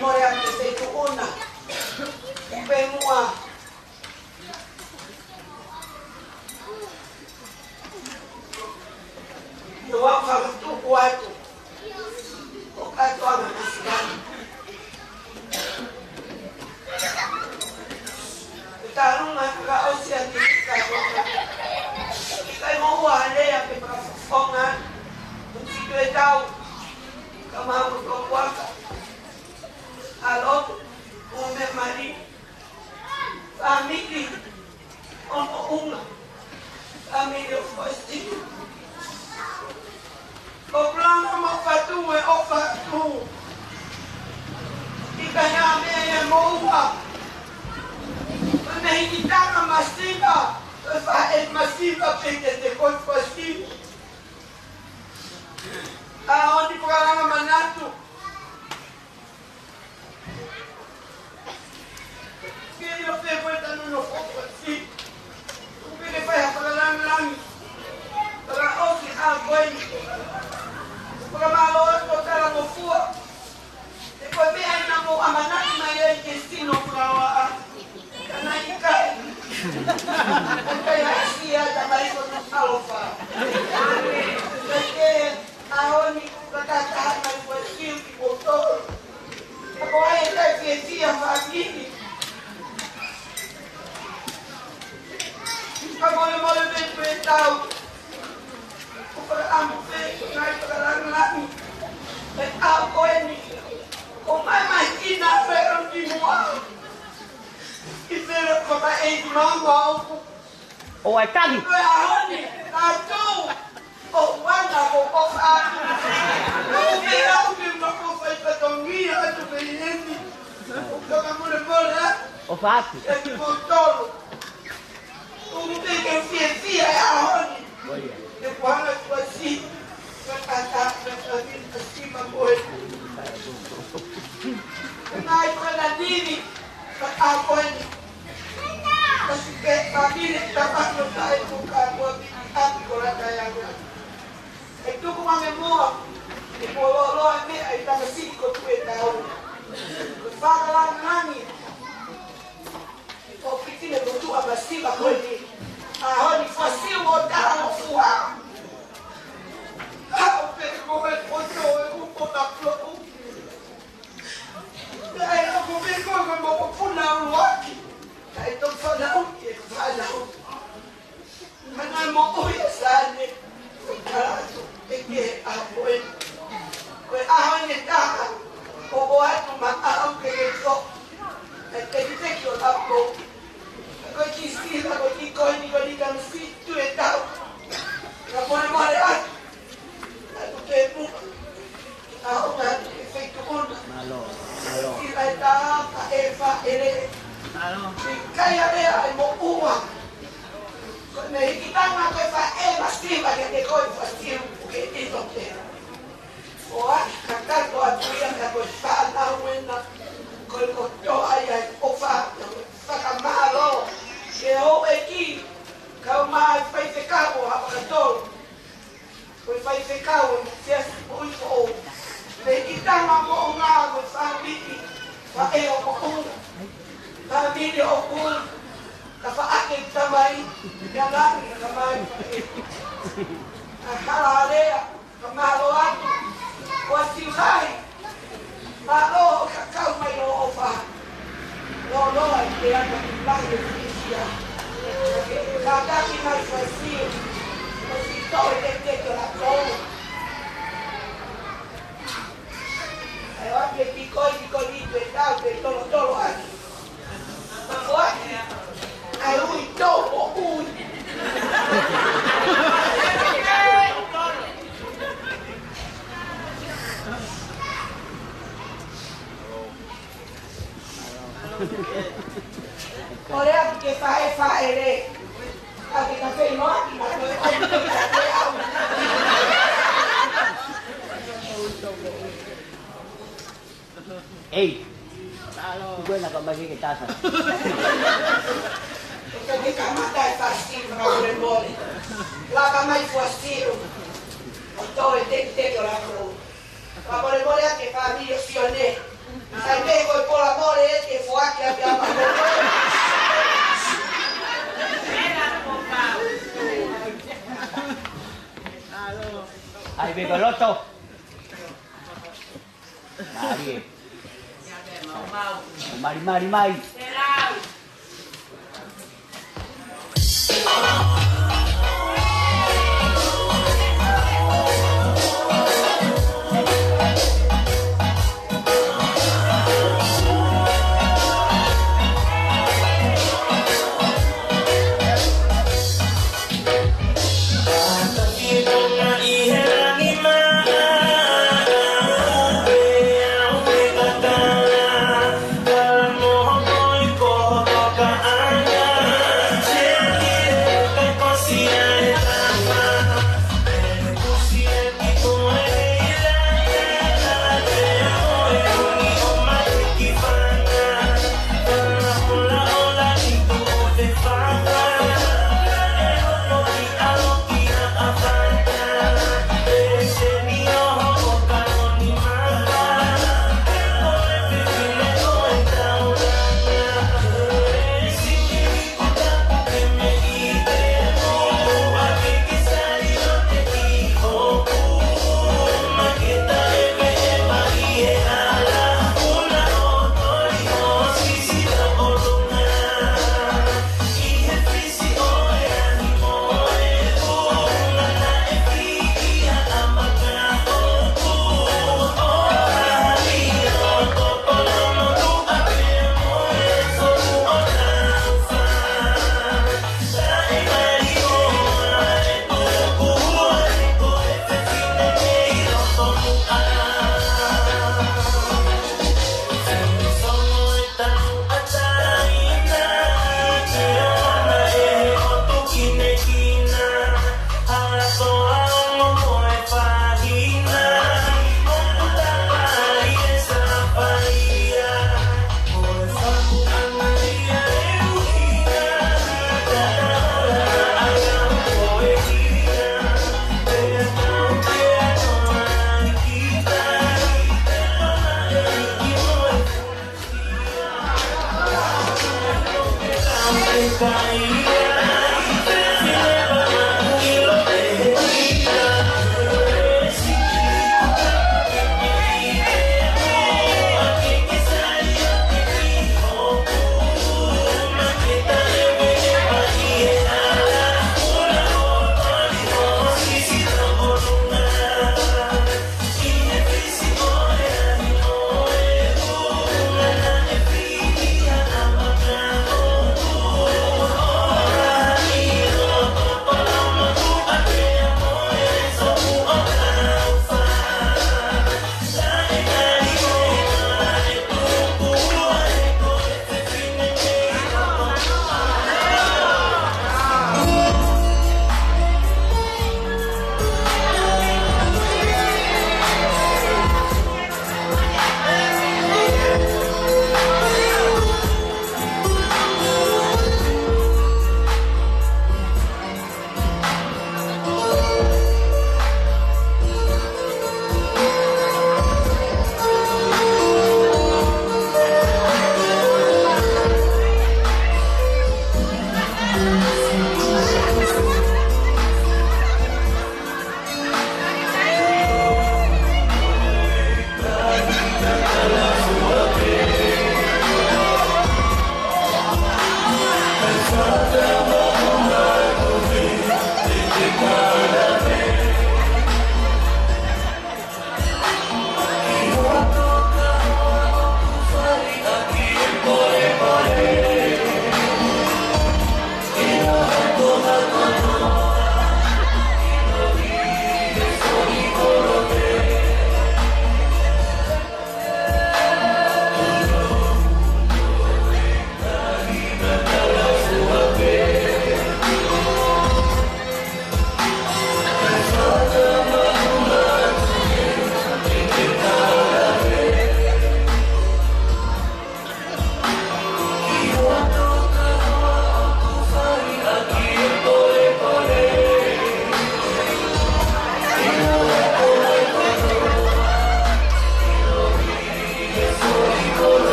Mole atu e feituʻu na. Pē muʻa. ʻOku ou fakatupu atu. ʻO kātoa na masikani. Ko e talunga ka ʻosi ʻa e kātoa na. ʻIkai mo ua lea pe fakafofonga. Kuo tau. Ka mau ko kuaka. ʻA lotu. ʻO me mali. Fāmili ʻo Moʻunga. Fāmili ʻo Fositi. ʻOku langa mo fatu e ʻofa atu. ʻIkai ha meʻa ia mo ua. Ko e meʻa hikitanga masiva. Ko e faʻē masiva pē kiate koe Fositi. ʻAho ni fakalanga manatu. Ke ʻilo pē ko e tanu no fokasi. Kuo pē ke fai ha fakalangilangi. Fakaʻosi ʻa koe ni. Fakamālō atu ʻo talangofua. He ko e meʻa ʻena mo ʻamanaki mai ai ke sino fakaoa. Ka naʻe ʻikai. ʻIkai ha sia ka mai ko na alofa. Ka ke ʻAho ni, fakataha mai Fositi ki Potolo. Ka ko ai e kai fiefia fāmili. Ka molemole pē ko e tau. Ko fakaʻamu pē, ko e ngaahi fakalangilangi. Pea ko eni. Ko mai mai kina pē ʻo ki muʻa. ʻI fere ko mai e mama ʻoku ʻo e kani. Ko e ʻaho ni, ʻa tau, ʻo wana, ʻo ʻofa atu. ʻO pē au ke ma ko fai fatongia atu pē eni. ʻO ka mole mole atu. ʻOfa atu. E ki Potolo. ʻO pē ke fiefia e ʻaho ni. Ko ia. E kuanga kuasi. Ko e tata, ko e tata, ko e sima ko e. Ko e nai ko e na nini. Ko e ʻaho ni. Kasi pē fāmili, tapa no tae ko ka mo pi api ko la tae au. ʻE tuku ma me moa, ʻe ko lo lo e meʻa ʻi tamasiʻi ko tu e tau. Ko e fakalangilangi. Ko fiti ne ko tu a masiva ko ni. ʻAho ni Fositi mo talangofua. Ka ʻo pē ko e poto e upo na ploku. Kae ʻoku pē ko e mokopuna ʻuluaki. Kae tau fanau ke fanau. Mana mo ui e sane. Ko e karato e ke a ko e. Ko e ʻaho ni taha. Ko ʻoatu ma ʻaho ke ke ko. E te ki te ki o tapo. Ko e ki sila, ko e ki ko ni, ko ni ka misi tu e tau. Ka pone mole atu. Atu pē muka. ʻA ʻo ka atu ke feituʻu na. Mālō, mālō. Sila e tā, ka e fa, e le. Mālō. Siʻi kai a lea e mo ua. Ko e meʻa hikitanga ko e faʻē masiva ke te ko e Fositi ke ʻilo pē. ʻO ʻai ka kato atu ia ka ko e fānau ena. Ko e kotoa ia e ʻofa, ko e fakamālō. Ke houʻeiki, kau mai faifekau ʻo Haʻapai Tolu. Ko e faifekau ʻo Matiasi Moʻui Foʻou. Meʻa hikitanga Moʻunga mo e fāmili, faʻē ʻo Moʻunga. Fāmili ʻo Moʻunga. Ka faʻake tamai, ia langi ka mai faʻē. ʻA hala alea, ka mālō atu. Ko a siu hai. Mālō ʻo ka kau mai ʻo ʻofa. Lōloa i te anga ki lahi e fisia. Kātaki mai Fositi. Ko si tō e te te to la tō. Ai o ake ki koi, ki koi i te tau, te tolo tolo aki. Ko aki. Ai ui tō o ui. Ko lea ke faʻē faʻē le. Ka ke ka fei noa ki ma ko e ʻomi ke ka fei au. Ei. Ko ena ka mai ke tasa. Ka ke kamata e Fositi ka mole mole. La ka mai Fositi. ʻO tō e teke teke o la ko. Ka mole mole ake fāmili ʻo Sione. Sai pē ko e pola mole ē ke foaki ʻaki ʻa ma ko. ʻAi pē ko e loto. Mālie. Mali, mali, mai.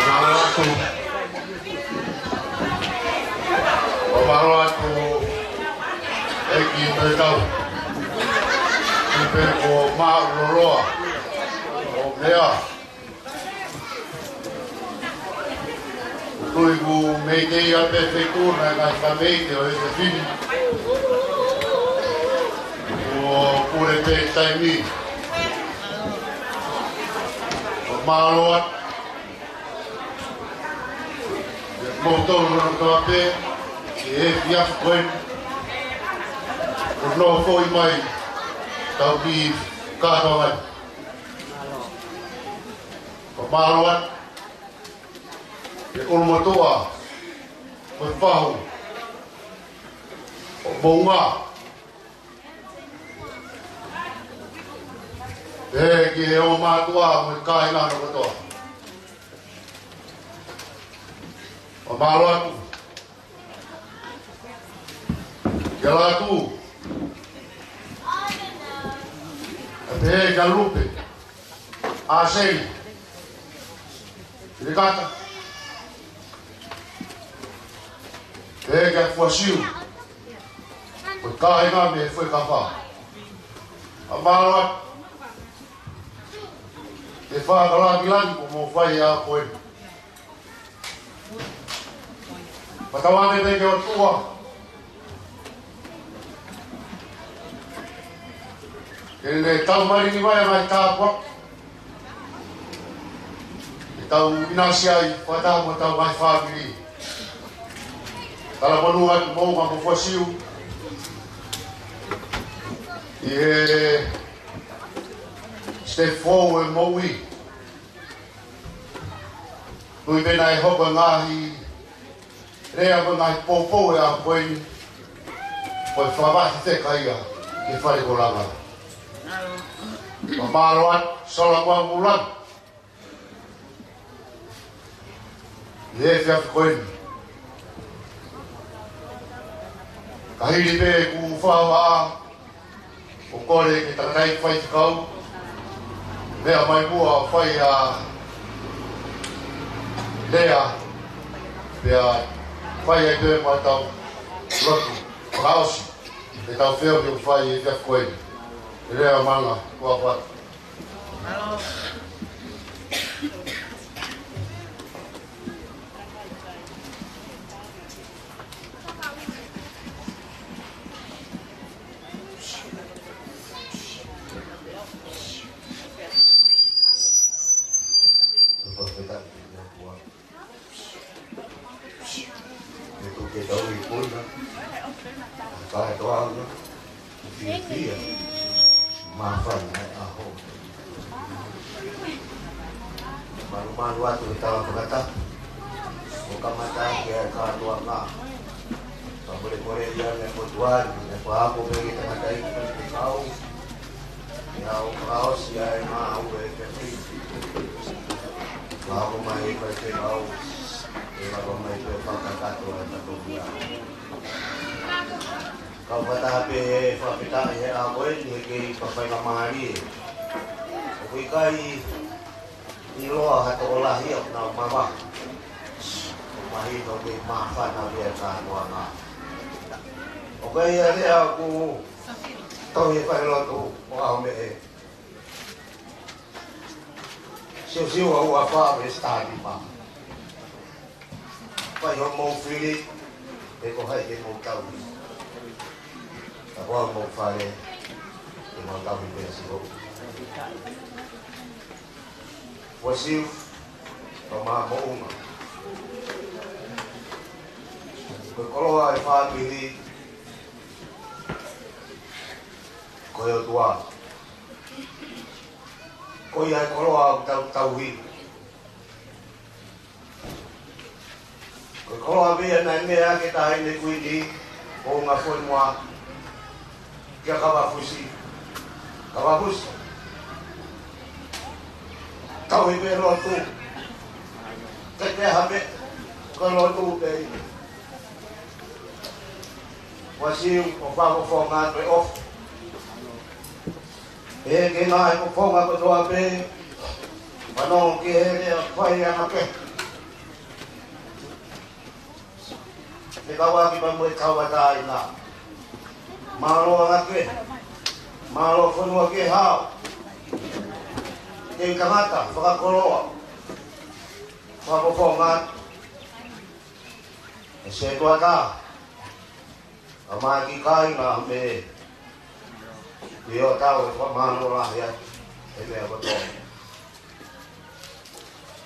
Mālō atu. Mālō atu. ʻEiki Tohi Tau. Ki he pē ko Māʻuloloa ʻo Meʻa. Tui ku mei te ia pē feku na ka ka mei te o e te fini. Ko pule pē taimi. Mālō atu. Mo tolu no ka pē, e fiaf koen. Ko no foʻi mai, tau ki kātoa mai. Ko mālō atu. Ke ʻulumotuʻa, ko e fahu ʻo Moʻunga. Pehē ki he ʻo mātuʻa mo e kāinga no kotoa. Ko mālō atu. Kia Lātū. Pehē kia Lupe. ʻAseli. Likata. Pehē kia Fuasiu. Ko e kāinga mei Fuekafa. Ko mālō atu. Ke fakalangilangi ko mo fai a koe. Matavane te ke ʻOtua. Ke ne tau mali ni mai mai tāpua. Ke tau ʻinasi ai, fakataha mo tau mai fāmili. Talamonū atu Moʻunga mo Fuasiu. ʻI he step forward moʻui. Tui pē naʻe hoko e ngaahi lea mo e ngaahi poupou ʻa e ʻaho ko eni, ko e fakavaʻe fefeka ia ki he fale ko Langa. Ko mālō atu, sola kua mulan. ʻI he efiafi ko eni. Ka hili pē ku fau a ʻo kole ke takatai faifekau. Meʻa mai muʻa ʻo fai a lea. Pea fai ai pē mo tau lotu. Fakaʻosi. Ke tau feohi ʻo fai e efiafi ko eni. Lea manga, kua fai. Ke tuku ke tau i kona. Kātoanga. Fiefia. Māfana e ʻaho. Malumalu atu he tau fakatapu. ʻO kamata ki he kātoanga. Ka mole mole ia ne motuari, ne fāko pē ke tangata i ke kau. Ia ʻo fakaʻosi ai mā ue ke fiti. Fāko mai e kai ke kau. E lava mai ke fakakakato ai ka toki a. Kau fakataha pē he fakafetaʻi he ʻaho ko eni he kei fakafaingamālie. ʻOku ʻikai ʻiloa ha tokolahi ʻoku nau mavahe. ʻOku mahino kei māfana pē ʻa e kātoanga. ʻOku ʻi ai e lea ʻoku tohi he falelotu ʻo ʻaho meʻe. Siosiua ua fā veesi taha nima. Fai hoʻomou fili, pe ko hai ke mou tauhi. ʻo aʻu ki he fale, ke mau tauhi pē ʻa siʻi Siu. Ua Siu, pea mo e moʻunga. Ko e koloa ʻo e fāmili, ko e ʻOtua. Ko ia e koloa ʻoku tau tauhi. Ko e koloa pē ia naʻe meʻa ʻaki ʻe he taʻahine kuini, ko e ngaahi fonua, kia Kavafusi. Kavafusi. Tauhi pē lotu. Ke te ha meʻa, ko e lotu pē. Ua Siu, ʻoku fakafofonga atu e ʻofa. ʻE ke ngaahi fofonga kotoa pē, fanongo ki he lea fai ʻa e ʻEiki. Fekauʻaki pea mo e tauʻatāina. Mālō ʻEiki. Mālō fonua ke hao. Ke kamata, fakakoloa. Fakafofonga atu. ʻE Setuata. ʻA mai ki kai na me. Ni o tau e fakamālō lahi atu. ʻE meʻa kotoa.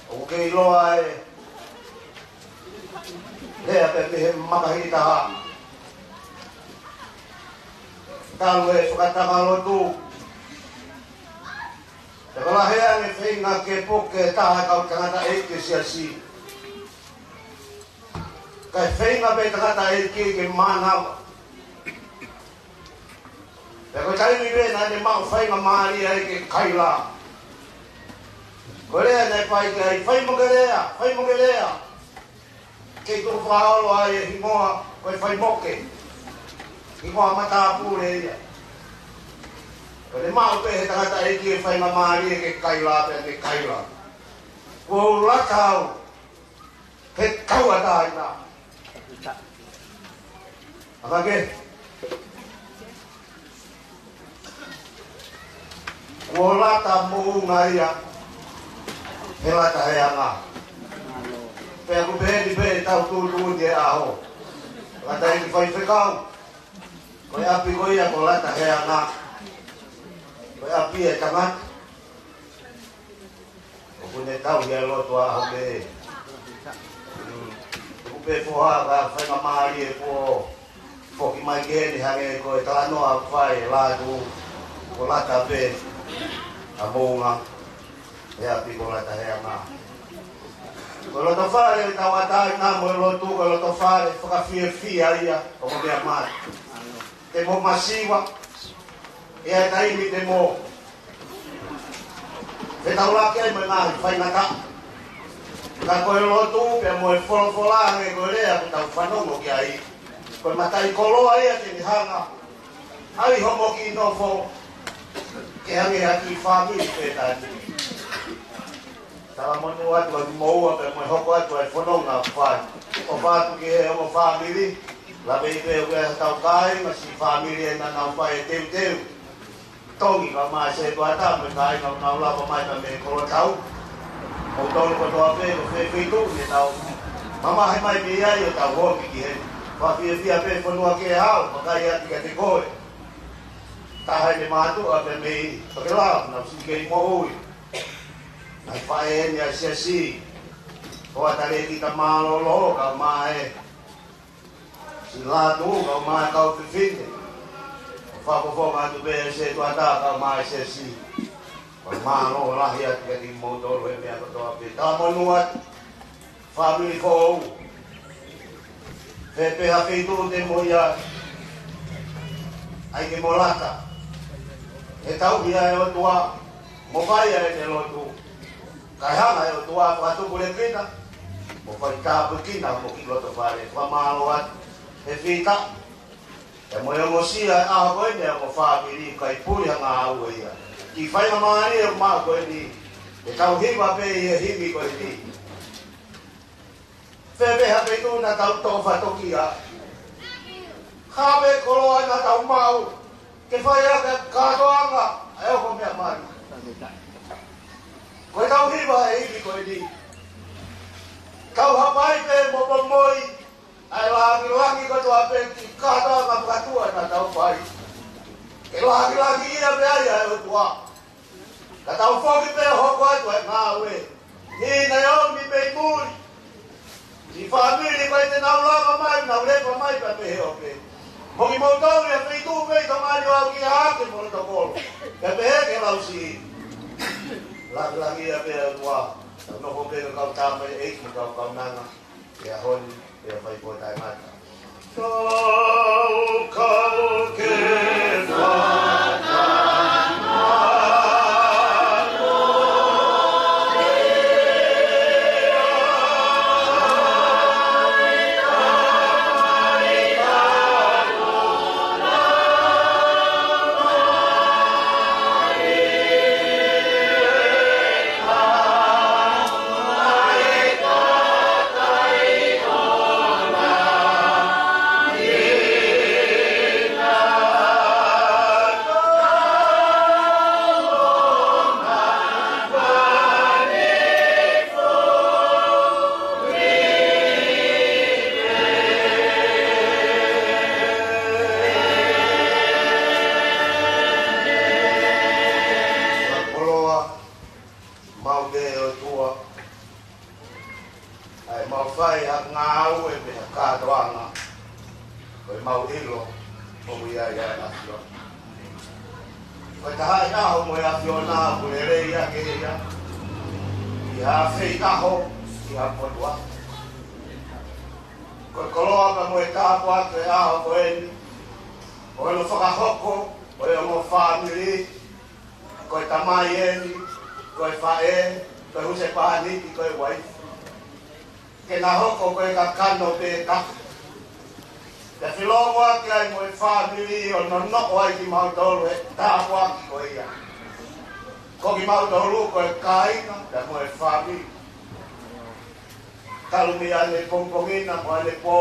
ʻOku ke ʻiloa e. Lea pē mei he makahi taha. Talu e fakatanga lotu. Te ka lahi ange feinga ke puke taha kau tangataʻeiki siasi. Kae feinga pē tangataʻeiki ke mānava. Pea ko e taimi pē naʻa ne maʻu faingamālie ai ke kaila. Ko e lea naʻe fai ki ai, fai mo ke lea, fai mo ke lea. Kei tuku fakaolo ai e hingoa, ko e fai mo ke. Hingoa matāpule ia. Ko e maʻu pē he tangataʻeiki e faingamālie ke kaila pea ke kaila. Ko u lata au. He tauʻatāina. ʻAkake. Kuo lata moʻunga ia. He lata he anga. Pea ʻoku pehē ni pē tau tūtū ni e ʻaho. Lata e ki faifekau. Ko e ʻapi ko ia ko lata he anga. Ko e ʻapi e tangata. ʻOku ne tauhi ʻa e lotu ʻaho pē. Mm. ʻOku pē foha ka faingamālie e pō. Foki mai ke ne hangē ko e talanoa fai e latu. Ko lata pē. ʻA moʻunga. He ʻapi ko lata he anga. Ko e loto fale, tauʻatāina mo e lotu, ko e loto fale, fakafiefia ia, ʻo ko mea mate. Te mo masiva, ʻe ai taimi te mo. Fetaulaki ai mo e ngaahi faingataʻa. Ka ko e lotu, pea mo e folofola ange ko e lea ʻoku tau fanongo ki ai. Ko e mataʻikoloa ia te ne hanga. ʻAi homo ki nofo. Ke hangē ha kiʻi fāmili pē tani. Talamonū atu ʻa moua pea mo e hoko atu ʻa e fononga fai. ʻOfa atu ki he ongo fāmili. Lave i pē ʻoku ʻi ai ha tau kāinga siʻi fāmili ʻe naʻa nau fai e teuteu. Tongi ka mai Setuata mo e kāinga ʻoku nau lava mai ka mei Kolotau. Mo tolu kotoa pē ko fē feituʻu ne tau. Mamahi mai mei ai ʻo tau hoki ki heni. Fakafiefia pē fonua ke hao, makaʻi atu kiate koe. Taha ʻene mātuʻa pē mei Tokelau, nau siʻi kei moʻui. Naʻe faʻē eni ʻa e siasi. Ko ʻAtaleki ta mālōlō, ka mai. Siʻi Latu, ka mai kau fefine. Fakafofonga atu pē Setuata, ka mai siasi. Ka mālō lahi atu kiate kimoutolu he meʻa kotoa pē. Talamonū atu. Fāmili foʻou. Fē pē ha feituʻu te mo ia. ʻAi ke mo lata. He tauhi ʻa e ʻOtua. Mo fai ʻa e lotu. Kae hanga ʻe he ʻOtua fakatupulekina. Mo fai tāpuekina mo ki loto fale. Fakamālō atu. He fita. Pea mo e ongosia ʻa e ʻaho ko eni ʻa e ongo fāmili kae puli ha ngāue ia. Kiʻi faingamālie ʻoku maʻu ko eni. Ke tau hiva pē ʻi he himi ko eni. Fē pē ha feituʻu naʻa tau toʻo fakatokia. Ka pē koloa naʻa tau maʻu. Ke fai ʻaki e kātoanga. ʻA e ʻoho meʻa mali. Ko e tau hiva he himi ko eni. Tau hapai pē mo pomoi. ʻA e langilangi kotoa pē ki he kātoanga fakatua naʻa tau fai. Ke lāngilangiʻia pē ai ʻa e ʻOtua. Ka tau foki pē ʻo hoko atu ʻa e ngāue. Ni Naomi mei muli. Siʻi fāmili ko ē te nau lava mai, nau lepa mai pea pehē ʻo pehē. Mo kimoutolu ʻi ha feituʻu pē ʻi Tonga ni ʻo aʻu ki ʻAke mo Lotokolo. Pea pehē ki he Lausiʻi. Lāngilangiʻia pē ʻa e ʻOtua. Tau nofo pē ko e kau tamaioʻeiki mo e kau kaunanga. ʻI he ʻaho ni, ʻi he fai ko e taʻengata. Kau kau ke fakana. Koloa maʻau pē ʻOtua, ʻa e mau fai ha ngāue pe ha kātoanga, ko e mau ʻilo ʻoku ʻi ai ʻa e ʻAfiona. Ko e taha ʻi ʻaho mo e ʻAfiona ʻoku lelei ʻa ke ia, ʻi ha feitaho, ʻi ha potua. Ko e koloa ka mo e tāpuaki ʻo e ʻaho ko eni, ʻo hono fakahoko ʻo e ongo fāmili, ko e tamai eni, ko e faʻē, ko e husepāniti, ko e uaifi. Ke na hoko ko e kakano pē taha. Pea filongoaki ai mo e fāmili ʻo nonoʻo ai kimautolu he tāpuaki ko ia. Ko kimautolu ko e kāinga, pea mo e fāmili. Talu mei ʻanepō, pongipongi na mo ʻanepō.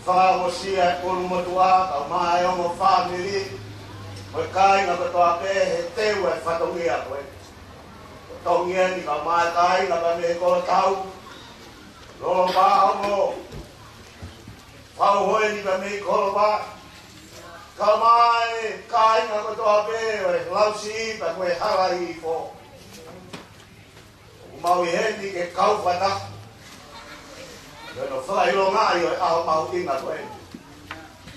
Fakaʻosi ʻa e ʻulumotuʻa, kae ʻumaʻā e ongo fāmili, mo e kāinga kotoa pē he teu ʻa e fatongia ko ē. Ko Tongi eni kae ʻumaʻā e kāinga pea mei he kolotau. Lolopa ongo. Fauhoeni pea mei Kolopa. Kae ʻumaʻā e kāinga kotoa pē ʻo e Lausiʻi pea mo e Halaifo. ʻOku mau ʻi heni ke kau fakataha. ʻI hono fakaʻilongaʻi ʻo e ʻaho mahuʻinga ko eni.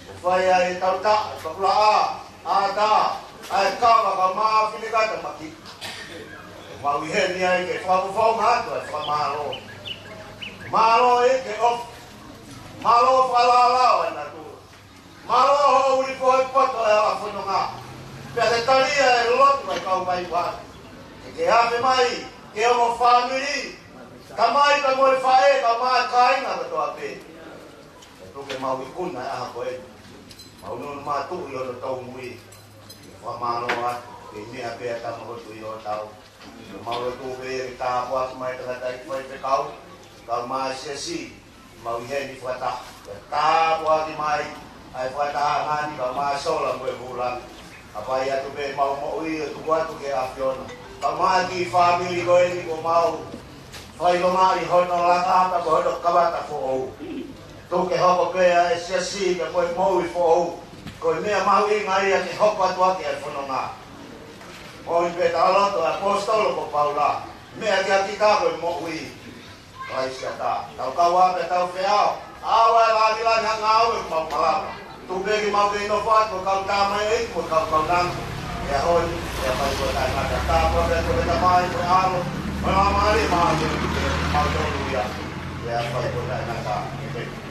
ʻO fai ai e tautaʻa, e fakulaʻā, ʻatā, ʻa e kava kae ʻumaʻā e filikata maki. ʻOku mau ʻi heni ai ke fakafofonga atu ʻa e fakamālō. Mālō ʻEiki ʻofa. Mālō fakalālā ʻa e natula. Mālō hoʻo uli foʻi poto ʻa e ala fononga. Pea ke talia e lotu ʻa e kau vaivai. Ke ke ʻave mai, ki he ongo fāmili. Tamai pea mo e faʻē, kae ʻumaʻā e kāinga kotoa pē. Ke tuku ke mau ikuna ʻa e ʻaho ko eni. Mau nunu mātuʻu ʻi hono tōmui. Fakamālō atu, ke meʻa pē ʻa e tama hotu ʻi hotau. Mau lotu pē ke tāpuaki mai tangataʻeiki faifekau, kae ʻumaʻā e siasi, mau ʻi heni fakataha. Ke tāpuaki mai, ʻa e fakatahaʻanga ni kae ʻumaʻā e sola mo e vūlangi. ʻApaʻi atu pē mau moʻui ʻo tuku atu ki he ʻAfiona. Kae ʻumaʻā e kiʻi fāmili ko eni kuo mau fakaʻilongaʻi hono laka pea mo hono kamata foʻou. Tuku ke hoko pē ʻa e siasi pea mo e moʻui foʻou. Ko e meʻa mahuʻinga ia ke hoko atu ʻaki ʻa e fononga. Moʻui pē talaloto ʻa e ʻaposetolo ko Paula. Meʻa kia kita ko e moʻui. Kalaisi ʻatā. Tau kau ā pea tau feʻao. ʻAua e lāngilangi ha ngāue ʻoku mau malava. Tuku pē ke mau kei nofo atu ko e kau tamaioʻeiki mo e kau kaunanga. ʻI he ʻaho ni, ʻi he fai ko e taʻengata. Tāpuaki atu ki he Tamai, ko e ʻAlo, mo e Laumālie Māʻoniʻoni, ke mau tonu ia. ʻI he fai ko e taʻengata. ʻĒmeni.